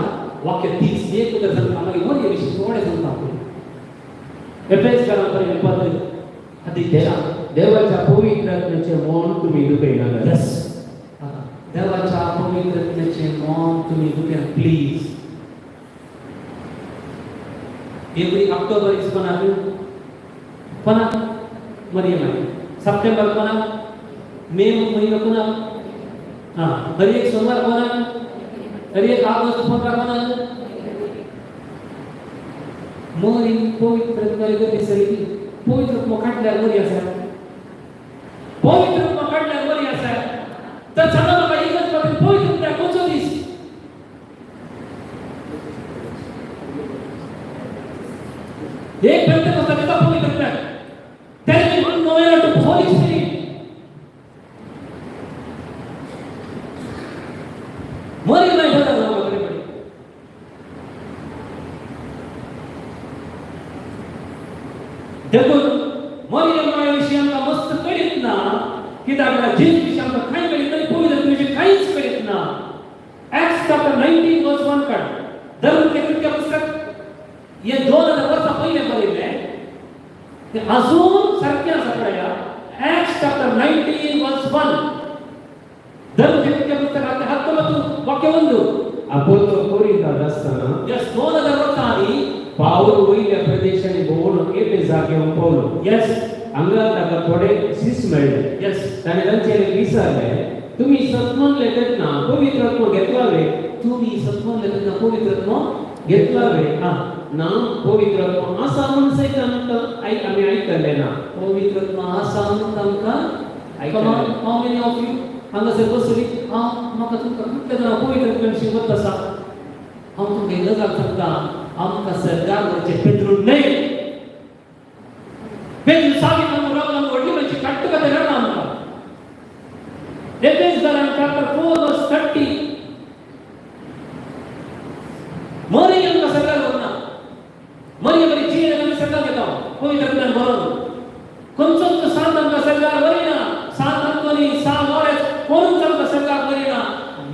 वाक्य 30 एक उतर सांगता, मागीर मोरये विशीं थोडें सांगता. एफेस गारान बरयलें पत्र आदी 4. देवाच्या पवित्र आत्म्याचें मन तुमी दुखयनाका. यस, देवाच्या पवित्र आत्म्याचें मन तुमी दुखयना. प्लीज, every October is कोणाक? कोणाक? मरियम. सप्टेंबर कोणाक? मे म्हयनो कोणाक? हां, हर एक सोमवार कोणाक? हर एक ऑगस्ट 15 कोणाक? मरी पवित्र गती सरी पवित्र काडल्यार मरी आसा, पवित्र काडल्यार मरी आसा. तर सांगा म्हाका एकच बाबतींत पवित्र म्हळ्यार खंयचो दीस? एक पेंतेकोस्ता दिसा पवित्र म्हळ्यार तेणे नोवेना टू होली स्पिरिट. मरी नाही बदल जावं खरें. देखून मरियम विशीं आमकां मस्त कळीत ना, कित्याक म्हळ्यार जेजू विशीं आमकां कांय कळीत ना आनी पवित्र विशीं कांयच कळीत ना. Acts chapter 19 verse 1 काड. धर्मके कृत्य पुस्तक हे 2000 वर्सां पयलें बरयल्लें, ते अजून सारकें आसा. पळया, Acts chapter 19 verse 1. धर्मके कृत्य पुस्तकांतलें 19 वाक्य 1. आपोलो कोरिंतांत आसतना, यस, 2000 वर्सां आदीं. पावल वयल्या प्रदेशांनी भोंवून एफेसाक येवन पावलो. हांगा ताका थोडे शिस मेळ्ळे. ताणें तांचेर विचारलें, तुमी सत्मनले तेन्ना पवित्र आत्मो घेतला वे? तुम्ही सत्मनले तेन्ना पवित्र आत्मो घेतला वे? हा. ना, पवित्र आत्मो आसा म्हूण सयत आमकां आमी आयकल्लें ना. पवित्र आत्मा आसा म्हणून तांकां. Come on, how many of you हांगासर बसली हांव म्हाका तुमकां कितले जाणां पवित्र आत्म्या विशीं मत आसा? हांव तुमकां एक गजाल सांगता, आमकां सरकार वरचें पेत्रूल न्हय. पेत्रूल साबीत आमकां रावला, व्हडली म्हणजे काट्ट कथा रडना आमकां. एफेसदारां चॅप्टर 4 वर्स 30. मरी आमकां सरकार व्हरना. मरी बरी जीण आमी सरकार घेता पवित्र आत्म्यान बरोवन. खंयचोच सांत आमकां सरकार व्हरिना. सांत अंतोनी, सांत लॉरेन्स, कोणूच आमकां सरकार व्हरिना.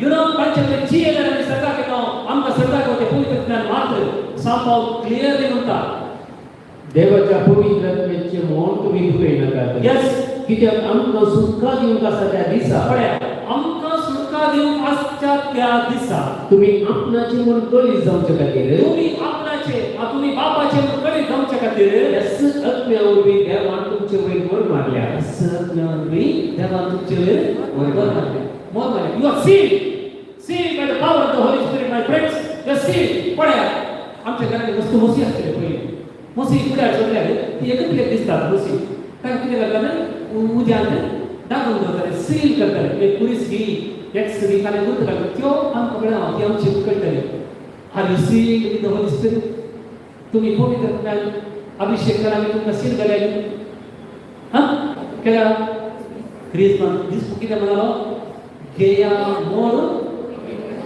युरोप तांचे कडेन जी येल्यार आमी सरकार घेता. आमकां सरकार घेवचें पवित्र आत्म्यान मात्र. सांत पावल क्लियरली म्हणटा, देवाच्या पवित्र आत्म्याचें मोन तुमी दुखयनाकात, कित्याक आमकां सुटका दिवंक आसा त्या दिसा, पळया, आमकां सुटका दिवंक आसच्या त्या दिसा, तुमी आपणाचे म्हूण कळीत जावचे खातीर, तुमी आपणाचे, तुमी बापाचे म्हूण कळीत जावचे खातीर, त्याच आत्म्या वरवीं देवान तुमचे वयर मोर मारल्या. आत्म्या वरवीं देवान तुमचे वयर मोर मारल्या, मोर मारल्या. You are sealed, sealed by the power of the Holy Spirit, my friends. You are sealed. पळया, आमच्या घरांत वस्तू म्हशी आसतले पयलीं. म्हशी फुड्यार सोडल्यार ती एकच कितें दिसतात म्हशी. ताका कितें करताले? उद्यांत दागून दवरताले, सील करताले. एक पुलीस घी एक्स बी काले गुर्त घालता, त्यो आमकां कळना, ती आमची कळटली. Are you sealed with the Holy Spirit? तुमी पवित्र आत्म्यान अभिषेक केला, आमी तुमकां सील केल्या. हा केला. क्रिस्मस दीस कितें म्हणालो? घेया मोर.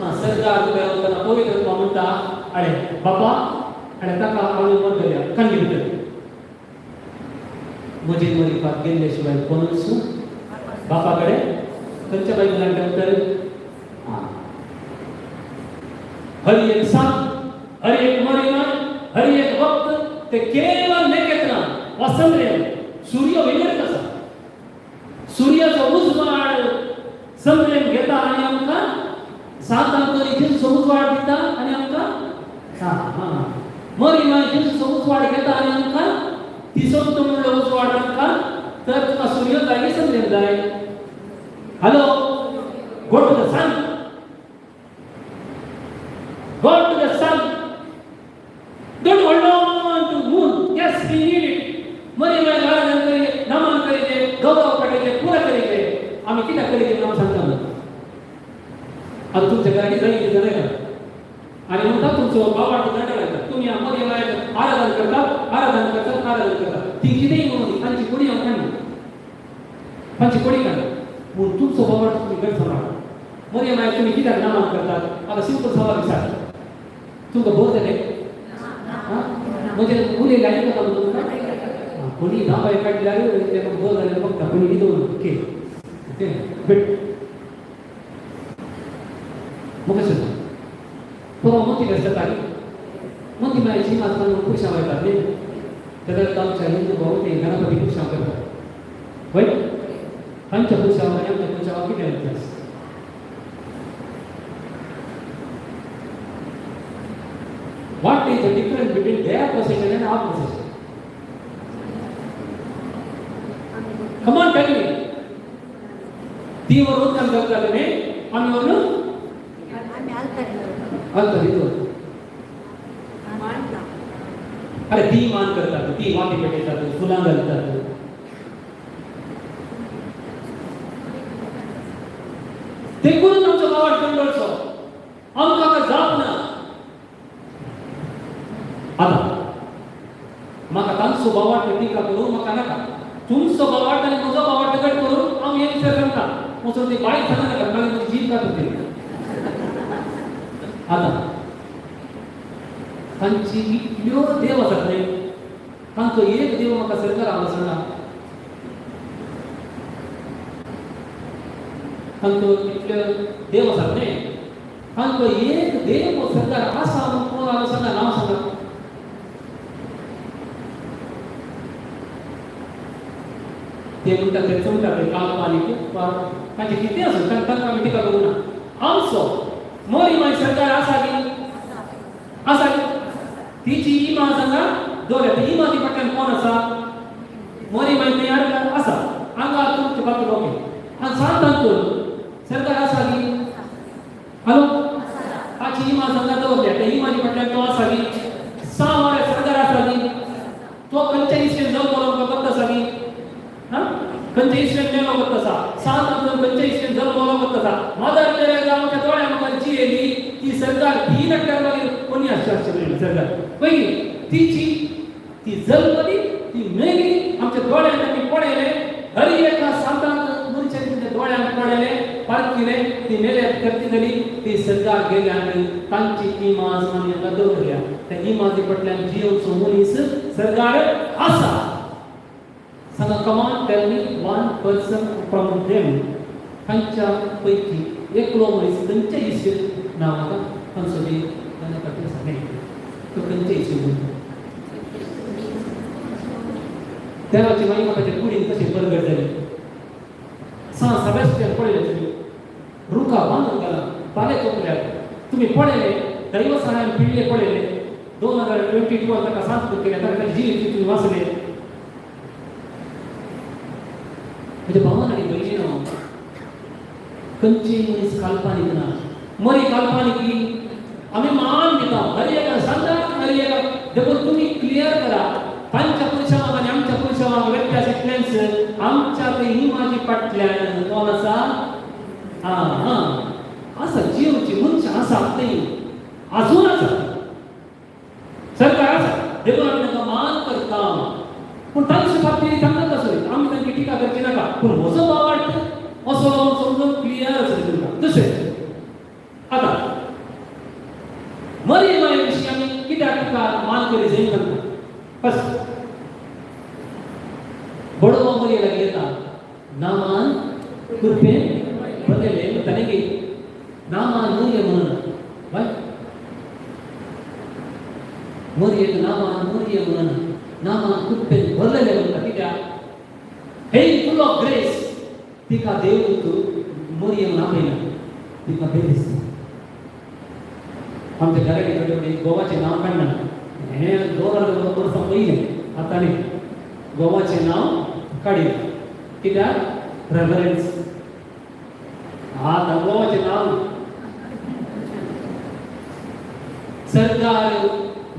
हा, सरकार तुका वतना पवित्र आत्मा म्हणटा, अरे बाबा, आनी ताका हांवें मोर गेल्या कांडी भितर म्हजे मरिफात गेल्ले शिवाय कोणूच बापा कडेन. खंयच्या बायबलान तर? हर एक सांत, हर एक मरिमान, हर एक वक्त ते केवळ नखेत्रां वा चंद्रेम. सूर्य वयल्यारच आसा. सूर्याचो उजवाड चंद्रेम घेता आनी आमकां सांतांक जेजूचो उजवाड दिता आनी आमकां हा हा मरिमा जेजूचो उजवाड घेता आनी आमकां तिसोंत म्हणलो उजवाड आमकां. तर तुका सूर्य जाय की चंद्रेम जाय? Hello, go to the sun, go to the sun. Don't hold on to moon. Yes, we need it. मरे मागीर आराधन करीजे, नमन करीजे, गौरव काडीजे, पुरा करीजे. आमी कित्याक करीजे नांव सांगता. आता तुमच्या घरांनी जाय जाय आणि म्हणतात तुमचो बाबा दंड लायतात. तुम्ही मध्ये मागीर आराधन करतात, आराधन करतात, आराधन करतात. ती कितेंय म्हणून तांची कोडी हांव काडना, तांची कोडी काडना, पूण तुमचो बाबा तुमी घर सांबाळ. मरे मागीर तुमी कित्याक नमन करतात? आता सिंपल सवाल विचार, तुमकां बोर जालें? म्हणजे उलयले आयकता तुमकां? कोणी नांव काडल्यार तेका बोर जाल्यार बघता कोणी कितें. Okay okay, good. मुखार सरता. परवा मोती आसता, मोती मागीर शिमास पुरशां वयतात न्ही. तेन्ना आमच्या हिंदू भाऊ ते गणपती पुरशां करतात, वय? तांच्या पुरशां आनी आमच्या पुरशां कितें व्यत्यास? What is the difference between their procession and our procession? Come on, tell me. ती वर उदकान करतात न्ही, आमी वरून आमी आलतारी. आलतारी. अरे ती मान करतात, ती वाती पेटयतात, फुलां घालतात. देखून आमचो गांवात कंडोळचो आमकां आतां जाप ना. आतां म्हाका तांचो बावाट टिका करूं म्हाका नाका, तुमचो बावाट आनी म्हजो बावाट गट करून हांव हे विचार सांगता. वचून ती बायल सांगना नाका, मागीर म्हजी जीव काडटा ती. आतां तांची इतल्यो देव आसात न्हय, तांचो एक देव म्हाका सरकार हांगा. तांचो इतल्यो देव आसात न्हय, तांचो एक देव सरकार आसा म्हणून कोण हांगा सांगा, नांव सांगा. ते म्हणटात ते चमटात ते काल्पनीक वा तांचें कितें आसूं, तांकां आमी टिका करूं ना. आमचो मोरी माय सरकार आसा की आसा की तिची इमाज हांगा दवरल्या. ती इमाजी फाटल्यान कोण आसा? मोरी माय तयार आसा हांगा तुमचे बाकी ओके. आनी सांत सरकार आसा की हॅलो ताची इमाज हांगा दवरल्या, त्या इमाजी फाटल्यान तो आसा की सावरे सरकार आसा की तो खंयच्या इस्वेन जल्मलो आमकां खबर आसा की हां खंयच्या इस्वेन मेलो खबर आसा. सांत खंयच्या इस्वेन जल्मलो खबर आसा. मदर तेरेजा आमच्या दोळ्या मुखार जियेली ती सरकार ती नाटल्यार मागीर कोणी आसचे आसचे सरकार पयली तिची ती जल्मली ती मेली आमच्या दोळ्यांत आमी पळयलें. हर एका सांतान मनशान दोळ्यांत पळयलें, पारखिलें, ती मेल्यात करती जाली ती सरकार गेल्या आनी तांची इमाज आमी हांगा दवरल्या. त्या इमाजी फाटल्यान जियोचो मनीस सरकार आसा. सांगा, come on tell me one person from them. तांच्या पैकी एकलो मनीस खंयच्या इस्वेन ना म्हाका तांचो बी तांच्या खातीर सांगें तो खंयच्या इस्वेन देवाची महिमा ताच्या कुडीन कशी परगट जाली. सांत सेबॅस्टियन पळयलें तुमी, रुखा बांदून घाला पाले चोपल्यात तुमी पळयले, दैव सहाय्यान पिडले पळयले. 2022 ताका सांत केलें, ताका ताची जिवीत तुमी वाचले. म्हज्या भावान आनी भयणीनो, खंयची मनीस काल्पनीक ना, मरी काल्पनीक आमी मान दिता हर एका सांताक, हर एका. देखून तुमी क्लियर करा तांच्या पुरुषांक आनी आमच्या पुरुषांक व्यत्यास इतलेंच, आमच्या ते इमाजी फाटल्यान कोण आसा? आं हां आसा जिवची मनशां आसा, ती आजून आसा, सरकार आसा. देखून आमी तांकां मान करता. पूण तांचे बाबतींत तांकां कसो आमी तांची टिका करची नाका. पूण म्हजो बावाट असो समजून क्लियर आसा तुमकां. दुसरें आतां मरी माये विशीं आमी कित्याक तिका मान करी जाय तांकां. बस बडवो मरी लागीं येता, नामान कृपेन बदले म्हणटा की नामान मरिये म्हणून बाय मरियेक नामान मरिये म्हणून नामान कृपेन भरलेले म्हणटा. कित्याक? हे फुल ऑफ ग्रेस. तिका देव मरिये म्हणून आपयना, तिका बरें दिसता. आमच्या घराकडे थोडे थोडे गोवाचें नांव काडना, हें 2000 वर्सां पयलें, आतां न्ही गोवाचें नांव काडिना. कित्याक? रेवरन्स. आतां गोवाचें नांव सरकार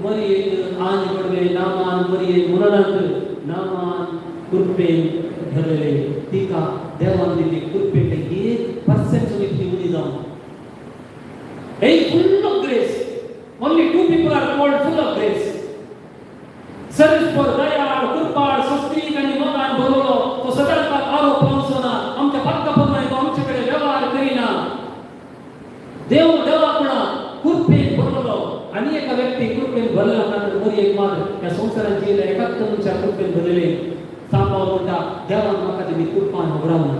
मरियेक आन कडवे नामान मरिये म्हणनात, नामान कृपेन भरलेले. तिका देवान दिल्ली कृपेन 1% सुद्दां ती उणी जावं. Hey, full of grace. Only two people are called full of grace. सर्वेस्पर दयाळ, कृपाळ, स्वस्तीक आनी मोगान भरलो तो सदांच आरोप लावचो ना आमच्या पक्का प्रमाणे, तो आमचे कडेन व्यवहार करिना. देव देवापणा कृपेन भरलो आनी एका व्यक्ती कृपेन भरला ना तर मरी एक मात्र ह्या संवसारात जियेल्या एकाच मनशा कृपेन भरलेले. सांपाव म्हणटा, देवान म्हाका तेणी कृपान होगडावना,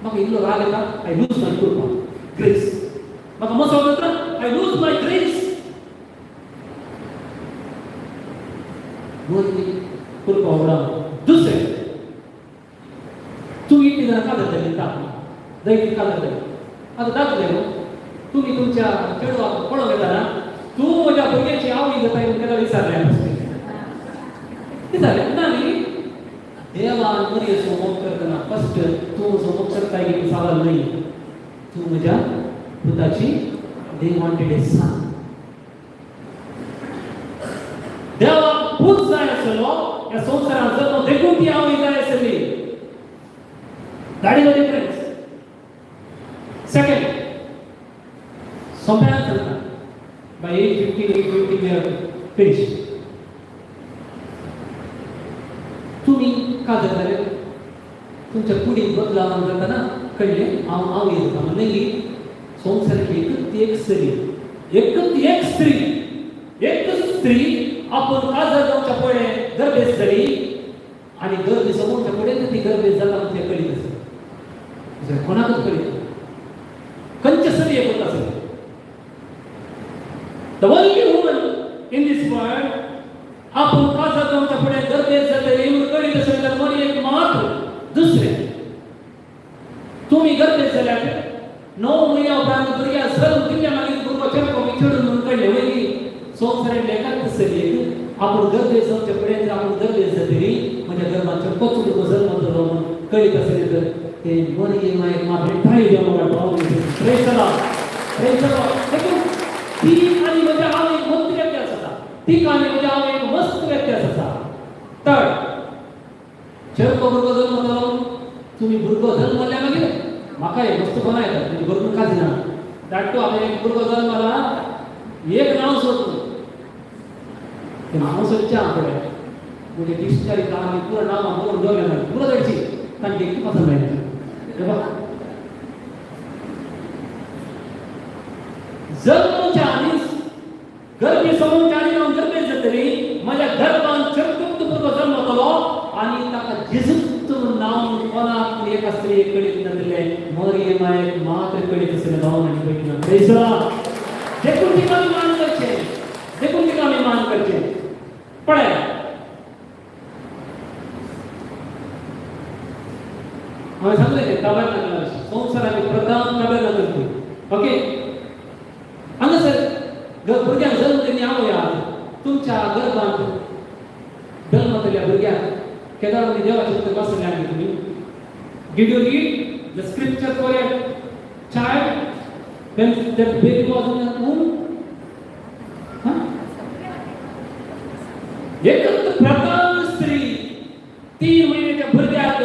म्हाका इल्लो राग येता, I lose my कृपा ग्रेस. म्हाका मसो जाता, I lose my grace. मरी कृपा होगडावना. दुसरें, तुमी इतली जाणां कादर जाली, दैवीक कादर जाली. आतां दाखले न्हू तुमी तुमच्या चेडवाक पळोवंक येता, तूं म्हज्या भुरग्याची आवय जाता म्हणून केन्ना विचारलें? विचारलें ना न्ही. देवान मरियेचो मोग करतना फस्ट तूं म्हजो मोग करता की सवाल न्हय, तूं म्हज्या पुताची. They wanted a son. देवाक पूत जाय आसलो ह्या संवसारांत जल्म देखून ती आवय जाय आसली. That is the difference. Second, सोंप्यान चलता. By 8:15, 8:20 finish. तुमी काजर जाले, तुमच्या कुडीत बदलाव जाताना कळ्ळें हांव आवय जाता म्हणटकीर संवसारांतली एकच एक स्त्री, एकच एक स्त्री, एकच स्त्री आपूण काजर जावच्या पयलें गर्भेस्त जाली आनी गर्भ समोरच्या फुडें ती गर्भेस्त जाता म्हण तें कळीत आसा. दुसऱ्या कोणाकच कळीत ना. खंयचे सरी एक आसलें. The only woman in this world आपूण काजर जावच्या फुडें गर्भेस्त जातली म्हूण कळीत आसलें तर मरी एक मात्र. दुसरें, तुमी गर्भेस्त जाल्यार 9 म्हयन्या उपरांत भुरग्याक जल्म दिल्या मागीर भुरगो चेडो चेडून म्हणून कळ्ळें वयली. संवसारांतल्या एकाच चलयेक आपूण गर्भेस्त जावच्या फुडें आपूण गर्भेस्त जातली, म्हज्या गर्भात चेडकोच भुरगो जल्मतलो म्हूण कळीत आसलें तर ते मरये मागीर मात्र. टाळी दिवंक. प्रेज the Lord, praise the Lord. देखून ती आनी म्हज्या हांव एक मस्त व्यत्यास आसा. ती आनी म्हज्या हांव एक मस्त व्यत्यास आसा. तर चेडको भुरगो जल्मतलो, तुमी भुरगो जल्मल्या मागीर म्हाका एक वस्तू कोणा येतात म्हणजे भुरगो काजी ना धाडटो. आपल्या एक भुरगो जल्मला, एक नांव सोदतो, ते नांव सोदचें आमकडे म्हणजे डिक्शनरी आमी पुरो नांव बरोवन दवरलें ना, पुरो धाडची तांकां एकटी पसंत जायना. जल्मच्या आदीच, गर्भी समोरच्या आदी हांव गर्भेस्त जातली, म्हज्या गर्भान चरकुक्त भुरगो जल्मतलो आनी ताका जेजूक्त नांव कोणाक एका स्त्रियेक कळीत नासलें, मरिये मायेक मात्र कळीत आसलें. भाव आनी भयणीनो, प्रेज the Lord. देखून तिका आमी मान करचें, देखून तिका आमी मान करचें. पळय, हांवें सांगलें तें ताबेर्नाकला विशीं. संवसाराची प्रथम ताबेर्नाकल ती. ओके, हांगासर भुरग्यांक जल्म दिली आवय आहात. तुमच्या गर्भांत जल्मतल्या भुरग्यांक केदार देवाचें उतर वाचलें आनी तुमी? Did you read the scripture for a child when that baby was in the womb? Huh? एकच प्रथम स्त्री 3 म्हयन्याच्या भुरग्याक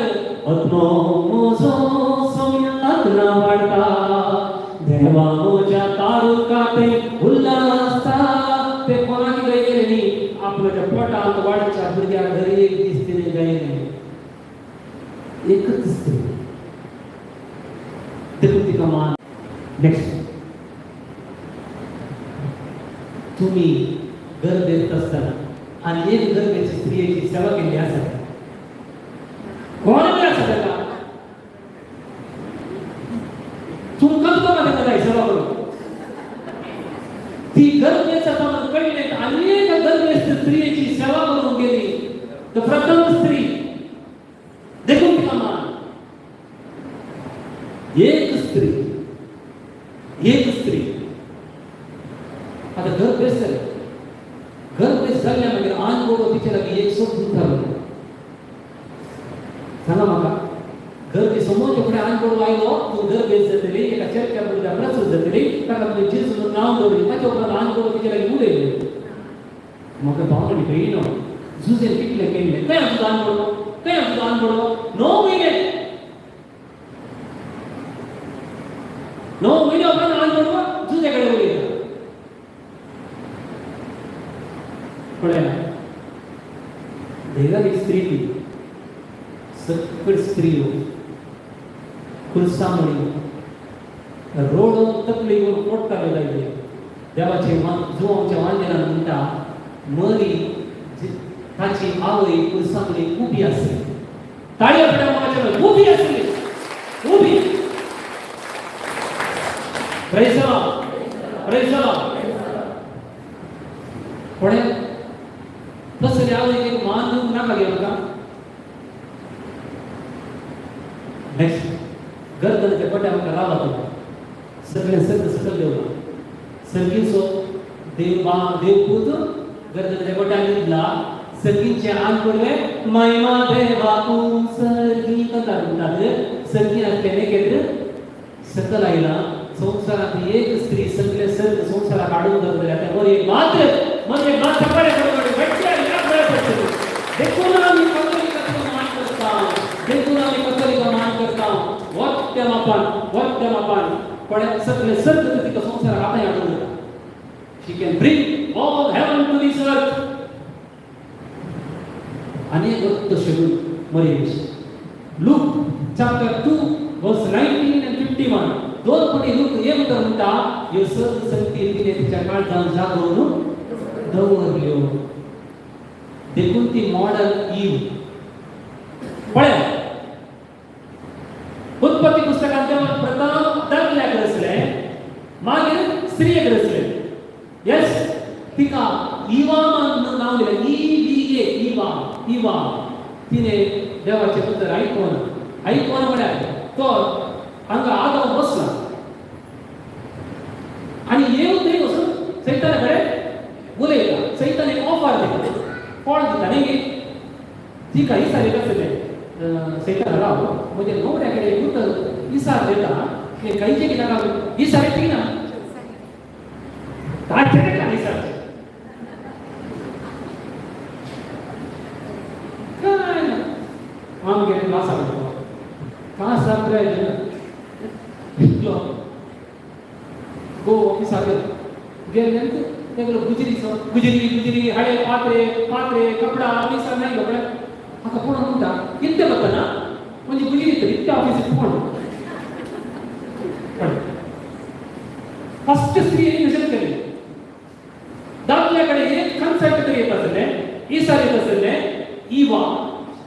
आत्मो म्हजो सोम्याक ना वाडटा, देवा म्हज्या तारुकाते उल्हासता. ते कोणाक गायलें न्ही, आपल्याच्या पोटांत वाडच्या भुरग्याक घरी एक दीस तिणें गायलें. एकच स्त्री, देखून तिका मान. नेक्स्ट, तुमी गर्भेस्त आसतना आनी एक गर्भेची स्त्रियेची सेवा केल्ली आसा, कोण बी आसा ताका तुमकां तुका ताका जाय सेवा करूं. ती गर्भेस्त आसा म्हणून कळ्ळें, आनी एक गर्भेस्त स्त्रियेची सेवा करूंक गेली, तर प्रथम स्त्री, देखून तिका मान. एक स्त्री, एक स्त्री. आता गर्भेस्त जालें, गर्भेस्त जाल्ल्या मागीर आन गोडो तिचे लागीं एक सोद थारलो. सांगा म्हाका, गर्भी समोरच्या फुडें आन गोडो आयलो, तूं गर्भेस्त जातली, एका चेडक्या भुरग्याक प्रसूत जातली, ताका तुवें जेजू म्हणून नांव दवरलें, ताच्या उपरांत आन गोडो तिचे लागीं उलयलें. म्हाका भावना भयणीनो, जुजेन कितलें केल्लें. खंय आसा आन गोडो? खंय आसा आन गोडो? 9 म्हयने, 9 म्हयन्या उपरांत आन गोडो जुजे कडेन उलयता. पळया, धैर्याक एक स्त्री, ती सकट स्त्रियो खुरसामणी रोडून तकली घेवन फोडटाले जायते देवाचे जुवांच्या वांजेरान म्हणटा, मरी ताची आवय खुरसामणी उबी आसली. ताळयो पडल्या म्हाका. उबी आसली, उबी. Praise the Lord, praise the Lord. पळय, तसले आवयक एक मान दिवंक नाका गे म्हाका. नेक्स्ट, गर्दनाच्या पट्या म्हाका रावा तुका सगळें सगळं सकयल देवला. सर्गीचो देव बा देवपूत गर्दनाच्या गोट्यान न्हिदला. सर्गीचे आंग पडवे महिमा देवा सर्गी कथा म्हणटात. सर्गी आसलें केद्र सकल आयला. संवसारांत एक स्त्री सगळे सर्ग संवसाराक हाडून दवरल्या, त्या बरी एक मात्र, मरे एक मात्र. पडे पडे. बापान वखद्या बापान कोणे सगळे सर्ग तिका संवसाराक आतां हाडून दिता. She can bring all heaven to this earth. आनी एक वक्त शगून Mariam. Luke chapter 2 verse 19 and 51. दोन पटी लूक एक उतर म्हणटा, ह्यो सर्व संगती तिणे तिच्या काळजान जागोवन दवरल्यो. देखून ती मॉडर्न ईव. पळय, उत्पत्ती पुस्तकांत देवान प्रथम दादल्याक रचलें, मागीर स्त्रियेक रचलें. येस, तिका इवा म्हणून नांव दिलें. E V A, Eva. Eva तिने देवाचें उतर आयकोन. आयकोन म्हळ्यार तो हांगा आदम बसला आनी येवन थंय वचून सैताना कडेन उलयता. सैतान एक ऑफर दिता, फळ दिता न्ही गे. तिका इसार येत आसलें. सैतान, राव, म्हज्या न्हवऱ्या कडेन एक उतर इसार दिता. हें खंयचें कित्याक इसार येत ना ताचें ताका इसारचें काय ना. आमगेर क्लासाक वयता, क्लासाक इतलो गो ऑफिसाक गेले. तेगेलो गुजरीचो गुजरी गुजरी हाडे पात्रे पात्रे कपडा ऑफिसार नाही कपडे. हाका पळोवन म्हणटा, कितें वतना म्हणजे गुजरी तर इतल्या ऑफिसीक कोण. फर्स्ट स्त्री तशेंच केलें. दादल्या कडेन एक कन्सेप्ट तरी येत आसलें, इसार येत आसलें इवा.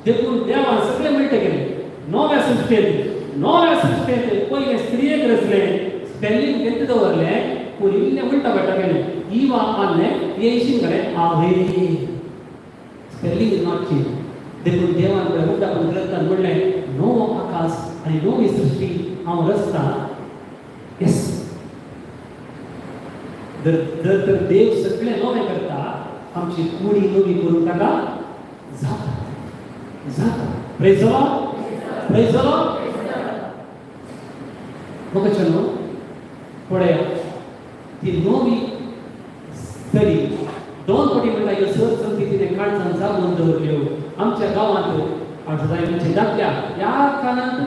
देखून देवान सगळें मेळटा केलें नव्या सृश्टेंत. नव्या सृश्टेंत पयलें स्त्रियेक रचलें, स्पेलिंग घेत दवरलें, पूण इल्लें उलटा पडटा केलें. इवा आणलें, येयशीन घालें आवे. Spelling is not change. देखून देवान पळय उद्दापन ग्रंथान म्हणलें, नवो आकाश आनी नवी सृश्टी हांव रचता. येस, जर जर तर देव सगळें नवें करता, आमची कुडी नवी करून ताका जाता जाता. Praise the Lord, praise the Lord. म्हाका चलो पळया, ती नवी चली दोन कोटी म्हणटा, ह्यो सर संती तिणें काळजान जागोवन दवरल्यो. आमच्या गांवांत आठ जाय म्हणजे दादल्या ह्या कानांत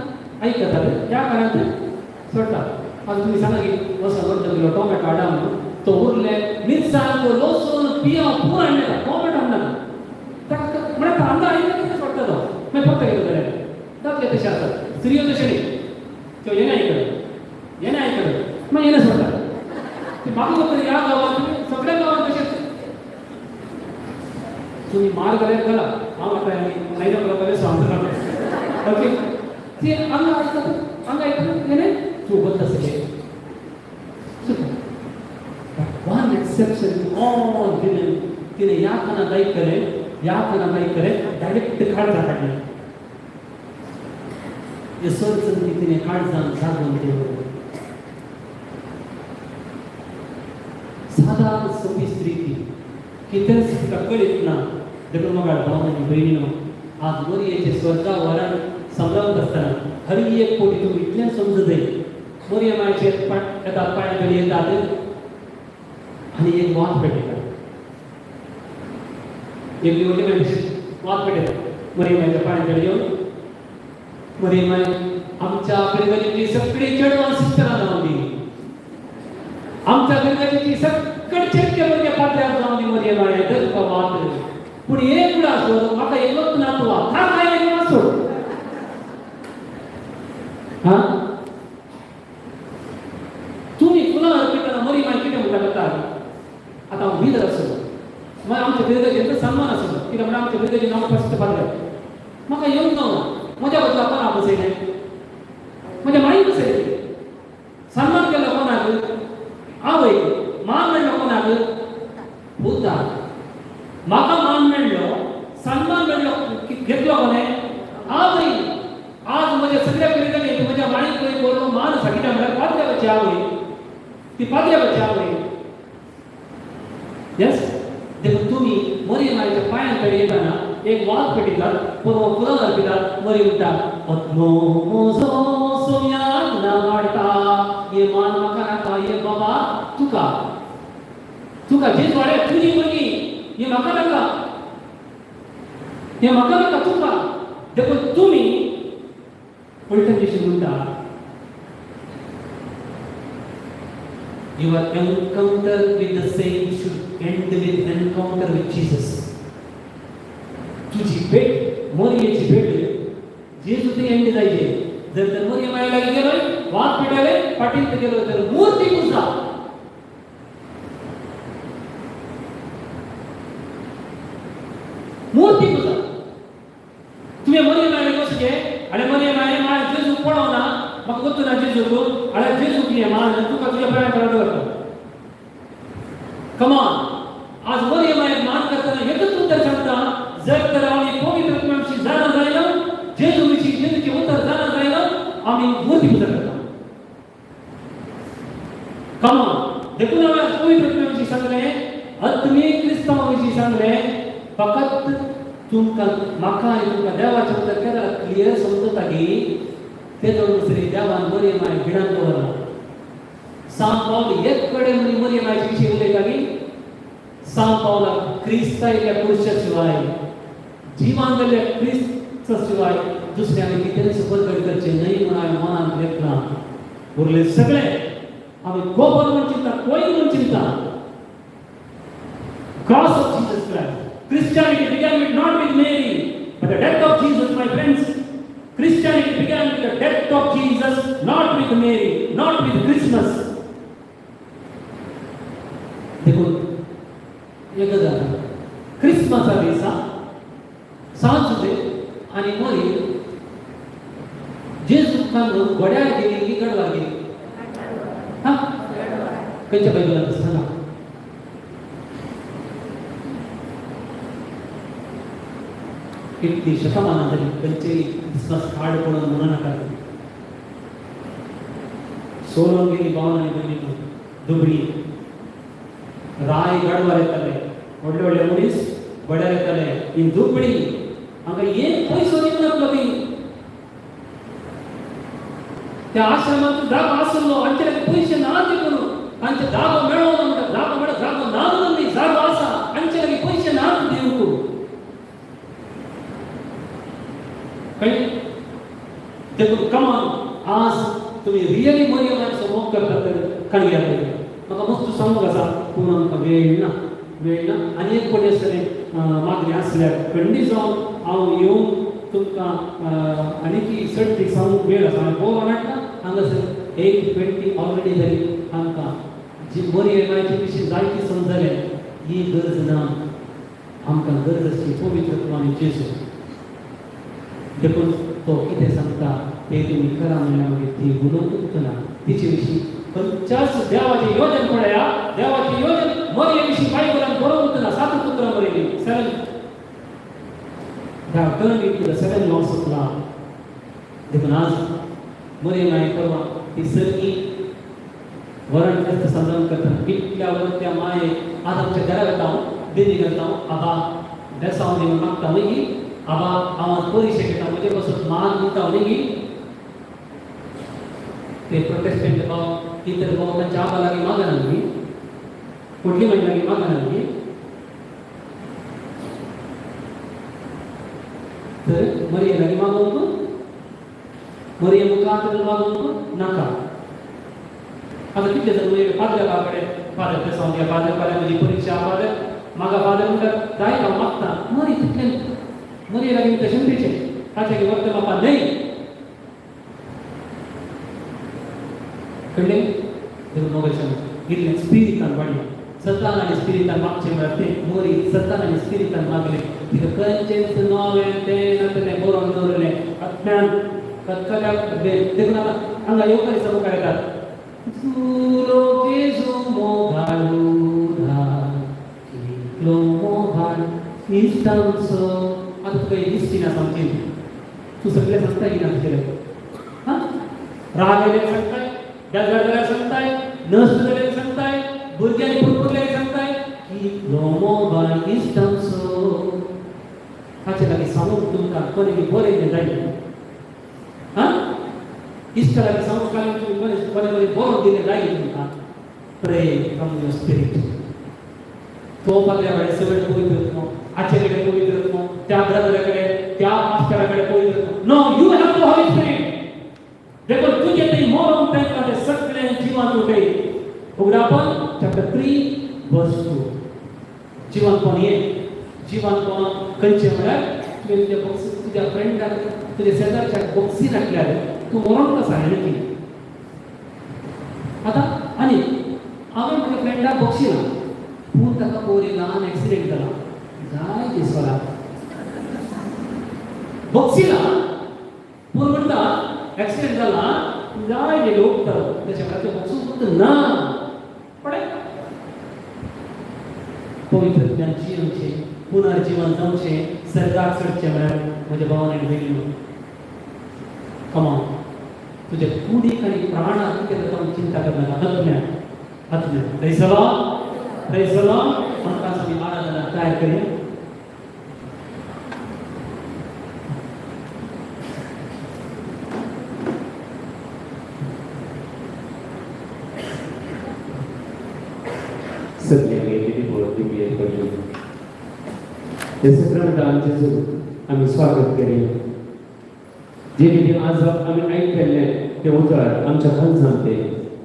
आयकतात, ह्या कानांत सोडटात. आतां तुमी सांगा की वचोन अर्द किलो टोमॅटो हाडा म्हणून, तो उरले मिरसांग लसूण पियाव पूर हाडलें, टोमॅटो हाडना ताका. म्हळ्यार हांगा आयकता कितें सोडटा तो, मागीर फक्त कितें जाल्यार दादले तशें आसात. स्त्रियो तशें न्ही, त्यो हें आयकत हें आयकत मागीर हें सोडटा. ते म्हाका खबर, ह्या गांवांत सगळ्या गांवांत तशेंच. तुमी मार घाल्यार घाला, हांव आतां 9 o'clock सांगता. ओके, ते हांगा आयकतात, हांगा आयकतात, हें तूं बद्द आसलें. But one exception to all women, तिने ह्या कानात आयकलें, ह्या कानात आयकलें, डायरेक्ट काळजां काडलें. हे सर तिने काळजान जागोवन दवरलें. सादारण सोंपी स्त्री ती, कितेंच तिका कळीत ना. देखून म्हाका भाव आनी भयणीनो, आज मोरयेचे स्वर्गा वरान समजावत आसतना हर एक कोटी तुमी इतलें समजत जाय. मोरये मायचे येतात, पांया कडेन येतात आनी एक वात पेटयतात. एक दिवटी मागीर वात पेटयतात मोरये मायच्या पांया कडेन येवन. मोरये माय, आमच्या फिरगजीची सगळी चेडवां सिस्टरां जावन दी. आमच्या फिरगजीची सगळे चेडके भुरगे पात्र्यार जावन दी. मोरये माय, तर तुका वात, पूण एक उडा सोड, म्हाका एकलोच नातू आहा, काय एक वात सोड. हा, तुमी फुलां अर्पितना मरी माय कितें म्हणटा करता. आतां हांव बिदर आसलो, मागीर आमच्या फिरगजेंत सन्मान आसलो. कित्याक म्हणल्यार आमच्या फिरगजेन हांव फस्ट पाद्र. म्हाका येवंक जावना, म्हज्या बदला कोणाक बसयलें? म्हज्या माईक बसयलें. सन्मान केलो कोणाक? आवयक. मान मेळ्ळो कोणाक? पुताक. म्हाका मान मेळ्ळो, सन्मान मेळ्ळो, घेतलो कोणें? आवय. आज म्हज्या सगळ्या फिरगजेन म्हज्या माईक पळय बरो मान आसा. कित्याक म्हळ्यार पाद्र्याची आवय ती, पाद्र्याची आवय. येस, देखून तुमी मरी मायच्या पांयां कडेन येतना एक वात पेटयतात, पूण फुलां अर्पितात. मरी म्हणटा, अत्नो म्हजो सोम्याक ना वाडटा, हे मान म्हाका नाका, हे बाबा तुका तुका जेजू वाडे तुजी भुरगीं, हे म्हाका नाका, हे म्हाका नाका, तुका. देखून तुमी पलटण जशी म्हणटा, Your encounter with the saint should end with encounter with Jesus. तुजी भेट, मोरयेची भेट जेजू थंय एंड जायचे. जर तर मोरये माया लागीं गेलो, वात पेटयले, फाटींत गेलो तर मूर्ती पुजा. मूर्ती पुजा. तुवें मोरये माया लागीं वचचें आनी मोरये माये माय जेजू पळोवना, म्हाका गोत्तू ना जेजूक, आनी जेजूक हें मान तुका तुज्या बऱ्या करा दवरता. कमान, आज मोरये मायेक मान करतना एकच उतर सांगता, जर तर आमी पवित्र आत्म्या जाणा जायना, जेजू विशीं जेजूचें उतर जाणा जायना, आमी मूर्ती पुजा करता. कमान, देखून हांवें आज पवित्र आत्म्या विशीं सांगलें, आत्मीक क्रिस्तांवा विशीं सांगलें. फकत तुमकां, म्हाका आनी तुमकां देवाचें उतर केन्ना क्लियर समजता की ते दुसरी देवान मरियम माय भिडान दवरला. सांत पावल एक कडेन म्हणी मरियम मायचे विशीं उलयता की सांत पावला क्रिस्ता इल्ल्या पुरुशा शिवाय, जिवान जाल्ल्या क्रिस्ता शिवाय दुसऱ्यांनी कितेंच परगट करचें न्हय म्हूण हांवें मनांत घेतलां. उरले सगळे आमी गोबर म्हण चिंता, कोयन म्हण चिंता. Cross of Jesus Christ. Christianity began with not with Mary, but the death of Jesus, my friends. Christianity began with the death of Jesus, not with Mary, not with Christmas. देखून एक गजाल, क्रिसमसा दिसा सांज आनी मरी जेजू खांदून घोड्यार गेली की गडवार गेली? हा, खंयच्या बायबलान सांगा. कितली शतमानां जाली, खंयचेय क्रिसमस कार्ड पळोवन म्हणू नाका. सोलोन गेली भावन आनी भयणीनो दुबळी राय गाडवार येताले, व्हडले व्हडले मनीस घोड्यार येताले. ही दुबळी हांगा एक पयसो दिवनासलो. ती त्या आश्रमांत जागो आसलो, हांचे लागीं पयशे ना देखून तांचे जागो मेळोना म्हणटा. जागो मेळो, जागो ना न्ही, जागो आसा, हांचे लागीं पयशे ना दिवंक. कळ्ळें? देखून कमान, आज तुमी रियली मरियमाचो मोग करतात तर कणग्या म्हाका मस्त सांगूंक आसा, पूण आमकां वेळ ना, वेळ ना. आनी एक पटी आसतलें मागणें आसल्यार खंडीत जावन हांव येवन तुमकां आनीक चड ती सांगूंक वेळ आसा. हांवें बरोवन हाडटा. हांगासर 8:20 ऑलरेडी जाली. आमकां जी मरियमाचे विशीं जायती समजलें, ही गरज ना. आमकां गरज आसची पवित्र आनी जेजू. देखून तो कितें सांगता ते तुमी करा म्हणल्यार मागीर ती उलोवंकूच ना. तिचे विशीं खंयच्याच देवाचें योजन पळया, देवाचें योजन मरये विशीं बायबलान बरोवंक ना. सात पुत्रां बरयली, seven. They have turned into the seven laws of love. देखून आज मरियम माय परवा ती सगळी वरण फेस्त समजावन करता. इतल्या वर त्या माये आज आमच्या घरा वता, हांव देवी करता, आबा बेसांव दी म्हूण मागता न्ही. आबा, हांव आज परीक्षा घेता, म्हजे पासून मान दिता न्ही. ते प्रोटेस्टंट भाव, इतर भाव तांच्या आबा लागीं मागना न्ही, कुठली माई लागीं मागना न्ही. तर मरिये लागीं मागोवंक, मरिये मुखार मागोवंक नाका. आतां कितले जाण मरिये फादर कडेन, फादर बेसांव दिया फादर, फाल्यां म्हजी परीक्षा फादर, म्हाका फादर म्हणटात जायत हांव मागता. मरी तितलें मरिये लागीं तशें दिचें ताचें की वक्त बापा न्हय. कळ्ळें? देखून मोगाच्या इतलें स्पिरितान वाडलें. सतान आनी स्पिरितान मागचें म्हळ्यार तें मोरी सतान आनी स्पिरितान मागलें. तिका खंयचेंच नवें तें नासलें बरोवन दवरलें आत्म्यान कतकल्या. देखून आतां हांगा येवकारीचा मुखार येतात, जुलो जेजू मोगाळू, कितलो मोगाळ इश्टांचो. आतां तुका ही दिसची ना सामकी. तूं सगळें सांगता की ना तुजें? हां, राग आयल्यार सांगताय, बेजार जाल्यार सांगताय, नश्ट जाल्यार सांगताय, भुरग्यांनी पुरपुरल्यार सांगताय, कितलो मोगाळ इश्टांचो. ताचे लागीं सांगूंक तुमकां कोणी बरयलें जाय? हां, इश्टा लागीं सांगूंक कांय तुमी कोणी कोणी कोणी बरोवन दिलें जाय तुमकां? Pray from your spirit. तो फादरा कडेन सगळे पवित्र आत्मो, हाचे कडेन पवित्र आत्मो, त्या ब्रदरा कडेन, त्या मास्टरा कडेन पवित्र आत्मो. No, you have the Holy Spirit. देखून तुजें थंय मरण तांकां ते सगळें जिवांत उठय. उगडापण चॅप्टर 3 वर्स 2. जिवनपण हें, जिवनपण खंयचें म्हळ्यार तुवें तुज्या बॉक्स तुज्या फ्रेंडाक तुज्या शेजारच्या बॉक्सी नासल्यार तूं मरोंक आसा हें. आतां आनी हांवें म्हज्या फ्रेंडाक बॉक्सी ना, पूण ताका पयर ल्हान एक्सिडेंट जाला, जाय दिसला बॉक्सी ना, पूण म्हणटा एक्सिडेंट जाला, जाय ते लोक तशें म्हळ्यार तें बॉक्सून ना पडे. पवित्र जिवचें पुनर्जीवन जावचें, सर्गाक चडचें म्हळ्यार म्हज्या भावान आनी भयणीनो, कमा तुज्या कुडीक आनी प्राणाक कितें जाता म्हणून चिंता करनाका. आत्म्या आत्म्या. प्रेज the Lord, praise the Lord. आमकां आमी आराधना तयार करूया. सगळ्यांनी गेलेली दिव्य पडली. हे सक्रमदान जेजू आमी स्वागत करूया. जे कितें आज आमी आयकल्लें तें उतर आमच्या काळजांत तें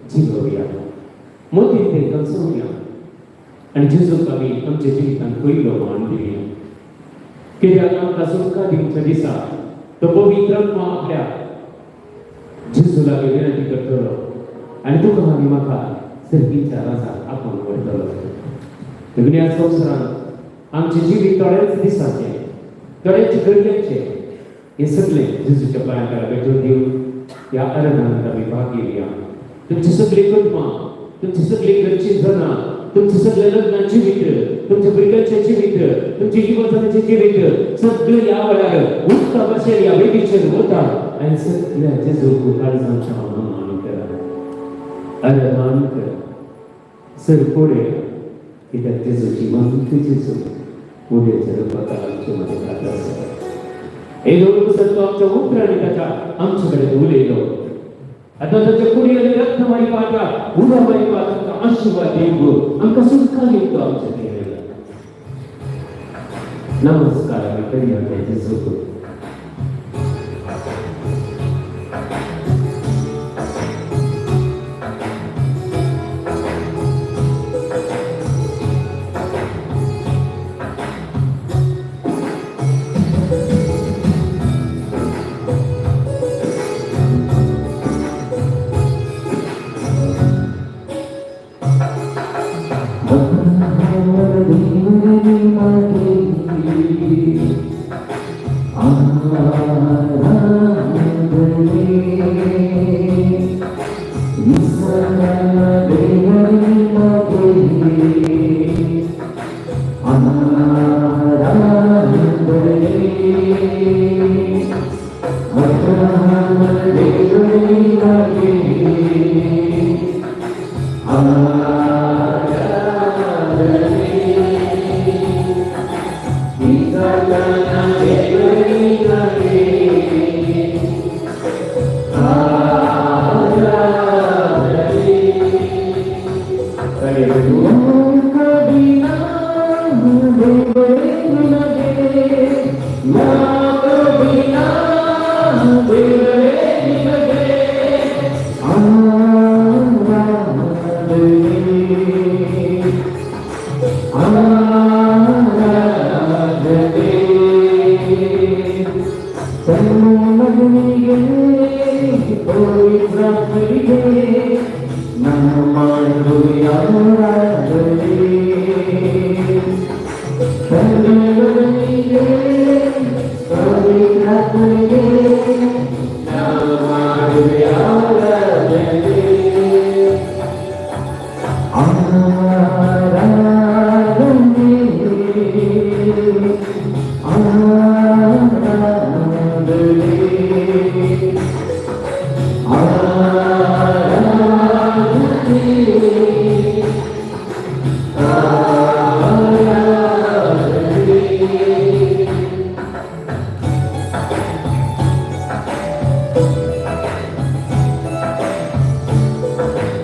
जिरोवया, मोतीन तें कलसोवया आनी जेजूक आमी आमच्या जिवितांत पयलो मान दिवया. कित्याक आमकां सुटका दिवच्या दिसा तो पवित्र आत्मा आपल्या जेजू लागीं विनंती करतलो आनी तुका आनी म्हाका सर्गीच्या राजाक आपोवन व्हरतलो. देखून ह्या संवसारांत आमचें जिवीत थोड्याच दिसाचें, थोड्याच गरजेचें, हें सगळें जेजूच्या पांयां भेटून दिवन ह्या आराधनांत आमी भाग घेवया. तुमची सगळीं कुटुंबां, तुमची सगळीं घरचीं जनां, तुमचें सगळें लग्नाचें जिवीत, तुमच्या भुरग्यांचें जिवीत, तुमचें युवजनांचें जिवीत सगळें ह्या वेळार उदका भशेन ह्या वेदीचेर वता आनी सगळ्या जेजूक काळजांच्या मान करा, आराधन करा. सर फुडें कित्याक जेजू जिवंत, जेजू उद्याच्या रूपाक आमचे मदें जाता आसा. हे दोन तो आमच्या उतरांनी ताच्या आमचे कडेन उलयलो. आतां ताच्या कुडी आनी रक्त मारी पाता उडा मारी पाता आशिर्वाद दिवंक आमकां सुटका दिवंक आमच्या देवाला नमस्कार आमी करूया त्या जेजूक.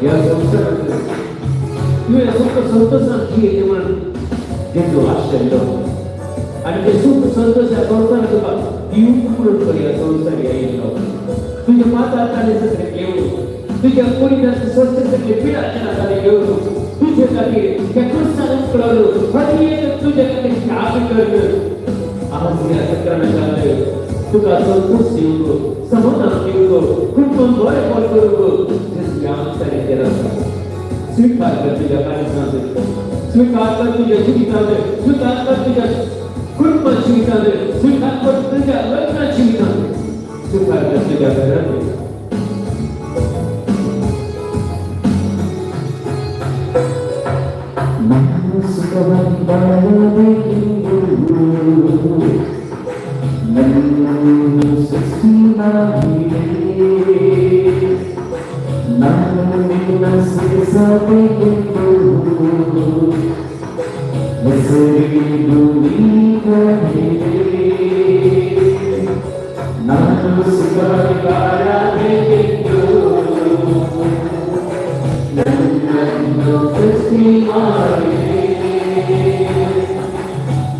ह्या संवसारांत तुवें सुख संतोशान जियेलें म्हणून जेजू आशिल्लो आनी ते सुख संतोश ह्या संवसारांत तुका दिवंक म्हणून तो ह्या संवसार आयिल्लो. तुज्या पात्रांत ताणें सगळें घेवन तुज्या कुडींत स्वच्छ सगळे पिडाचें आसा घेवन तुजे खातीर त्या क्रिस्तान उकळवलो हर एक तुज्या खातीर त्याग कर आज ह्या सक्रामेंटांत तुका संतोष दिवंक, समाधान दिवंक, कुटुंब बरें करूंक जेजू आमच्या आसा. स्वीकार कर तुज्या काळजांत, स्वीकार कर तुज्या जिवितांत, स्वीकार कर तुज्या कुटुंब जिवितांत, स्वीकार कर तुज्या लग्न जिवितांत, स्वीकार कर तुज्या घरांत. ನಾನು ಸುಖವಾಗಿ ಬಾಳಬೇಕೆಂದು ನನ್ನನ್ನು ಸೃಷ್ಟಿ ಮಾಡಿದೆ. ನಾನು ನಿನ್ನ ಸ್ತುತಿಸಬೇಕೆಂದು ಹೆಸರಿದು ನೀಗಲಿದೆ. ನಾನು ಸುಖವಾಗಿ ಬಾಳಬೇಕೆಂದು ನನ್ನನ್ನು ಸೃಷ್ಟಿ ಮಾಡಿದೆ.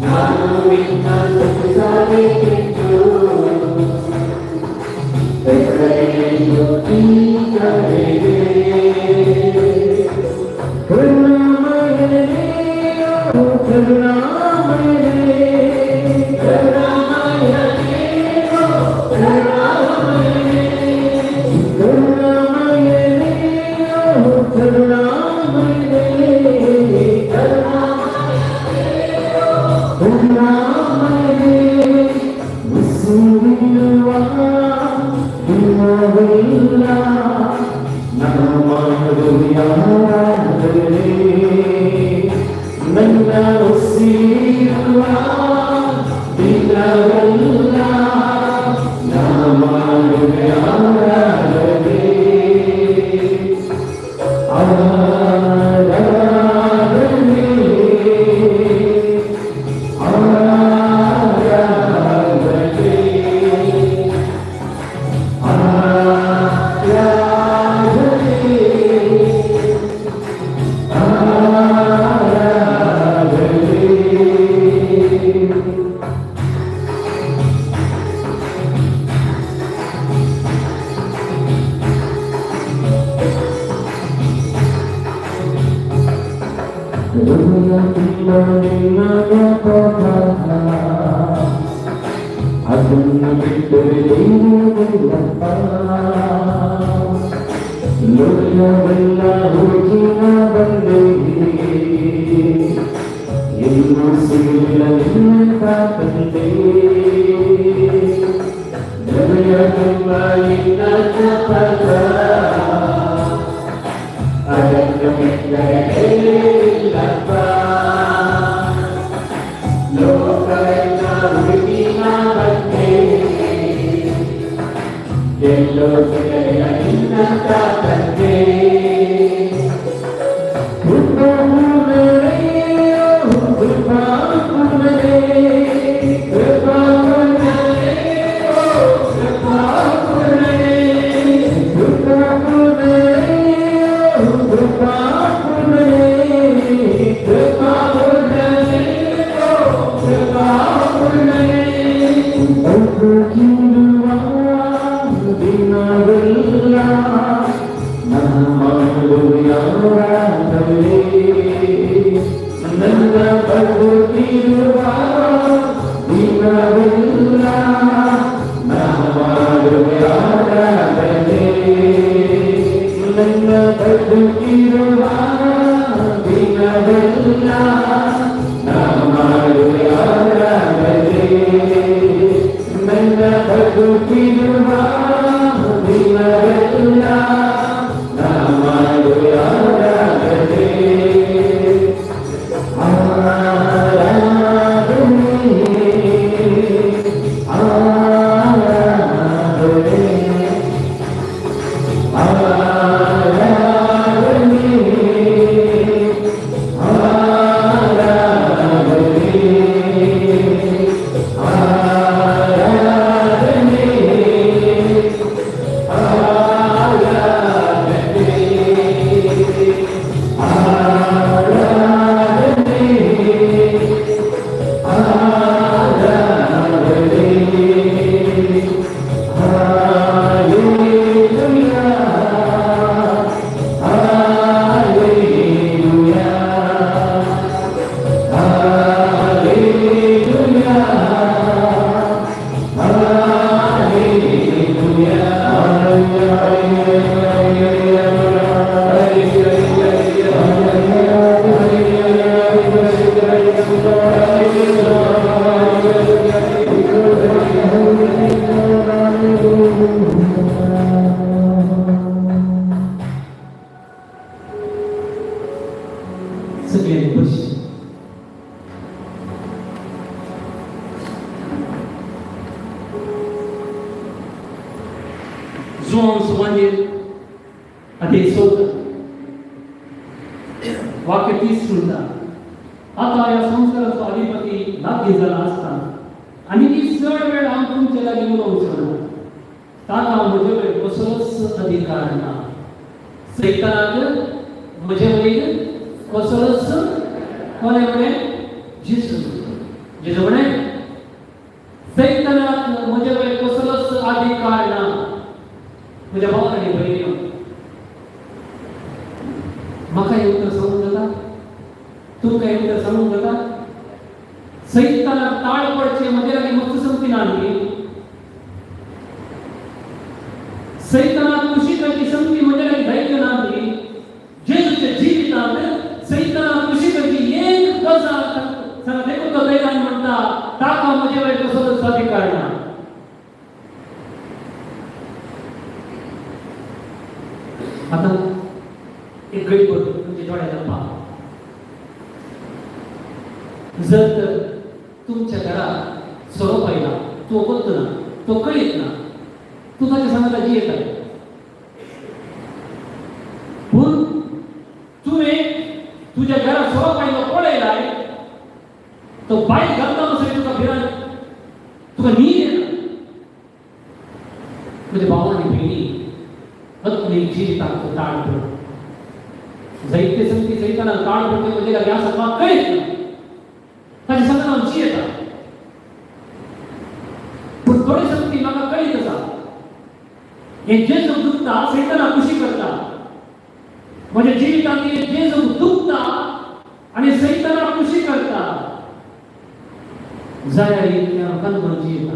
ನಾನು ನಿನ್ನ ಸ್ತುತಿಸಬೇಕೆಂದು ಹೆಸರಿದು ನೀಗಲಿದೆ. ಕರುಣಾಮಯನೇ, ಓ ಕರುಣಾಮಯನೇ, ಕರುಣಾಮಯನೇ, ಓ ಕರುಣಾಮಯನೇ, ಕರುಣಾಮಯನೇ, ಓ ಕರುಣಾಮಯನೇ, ಕರುಣಾಮಯನೇ, ಉಸಿರಿರುವ ದಿನವೆಲ್ಲ ನಾನು ಮಾಡುವೆ ಆರಾಧನೆ. ನನ್ನ ಉಸಿರಿರುವ ದಿನವೆಲ್ಲ ನಾ ಮಾಡುವೆ ಆರಾಧನೆ. ಆರಾಧನೆ, ಆರಾಧನೆ, ಆರಾಧನೆ, ಆರಾಧನೆ. ಹೃದಯ ತುಂಬ ನಿನ್ನ ಜ್ಞಾಪಕ, ಅದನ್ನು ಬಿಟ್ಟರೆ ಬೇರೆಯಿಲ್ಲಪ್ಪ. ಲೋಕವೆಲ್ಲ ಹುಡುಕಿ ನಾ ಬಂದೆ, ಎಲ್ಲೂ ಸಿಗಲಿಲ್ಲ ನಿನ್ನಂತ ತಂದೆ. ಹೃದಯ ತುಂಬ ನಿನ್ನ ಜ್ಞಾಪಕ, ಅದನ್ನು ಬಿಟ್ಟರೆ ಬೇರೆಯಿಲ್ಲಪ್ಪ. ಲೋಕವೆಲ್ಲ ಹುಡುಕಿ ನಾ ಬಂದೆ, ಎಲ್ಲೋ ಸಿಗಲಿಲ್ಲ ನಿನ್ನಂತ ತಂದೆ. ಕೃಪಾಪೂರ್ಣನೇ, ಕೃಪಾಪೂರ್ಣನೇ, ಕೃಪಾಪೂರ್ಣನೇ, ಕೃಪಾಪೂರ್ಣನೇ, ಕೃಪಾಪೂರ್ಣನೇ, ಕೃಪಾಪೂರ್ಣನೇ, ಕೃಪಾಪೂರ್ಣನೇ, ಕೃಪಾಪೂರ್ಣನೇ. ಬದುಕಿರುವ ದಿನವೆಲ್ಲ ನಾ ಮಾಡುವೆ ಆರಾಧನೆ. ನನ್ನ ಬದುಕಿರುವ ದಿನವೆಲ್ಲ ನಾ ಮಾಡುವೆ ಆರಾಧನೆ. ನನ್ನ ಬದುಕಿರುವ ದಿನವೆಲ್ಲ ನಾ ಮಾಡುವೆ ಆರಾಧನೆ. ನನ್ನ ಬದುಕಿರುವ ದಿನವೆಲ್ಲ ನಾ ಮಾಡುವೆ ಆರಾಧನೆ. ಆರಾಧನೆ, ಆರಾಧನೆ, ಆರಾಧನೆ, ಆರಾಧನೆ, ಆರಾಧನೆ, ಆರಾಧನೆ. सगळ्यांनी बस. जुआंव सुवांजेर आनी सोद वाक्य 30 म्हणटा, आतां ह्या संवसाराचो अधिपती लागीं जाला आसता आनी ती चड वेळ हांव तुमचे लागीं उलोवचो ना. ताका म्हजे वयर कसलोच अधिकार ना. सैतानाक म्हजे वयर कसलोच कोणें म्हणें? जेजू. जेजू म्हणें सैतानाक म्हजे वयर कसलोच अधिकार ना. म्हज्या भाव आनी भयणीं, म्हाका हें उतर सांगूंक जाता? तुमकां हें उतर सांगूंक जाता? सैतानाक ताळ पडचें म्हजे लागीं मस्त संगती ना न्ही. सैतानाक खुशी करची संगती म्हजे लागीं जायत्यो ना न्ही. जेजूच्या जिवितांत सैतानाक खुशी करची एक गजाल सांगा. देखून तो दैवान म्हणटा ताका म्हजे वयर कसलोच अधिकार ना. आतां एक गडबड तुमच्या दोळ्यार पा. जर तर तुमच्या घरा सोरोप आयला, तो वत ना, तो कळीत ना, तूं ताच्या सांगाता जियेता, पूण तुवें तुज्या घरा सोरोप आयलो पळयलाय, तो बायल घालता म्हणसर तुका भिरांत, तुका न्हीद येना. म्हज्या भाव आनी भयणी, आत्मीक जिविताक तो ताळ पड जायते संगती सैताना ताळ पडटे म्हणजे लागीं आसा म्हाका कळीत ना, ताच्या सांगात हांव जियेता. पूण थोडी संगती म्हाका कळीत आसा, हें जेजूक दुखता, सैताना खुशी करता. म्हज्या जिवितांत हें जेजूक दुखता आनी सैताना खुशी करता जाल्यार हांव कन्मन जियेता.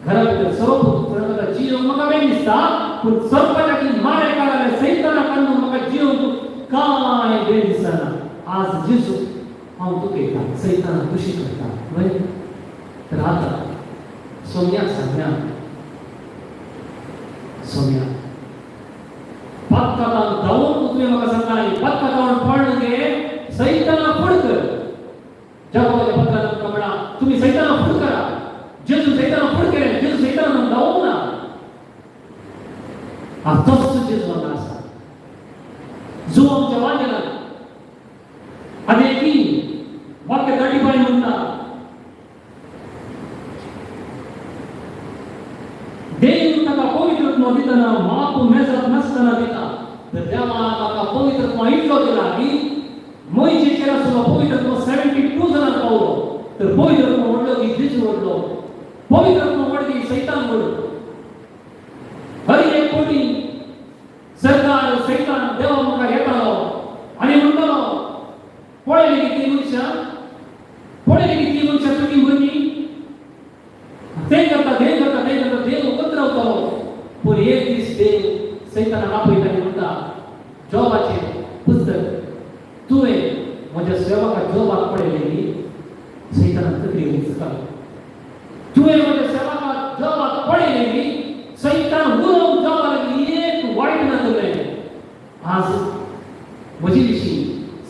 घरा भितर सोरोप जियोवंक म्हाका वेळ दिसता, पूण सोरपाच्या मारे काडले सैताना कन्मन म्हाका जियोवंक कांय वेळ दिसना. आज जेजू हांव दुखयता, सैताना खुशी करता वय. तर आतां सोम्या सांगया, सोम्या पातकातान धांवूंक तुवें म्हाका सांगलां, पातकातान पडलें गे सैताना फुड कर. जाकोबाच्या पत्रान तुमकां म्हणा तुमी सैताना फुड करा. जेजू सैताना फुड केलें, जेजू सैताना धांवूंक ना. आज तोच जेजू हांगा आसा जो आमच्या वांगडा. आनी ती वाक्य 35 म्हणटा, देव ताका पवित्रत्व दितना माप मेजप नासतना दिता. तर देवान ताका पवित्रत्व इतलो दिला की मोयचेर आसलो पवित्रत्व 72 जाणांक पावलो. तर पवित्रत्व व्हडलो की जेजू व्हडलो? पवित्रत्व व्हड की सैतान व्हड? हर एक कोटी सरकार सैतान देवा मुखार येतालो आनी म्हणटालो, पळयली की ती मनशां, पळयली की ती मनशां तुजी भुरगीं तें करता, तें करता, तें करता. देव वगत रावतालो. पूण एक दीस देव सैतानाक आपयता आनी म्हणटा, जोबाचें पुस्तक, तुवें म्हज्या सेवका जोबाक पळयलेली? सैतानाक तकली उंचता. तुवें म्हज्या सेवका जोबाक पळयलेली? सैतान उलोवंक जोबा लागली एक वायट ना तुवें. आज म्हजे विशीं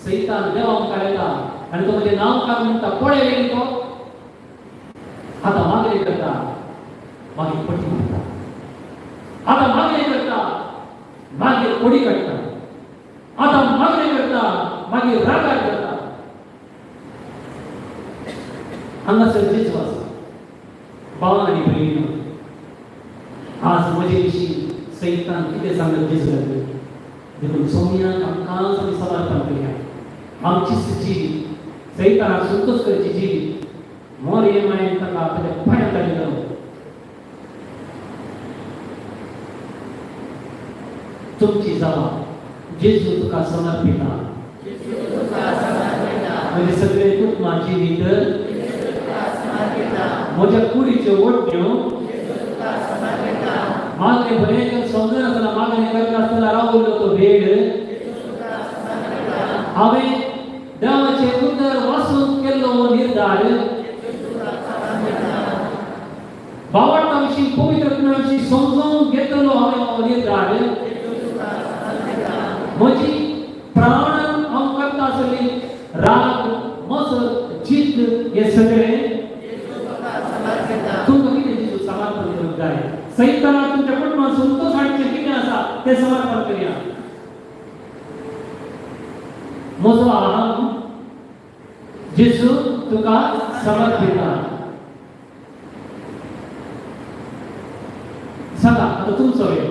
सैतान देवा मुखार येता आनी तो म्हजें नांव काडून म्हणटा, पळयलेली तो आतां मागणी करता, मागीर पटी मारता. आतां मागणी करता, मागीर कोडी काडटा. आतां मागणी करता, मागीर रागार करता. हांगासर जेजू आसा. भाव आनी भयणी, आज म्हजे विशीं सैतान कितें सांगत जेजू लागले. देखून सोम्याक आमकांच आमी समर्पण करया. आमचीच जिवीत सैतानाक संतोश करची जिवीत मोरये मायेन ताका ताच्या पांयां धाडिल्लो. तुमची जावा जेजू तुका समर्पिता. म्हजे सगळे कुटुंबा जिवीत, म्हज्या कुडीच्यो ओडण्यो, मागणें बरें समजनासतना मागणें करनासतना रावलो तो वेळ. हांवें देवाचें उतर वाचून केल्लो हो निर्धार. बावडटा विशीं पवित्र विशीं समजून घेतलो हांवें हो निर्धार. म्हजी प्राणान हांव करता आसली राग मसर चित्त हे सगळें तुमकां कितें जेजू समर्पण करूंक जाय. सैताना तुमच्या कुटुंबात संतोष हाडचें कितें आसा तें समर्पण करया. म्हजो अहम जेजू तुका समर्पिता. सांगा आतां तुमचो वेळ.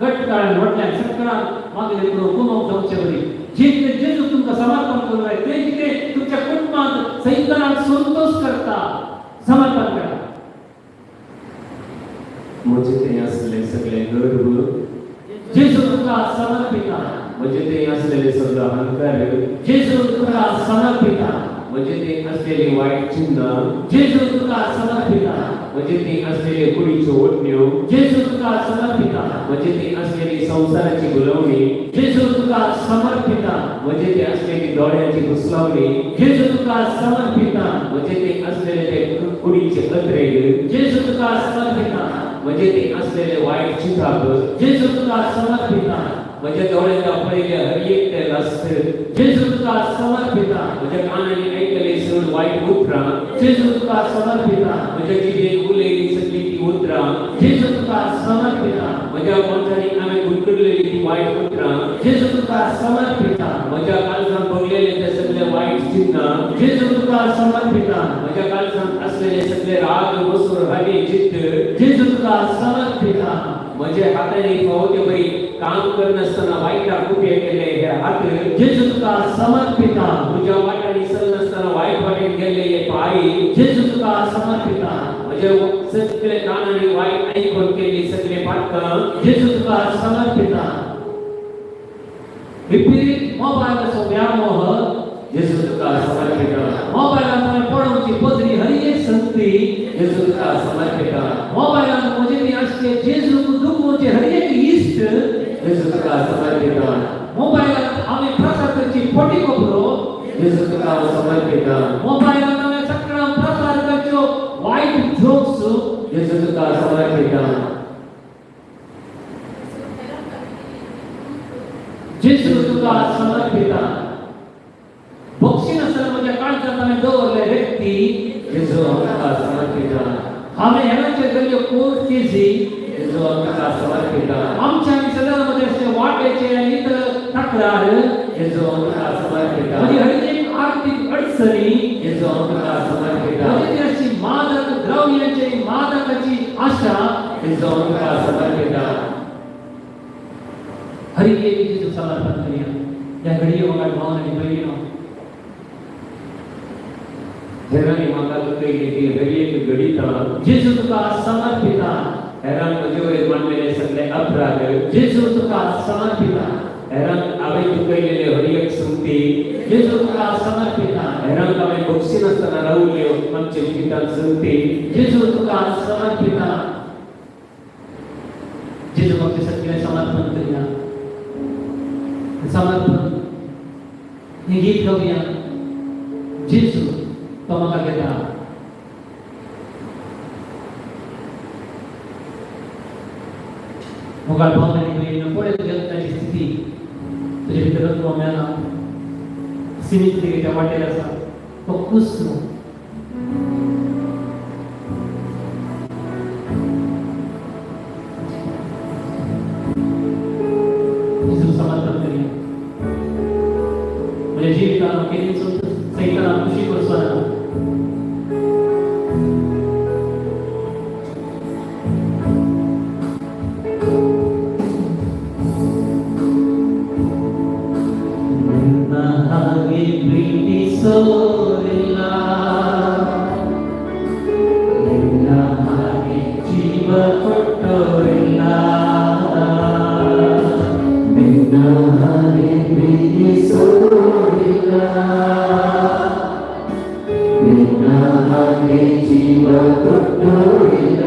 घट काळान व्हडल्यान सगळ्यान मागीर करून कुमोक जावचे बरी जे जेजू तुमकां समर्पण करूंक जाय तें कितें तुमच्या कुटुंबांत सैतानाक संतोष करता समर्पण करा. म्हजे थंय आसलेले सगळे गर्व जेजू तुका समर्पिता. म्हजे थंय आसलेले सगळे अहंकार जेजू तुका समर्पिता. म्हजे थंय आसलेली वायट चिन्नां जेजू तुका समर्पिता. म्हजे थंय आसलेले कुडीच्यो ओडण्यो जेजू तुका समर्पिता. म्हजे थंय आसलेली संवसाराची गुलवणी जेजू तुका समर्पिता. म्हजे थंय आसलेली दोळ्यांची घुसलावणी जेजू तुका समर्पिता. म्हजे थंय आसलेले ते कुडीचे अत्रेग जेजू तुका समर्पिता. म्हजे थंय आसलेले वायट चिंताप जेजू तुका समर्पिता. म्हज्या दोळ्यांनी पळयले हर एक ते लस्त जेजू तुका समर्पिता. म्हज्या कानांनी आयकले सगळी वायट उतरां जेजू तुका समर्पिता. म्हज्या जिबेन उलयली सगळी ती उतरां जेजू तुका समर्पिता. म्हज्या मनशांनी हांवें गुरगुरलेली ती वायट उतरां जेजू तुका समर्पिता. म्हज्या काळजान भोगलेले ते सगळे वायट चिन्नां जेजू तुका समर्पिता. म्हज्या काळजान आसलेले सगळे राग मसूर हाडी चित्त जेजू तुका समर्पिता. म्हज्या हातांनी फावो ते बरी काम करनासतना वायटाक उपेग केले हे हात जेजू तुका समर्पिता. म्हज्या वाटांनी चलनासतना वायट वाटेन गेल्ले हे पांय जेजू तुका समर्पिता. म्हज्या सगळे कानांनी वायट आयकून केल्ली सगळे पातकां जेजू तुका समर्पिता. विपरीत मोबायलाचो व्यामोह जेजू तुका समर्पिता. मोबायलान हांवें पळोवची पदरी हर एक संगती जेजू तुका समर्पिता. मोबायलान म्हजे ती आसचे जेजूक दुखोवचे हर एक इश्ट जेजू तुका समर्पिता. मोबायलान हांवें प्रसार करची फोटी खबरो जेजू तुका समर्पिता. मोबायलान हांवें सगळ्यां प्रसार करच्यो वायट जोक्स जेजू तुका समर्पिता. जेजू तुका समर्पिता. बक्षी नासतना म्हज्या काळजांत हांवें दवरले व्यक्ती जेजू हांव तुका समर्पिता. हांवें हेरांचेर केल्ल्यो कोर्ट केसी जेजू हांव तुका समर्पिता. आमच्या आनी सदां मदें आसचे वाट्याचे आनी इतर तक्रार जेजू हांव तुका समर्पिता. म्हजी हर एक आर्थीक अडचणी जेजू हांव तुका समर्पिता. म्हजी ती अशी मादक द्रव्यांची आनी मादकाची आशा जेजू हांव तुका समर्पिता. हर एक जेजू समर्पण करया. ह्या घडये वांगडा भावन आनी भयणीनो हेरांनी म्हाका दुखयली ती हर एक घडितां जेजू तुका समर्पिता. हेरान म्हजे वयर मांडलेले सगळे अपराध जेजू तुका समर्पिता. हेरांक हांवें दुखयलेले हर एक संगती जेजू तुका समर्पिता. हेरांक हांवें बक्षिनासतना रावल्यो आमच्या जिवितांत संगती जेजू तुका समर्पिता. जेजू म्हाका सगळें समर्पण करया. समर्पण हें गीत गावया. जेजू तो म्हाका घेता. मुखार भाव आनी भयण पळय तुज्या ताची स्थिती तुजे भितर तो मेला सिमित्रिकेच्या वाटेर आसा तो कुसलो. जेजू समर्पण करया. म्हज्या जिवितान केन्नाच सैताना खुशी करचो ना. ನಿನ್ನ ಹಾಗೆ ಪ್ರೀತಿಸೋರಿಲ್ಲ, ನಿನ್ನ ಹಾಗೆ ಜೀವ ಕೊಟ್ಟೋರಿಲ್ಲ, ನಿನ್ನ ಹಾಗೆ ಪ್ರೀತಿಸೋರಿಲ್ಲ, ನಿನ್ನ ಹಾಗೆ ಜೀವ ಕೊಟ್ಟೋರಿಲ್ಲ.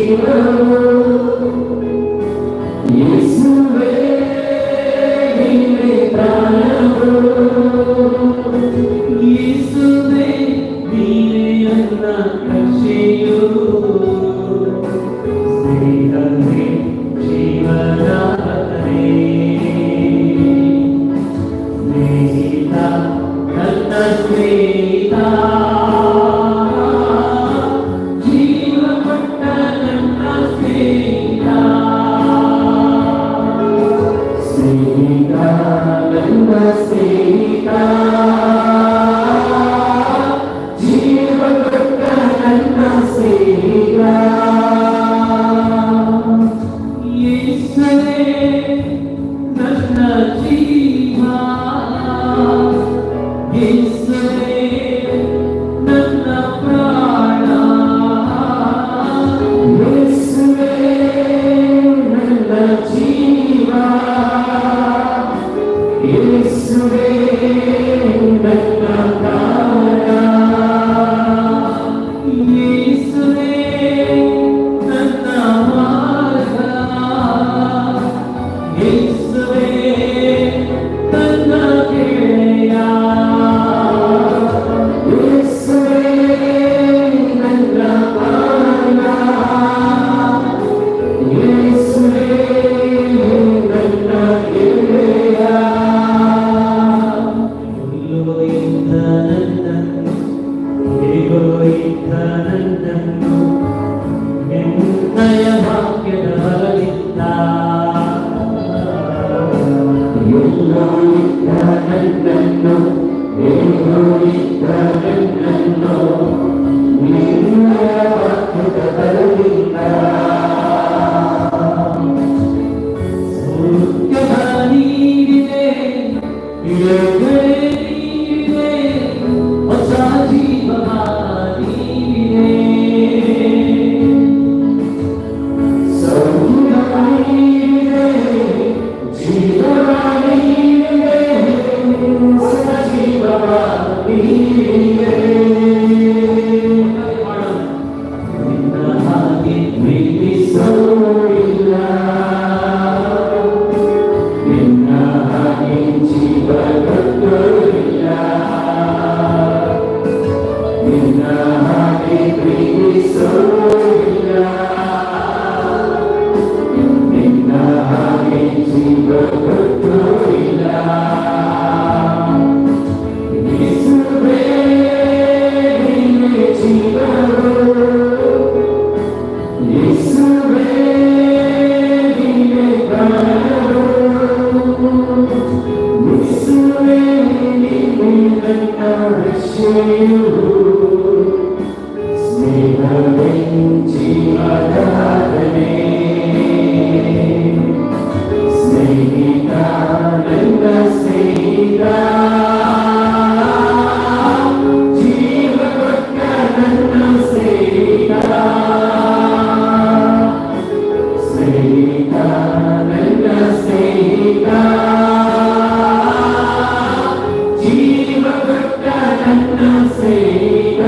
ಜೀವವು. ಯೇಸುವೇ ನೀನೇ ಪ್ರಾಣವು. ಯೇಸುವೇ ನೀನೇ ನನ್ನ ರಕ್ಷೆಯು. ಸ್ನೇಹವೇ ಜೀವನಾಧಾರವೇ. ಸ್ನೇಹಿತ ನನ್ನ ಸ್ನೇಹಿತ, ಜೀವ ಕೊಟ್ಟ ನನ್ನ ಸ್ನೇಹಿತ. ಸ್ನೇಹಿತ ನನ್ನ ಸ್ನೇಹಿತ, ಜೀವ ಕೊಟ್ಟ ನನ್ನ ಸ್ನೇಹಿತ. ಯೇಸುವೇ ನನ್ನ ಜೀವ, ಯೇಸುವೇ ನನ್ನ ಪ್ರಾಣ. ಯೇಸುವೇ ನನ್ನ ಜೀವ, ಯೇಸುವೇ ನನ್ನ ಪ್ರಾಣ. ಯೇಸುವೇ ನನ್ನ ಮಾರ್ಗ, ಯೇಸುವೇ ನನ್ನ ಗೆಳೆಯ. ಯೇಸುವೇ ನನ್ನ ಮಾರ್ಗ, ಯೇಸುವೇ ನನ್ನ ಗೆಳೆಯ. ಎಲ್ಲೋ ಇದ್ದ ನನ್ನನ್ನು, ಹೇಗೋ ಇದ್ದ ನನ್ನನ್ನು, ನಿನ್ನಯ ವಾಕ್ಯದ ಬಲದಿಂದ. ಎಲ್ಲೋ ಇದ್ದ ನನ್ನನ್ನು, ಹೇಗೋ ಇದ್ದ ನನ್ನನ್ನು, ನಿನ್ನಯ ವಾಕ್ಯದ ಬಲದಿಂದ. ಸೌಖ್ಯದ ನೀಡಿದೆ, ಬಿಡುಗಡೆ ನೀಡಿದೆ, ಹೊಸ ಜೀವನ ನೀಡಿದೆ. ಸೌಖ್ಯ ನೀಡಿದೆ, ಜೀವ ನೀಡಿದೆ, ಹೊಸ ಜೀವ ನೀಡಿದೆ. ನಿನ್ನ ಹಾಗೆ ಪ್ರೀತಿಸೋರಿಲ್ಲ, ನಿನ್ನ ಹಾಗೆ ಜೀವ ಕೊಟ್ಟೋರಿಲ್ಲ. ನಿನ್ನ ಹಾಗೆ ಪ್ರೀತಿಸೋರಿಲ್ಲ, ನಿನ್ನ ಹಾಗೆ ಜೀವ ಕೊಟ್ಟೋರಿಲ್ಲ. ಯೇಸುವೇ ನೀನೇ ಜೀವವು. ಯೇಸುವೇ ನೀನೇ ಪ್ರಾಣವು. ಯೇಸುವೇ ನೀನೇ ನನ್ನ ರಕ್ಷೆಯು. ಸ್ನೇಹವೇ ಜೀವದಾತನೇ. ಸ್ನೇಹಿತ ನನ್ನ ಸ್ನೇಹಿತ, ಜೀವ ಕೊಟ್ಟ ನನ್ನ ಸ್ನೇಹಿತ. ಸ್ನೇಹಿತ ನನ್ನ ಸ್ನೇಹಿತ, ಜೀವ ಕೊಟ್ಟ ನನ್ನ ಸ್ನೇಹಿತ.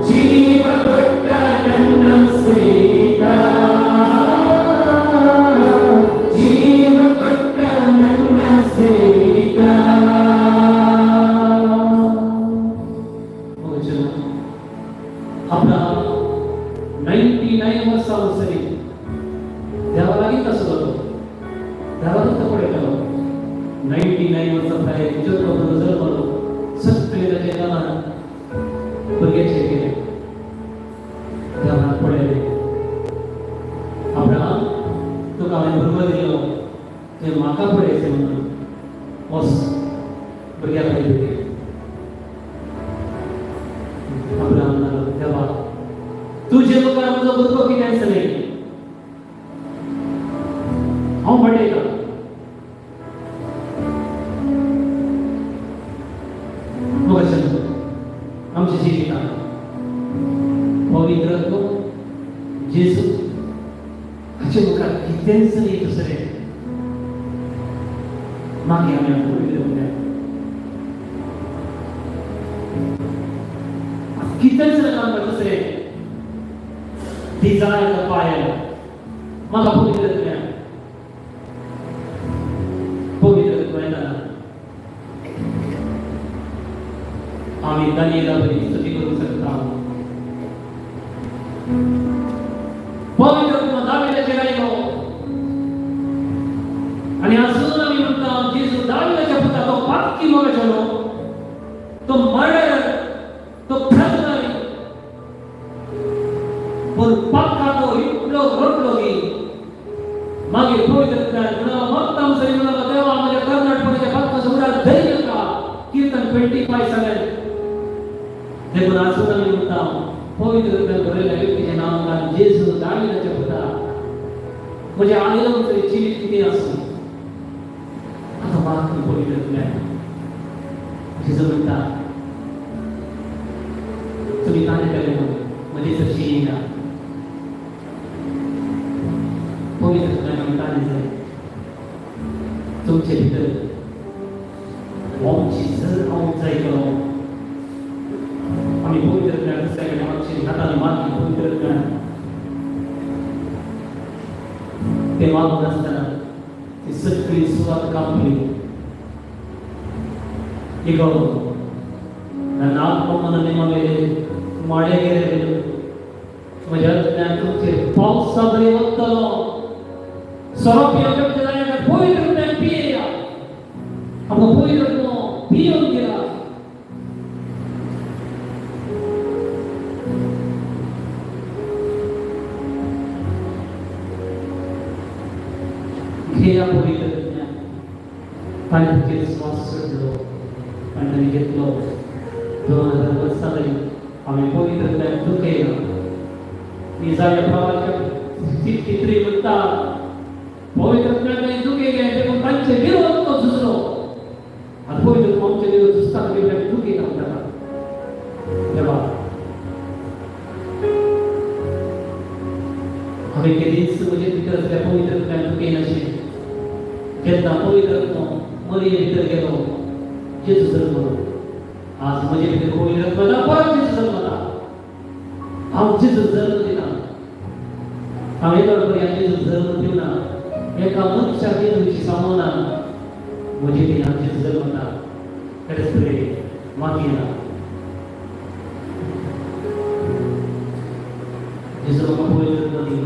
ಜೀವ ಕೊಟ್ಟ ನನ್ನ ಸ್ನೇಹಿತ, ಜೀವ ಕೊಟ್ಟ ನನ್ನ ಸ್ನೇಹಿತ. ವಚನ ಅಬ್ರಹಾಮ್ 99 वर्सां सरी देवा लागींच आसलो तो, देवाकूच तो पळयतालो. 99 वर्सां जाले, जल्म जल्मलो, सगळे ताचे नांवान भुरग्याचेर गेले. देवान पळयलें, अब्राहम, तुका हांवें भुरगो दिलो, तुवें म्हाका पळयचें म्हणून. वच, भुरग्या कडेन भेट. अब्राहम म्हणालो, देवा, तुजे मुखार म्हजो भुरगो कितेंच न्ही, हांव फटयतां. वचन आमच्या जिवितांत पवित्र आत्मो जेजू हाचे मुखार कितेंच न्ही दुसरें. मागीर आमी पयलें म्हणल्यार कितेंच ना आमकां दुसरें. Desire the fire. म्हाका पवित्र आत्म्या, पवित्र आत्मा येता. आमी दानियेला बरी स्तुती करूंक शकता. पवित्र आत्मा दाविदाचेर आयलो आनी अजून आमी म्हणटा, जेजू दाविदाच्या पुता. तो पातकी मोगाचो न्हू, तो मर्डर, तो भ्रष्टाचारी, पूण पातका तो इतलो रडलो की मागीर पवित्र आत्म्यान म्हणा मागता सरी म्हणा, देवा, म्हज्या कर्नाटपणाच्या पातकाचो उडास धरी नाका. कीर्तन 25:7. देखून अजून आमी म्हणटा, पवित्र आत्म्यान भरलेल्या व्यक्तीचें नांव घाल जेजू दाविदाच्या पुता. म्हज्या आयलो तरी जिवीत कितें आसूं, आतां माग पवित्र आत्म्यान. जेजू म्हणटा, तुमी ताणें केलें म्हणून म्हजे सरशी येयना. पवित्र आत्म्यान आमी ताणें जाय. तुमचे भितर व्हांवची झर हांव जाय करो. आमी पवित्र आत्म्यान दुसऱ्या कडेन मागचे हातांनी मागली पवित्र आत्म्यान. ते मागून आसतना ती सगळी सुवात कांपली. ಇಗೋ, ನನ್ನ ಆತ್ಮವನ್ನು ನಿಮ್ಮ ಮೇಲೆ ಮಳೆಗೆರೆದೆನು. म्हज्या आत्म्यान तुमचेर पावसा बरी वतलो. सोरो पिवप जाल्यार पवित्र आत्म्यान पियेया. आमकां पवित्र आत्मो पियोवन दिला. घेया पवित्र आत्म्यान. ताणें तुजेर श्वास सोडलो आनी ताणें घेतलो. 2000 वर्सां जालीं आमी पवित्र आत्म्यान दुखयला. इजाया प्रवाचक 53 म्हणटा, पवित्र आत्म्यान ताणें दुखयलें, देखून तांचे विरोध तो झुजलो. आनी पवित्र आत्मो आमचे विरोध झुजता, आमी दुखयला म्हणटा देवा. हांवें केदींच म्हजे भितर आसल्या पवित्र आत्म्यान दुखयनाशें. जेन्ना पवित्र आत्मो मरिये भितर गेलो, जेजू जल्मलो. आज म्हजे भितर पवित्र आत्मा ना, परत जेजू जल्मला. हांव जेजू जल्म दिना. हांव येदोळ पर्यंत जेजू जल्म दिवना, एका मनशाक जेजूची सांगना. म्हजे भितर हांव जेजू जल्मता. Let us pray. मागया. जेजू, म्हाका पवित्र आत्मा दी.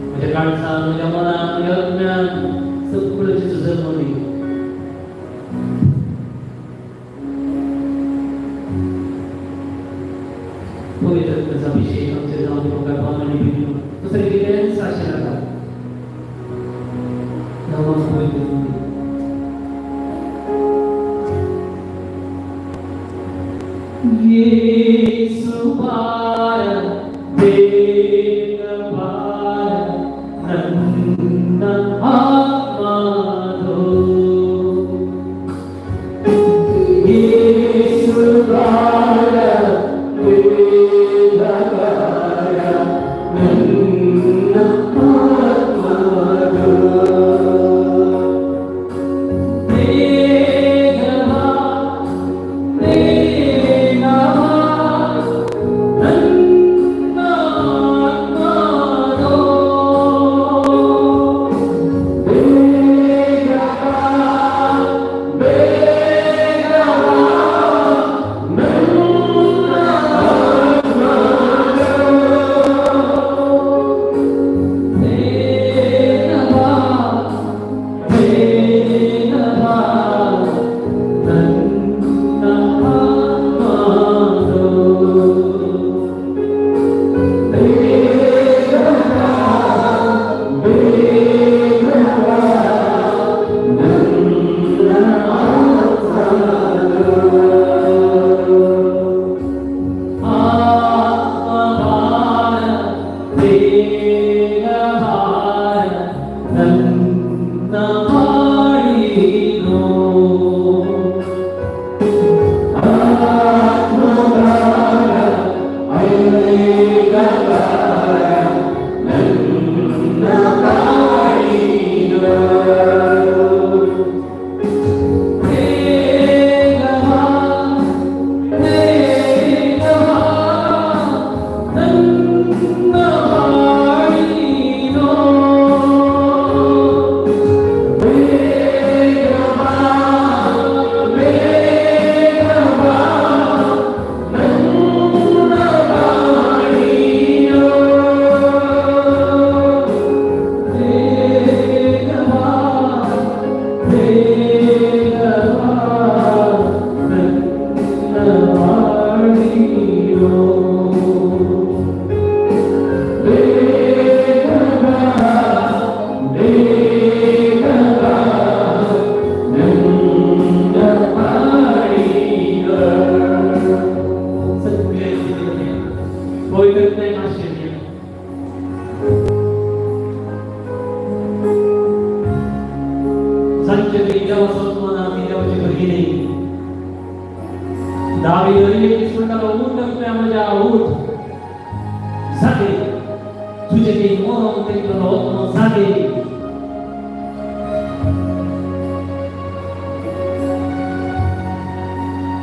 म्हज्या काळजान, म्हज्या मनान, म्हज्या आत्म्यान सगळं जेजू जल्म दी. पवित्र आत्म्याचा अभिषेक आमचे जावं दी. म्हाका भाव आनी भयणीनो, दुसरें कितेंच आशें नाका. देवा, पवित्र आत्मा दी. येसु ಬಾರ, ಬೇಗ ಬಾರ, ನನ್ನ ಆತ್ಮದೋ. ಯೇಸು ಬಾರ, ಬೇಗ ಬಾರ, ನನ್ನ ಆತ್ಮದೋ. ಬೇಗ ಬಾ, ಬೇಗ ಬಾ, ನನ್ನ जागे तुजे ते मरण तेंगलो आत्मो जागे.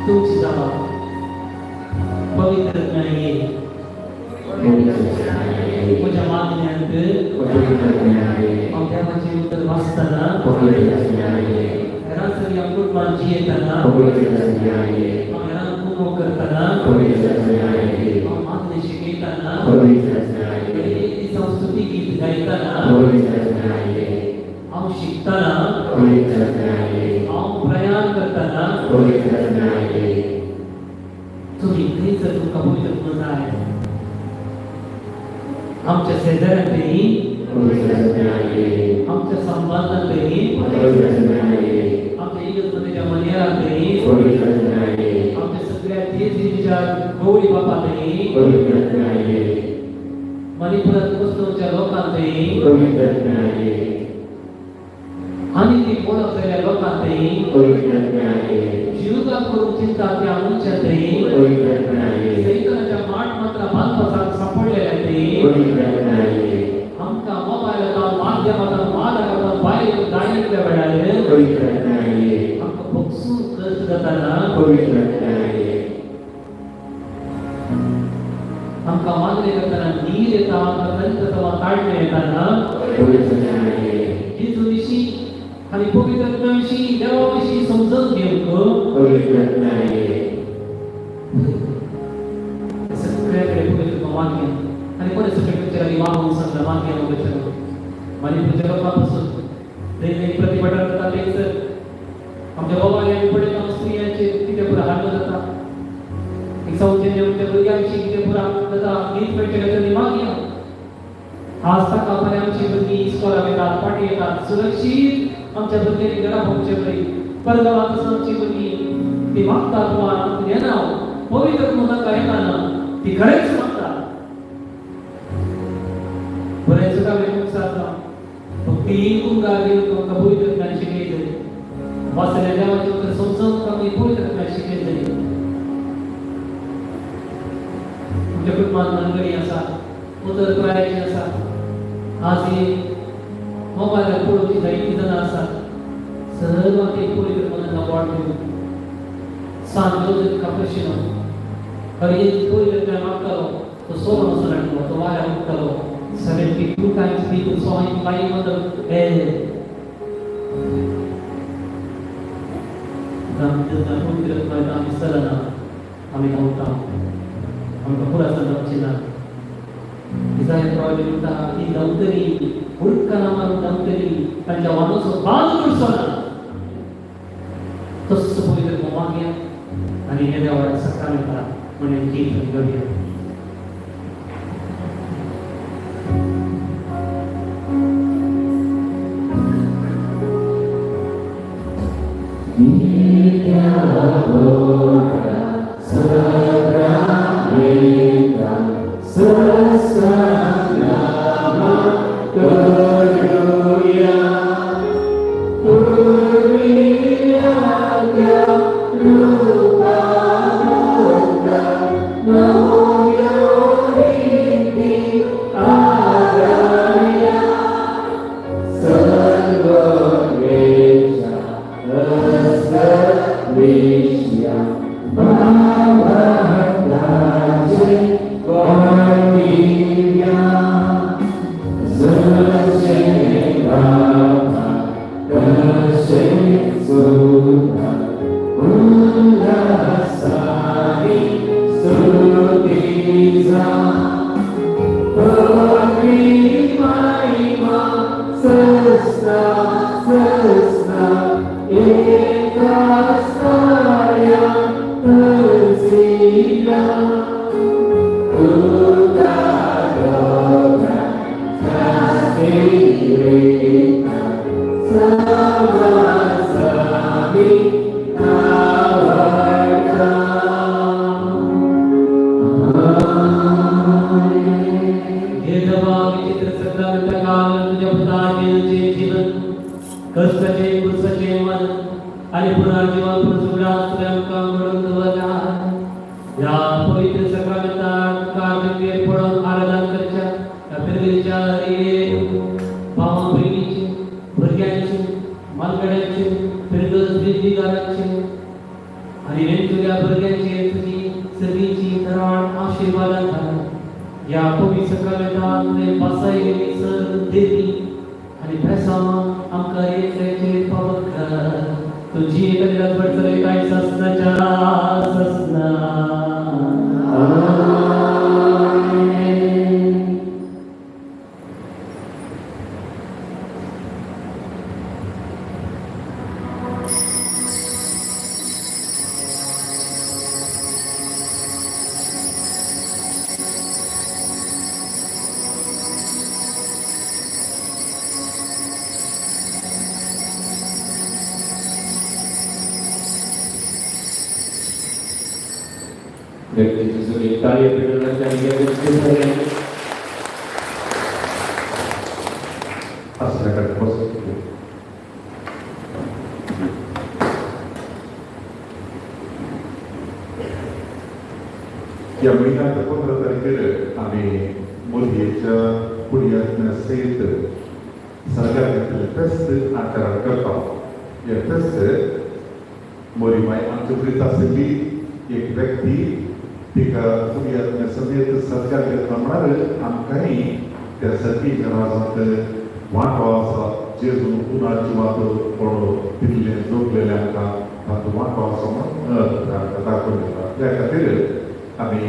तुमची जावा पवित्र ज्ञान म्हज्या मागण्यांत हांव देवाचें उतर वाचतना, हेरां सरी हांव कुटुंबान जियेतना, हांव हेरांक उमो करतना, हांव मागणें शिकयतना, एक दीस हांव स्तुती गीत गायतना, हांव शिकतना, हांव प्रयाण करतना, तुमी खंयसर तुमकां पवित्र जाय, आमच्या शेजाऱ्यांतही, आमच्या संबंधांतही, आमच्या इगर्जच्या मनेरांतही, आमच्या सगळ्या देश-देशाच्या गौरी बापातही, मणिपुरात वस्तूंच्या लोकांतही आनी ती वळखलेल्या लोकांतही, जीवगात करूंक चिंता त्या मनशांतही, सैतानाच्या माट मात्र बांदपासाक सापडलेल्यांतही, आमकां मोबायलांत माध्यमांत मालकांत भायर जायत्या वेळार आमकां बक्षून कश्ट जाताना, आमकां मागणें करतना नीर येता, आमकां तंत्र ताळणे येताना, जेजू विशीं आनी पवित्र आत्म्या विशीं, देवा विशीं समजून घेवंक सगळ्याकडे पवित्र मागया. आनी कोणी सगळे पिक्चरांनी वागोवंक सांगला मागया वचन मणिपूरच्या लोकांपासून दैनिक प्रतिपटन करता तेच आमच्या बाबांनी आमी पळयता स्त्रियांचे कितें पुरा हाडलो जाता, एक सौजन्य आमच्या भुरग्यां विशीं कितें पुरा जाता. नीत मेळटलें तरी मागया. आज ताका बरें आमची भुरगीं इस्कोलाक येतात, पाटी येतात सुरक्षीत. आमच्या भुरग्यांनी घरा पावचे बरी परगांवांत आसा आमची भुरगीं, ती मागतात वा आमकां येना, पवित्र तांकां येना, ती खरेंच मागता. बरें सगळें जाता, फक्त एक उंगार घेवन आमकां पवित्र ज्ञान शिकयतली, वाचल्या देवाचें उतर समजून आमकां पवित्र ज्ञान शिकयतली. आमच्या कुटुंबांत मनगणी आसा, उतर प्रायाची आसा. आज ही मोबायलार पळोवची जायतीं जाणां आसा, सर्व ते पवित्र मनाक बोट दिवन सान जोजफ कापशिनो हर एक पवित्र ज्ञान मागतालो, तो सोरो वचून हाडलो, तो वाऱ्यार उडटालो. 72 times people saw him flying on the air. पवित्र आमी चलना, आमी धांवता, आमकां पुरासान जावची ना. इसाया प्रवादी म्हणटा, ती धांवतली, उडकाना मारून धांवतली, तांच्या वानोचो बांद तुटचो ना. तस्सो पवित्र मागया आनी हे देवाच्या सक्रामेंता म्हणून गीत गावया. हे देवा, विचित्र सगळ्या तुझ्या पुताचे जीवन, कष्टाचे क्रुसाचे मन आणि पुनर्जीवन पुनर्सुगडास तुझ्या आमकां घडोवन दवरला. ह्या पवित्र सक्रामेंताक पडून आराधन. पवित्र सकाळांतले पासायेली सर देवी आनी बेसांव आमकां एकल्याचेर पावत कर तुजी एक राजवट काय ससनाच्या ससना. व्यक्तीची सगळी ताळी पेटवण्याची आणि असल्याकडे बस. या म्हयन्याक 15 तारखेर आमी मोरयेच्या पुडयात्म्या सयत सरकार घेतलेले फेस्त आचरण करता. हे फेस्त मोरीमाय आमचे प्रीत आशिल्ली एक व्यक्ती तिका पुडयात्म्या समेत सरकार घेतला म्हळ्यार आमकांय त्या सर्गीच्या राजांत वांटो आसा. जेजून उनाची वाटो कोण दिल्लें जोडलेलें आमकां तातूंत वांटो आसा म्हणून आमकां दाखोवन दिता. त्या खातीर आमी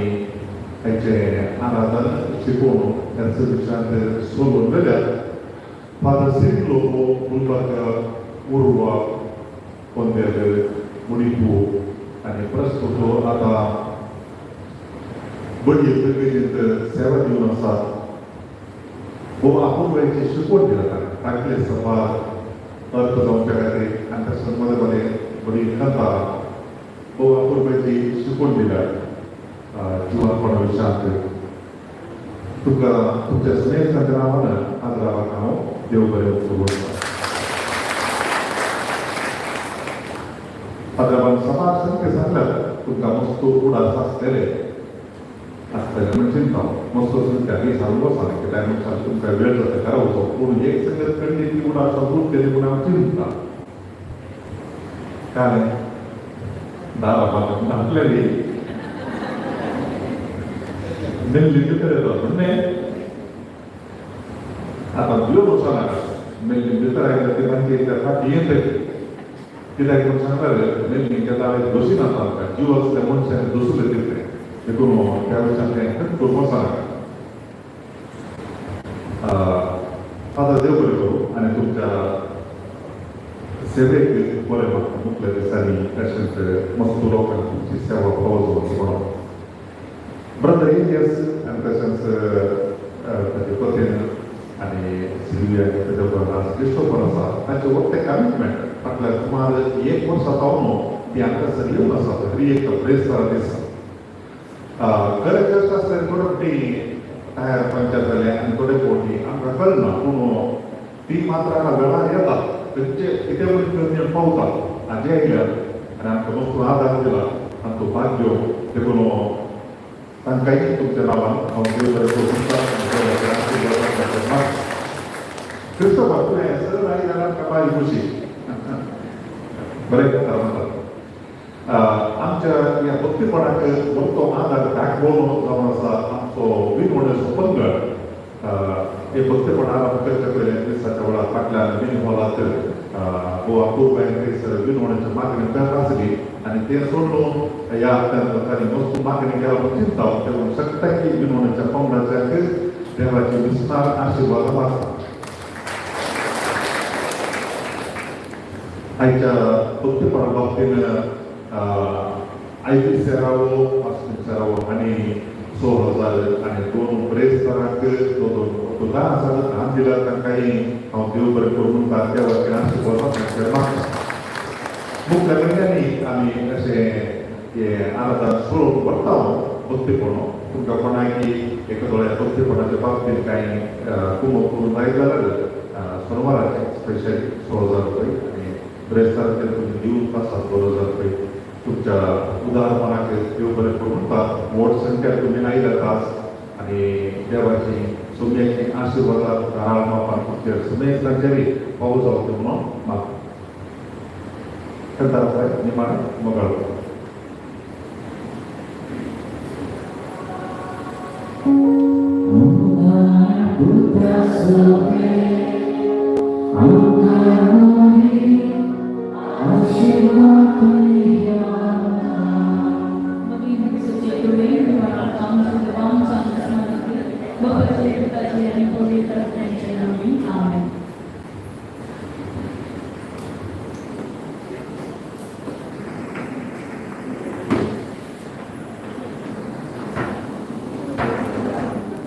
तांचें आराधन शिकोवन तांचे विशयांत सोडून जाल्यार फादर सिरील लोबो गुलबर्गा उर्वा कोंदेर मुडीपू आनी प्रस्तुत आतां बडये फिरगेजींत सेवा दिवन आसा. हो आपुलकायेची शिकवण दिला ताका ताकले सभा अर्थ जावच्या खातीर आनी तशेंच मदें मदें बरी कथा हो आपुलकायेची शिकवण दिल्या जिवानपणा विशयांत. तुमकां तुमच्या स्नेहाच्या नांवान आदरावाक हांव देव बरें उलोवता. आदराबान समाज सामकें सांगल्यार तुमकां मस्त उडास आसतले आसतले म्हण चिंता मस्त संख्या ही सांगू वचना कित्याक मनशाक तुमकां वेळ जाता घरा वचो पूण एक संगत कडली ती उडास उरतली म्हूण हांव चिंता. काय दारा बांदून धांपलेली मेल्ली भितर येता म्हणणे आतां भिवन वचनाका. मेल्ली भितर आयल्या ती मागीर त्या फाटी येतली कित्याक म्हूण सांगल्यार मेल्ली दावे दोशी नाता आमकां जीव आसल्या मनशान दोसले तितलें देखून त्या विशयान तें करून वचनाका. फादर देव बरें करूं आनी तुमच्या सेवेक बरें म्हाका मुखल्या दिसांनी तशेंच मस्त लोकांक तुमची सेवा फावो जावची म्हणून ब्रदर एलियस आनी तशेंच ताचे पतीन आनी सिल्विया ताच्या उपरांत क्रिस्टोफर आसा तांचें वखतें कमिटमेंट फाटल्या सुमार एक वर्सा पावन ती हांगासर येवन आसात हर एक ब्रेस्तारा दिसा. खरें कश्ट आसल्यार थोडे फावटी टायर पंक्चर जाले आनी थोडे फावटी आमकां कळना पूण ती मात्र हांगा वेळार येतात खंयचे कितें म्हणून पावता हाजे आयल्यार आनी आमकां मस्त आदार दिला आमचो भाग्य देखून तांकांय तुमच्या नांवान हांव देव बरें करूं. क्रिस्तोफर तुवें सर आयली जाल्यार आमकां भारी खुशी बरें जाता म्हणटात. आमच्या ह्या भक्तीपणाक मोठो आदार बॅकबोन जावन आसा आमचो विनवणेचो पंगड. हे भक्तीपण आरंभ करच्या पयलीं दिसाच्या वेळार फाटल्यान मिनी हॉलांत गोवा पूर्व थंयसर विनवणेची मागणी करता आसली आनी तें सोडून ह्या तांणी मस्त मागणी केला म्हूण चिंता तें शकता की विनवणेच्या पंगडाच्या देवाची विस्तार आशिर्वाद आसा. आयच्या भक्तीपणा बाबतीन आयपी सेरावो पास्टीन सेरावो आनी 16,000 आनी दोन ब्रेस्तारांक दोन दोन 10,000 दान दिला तांकांय हांव देव बरें करूं म्हणटा देवाचे आशिर्वाद मागता. मुखल्या म्हयन्यांनी आमी अशें हें आराधन सोडून व्हरता भक्तीपण. तुमकां कोणाकी एका दोळ्या भक्तीपणाच्या बाबतींत कांय कुमक करूंक जाय जाल्यार सोनवाराचें स्पेशली 16,000 रुपया आनी ब्रेस्ताराचेर तुमी दिवन आसात 2,000 रुपया. तुमच्या उदारपणाक देव बरें करूं म्हणटा. व्हड संख्या तुमी आयल्यात आज आनी देवाची सोम्याची आशिर्वादां धाराळ मापान तुमचेर सुमेस्तांचेर पावस जावचो म्हणून मागता. कंतार निमाणें मोगाळ.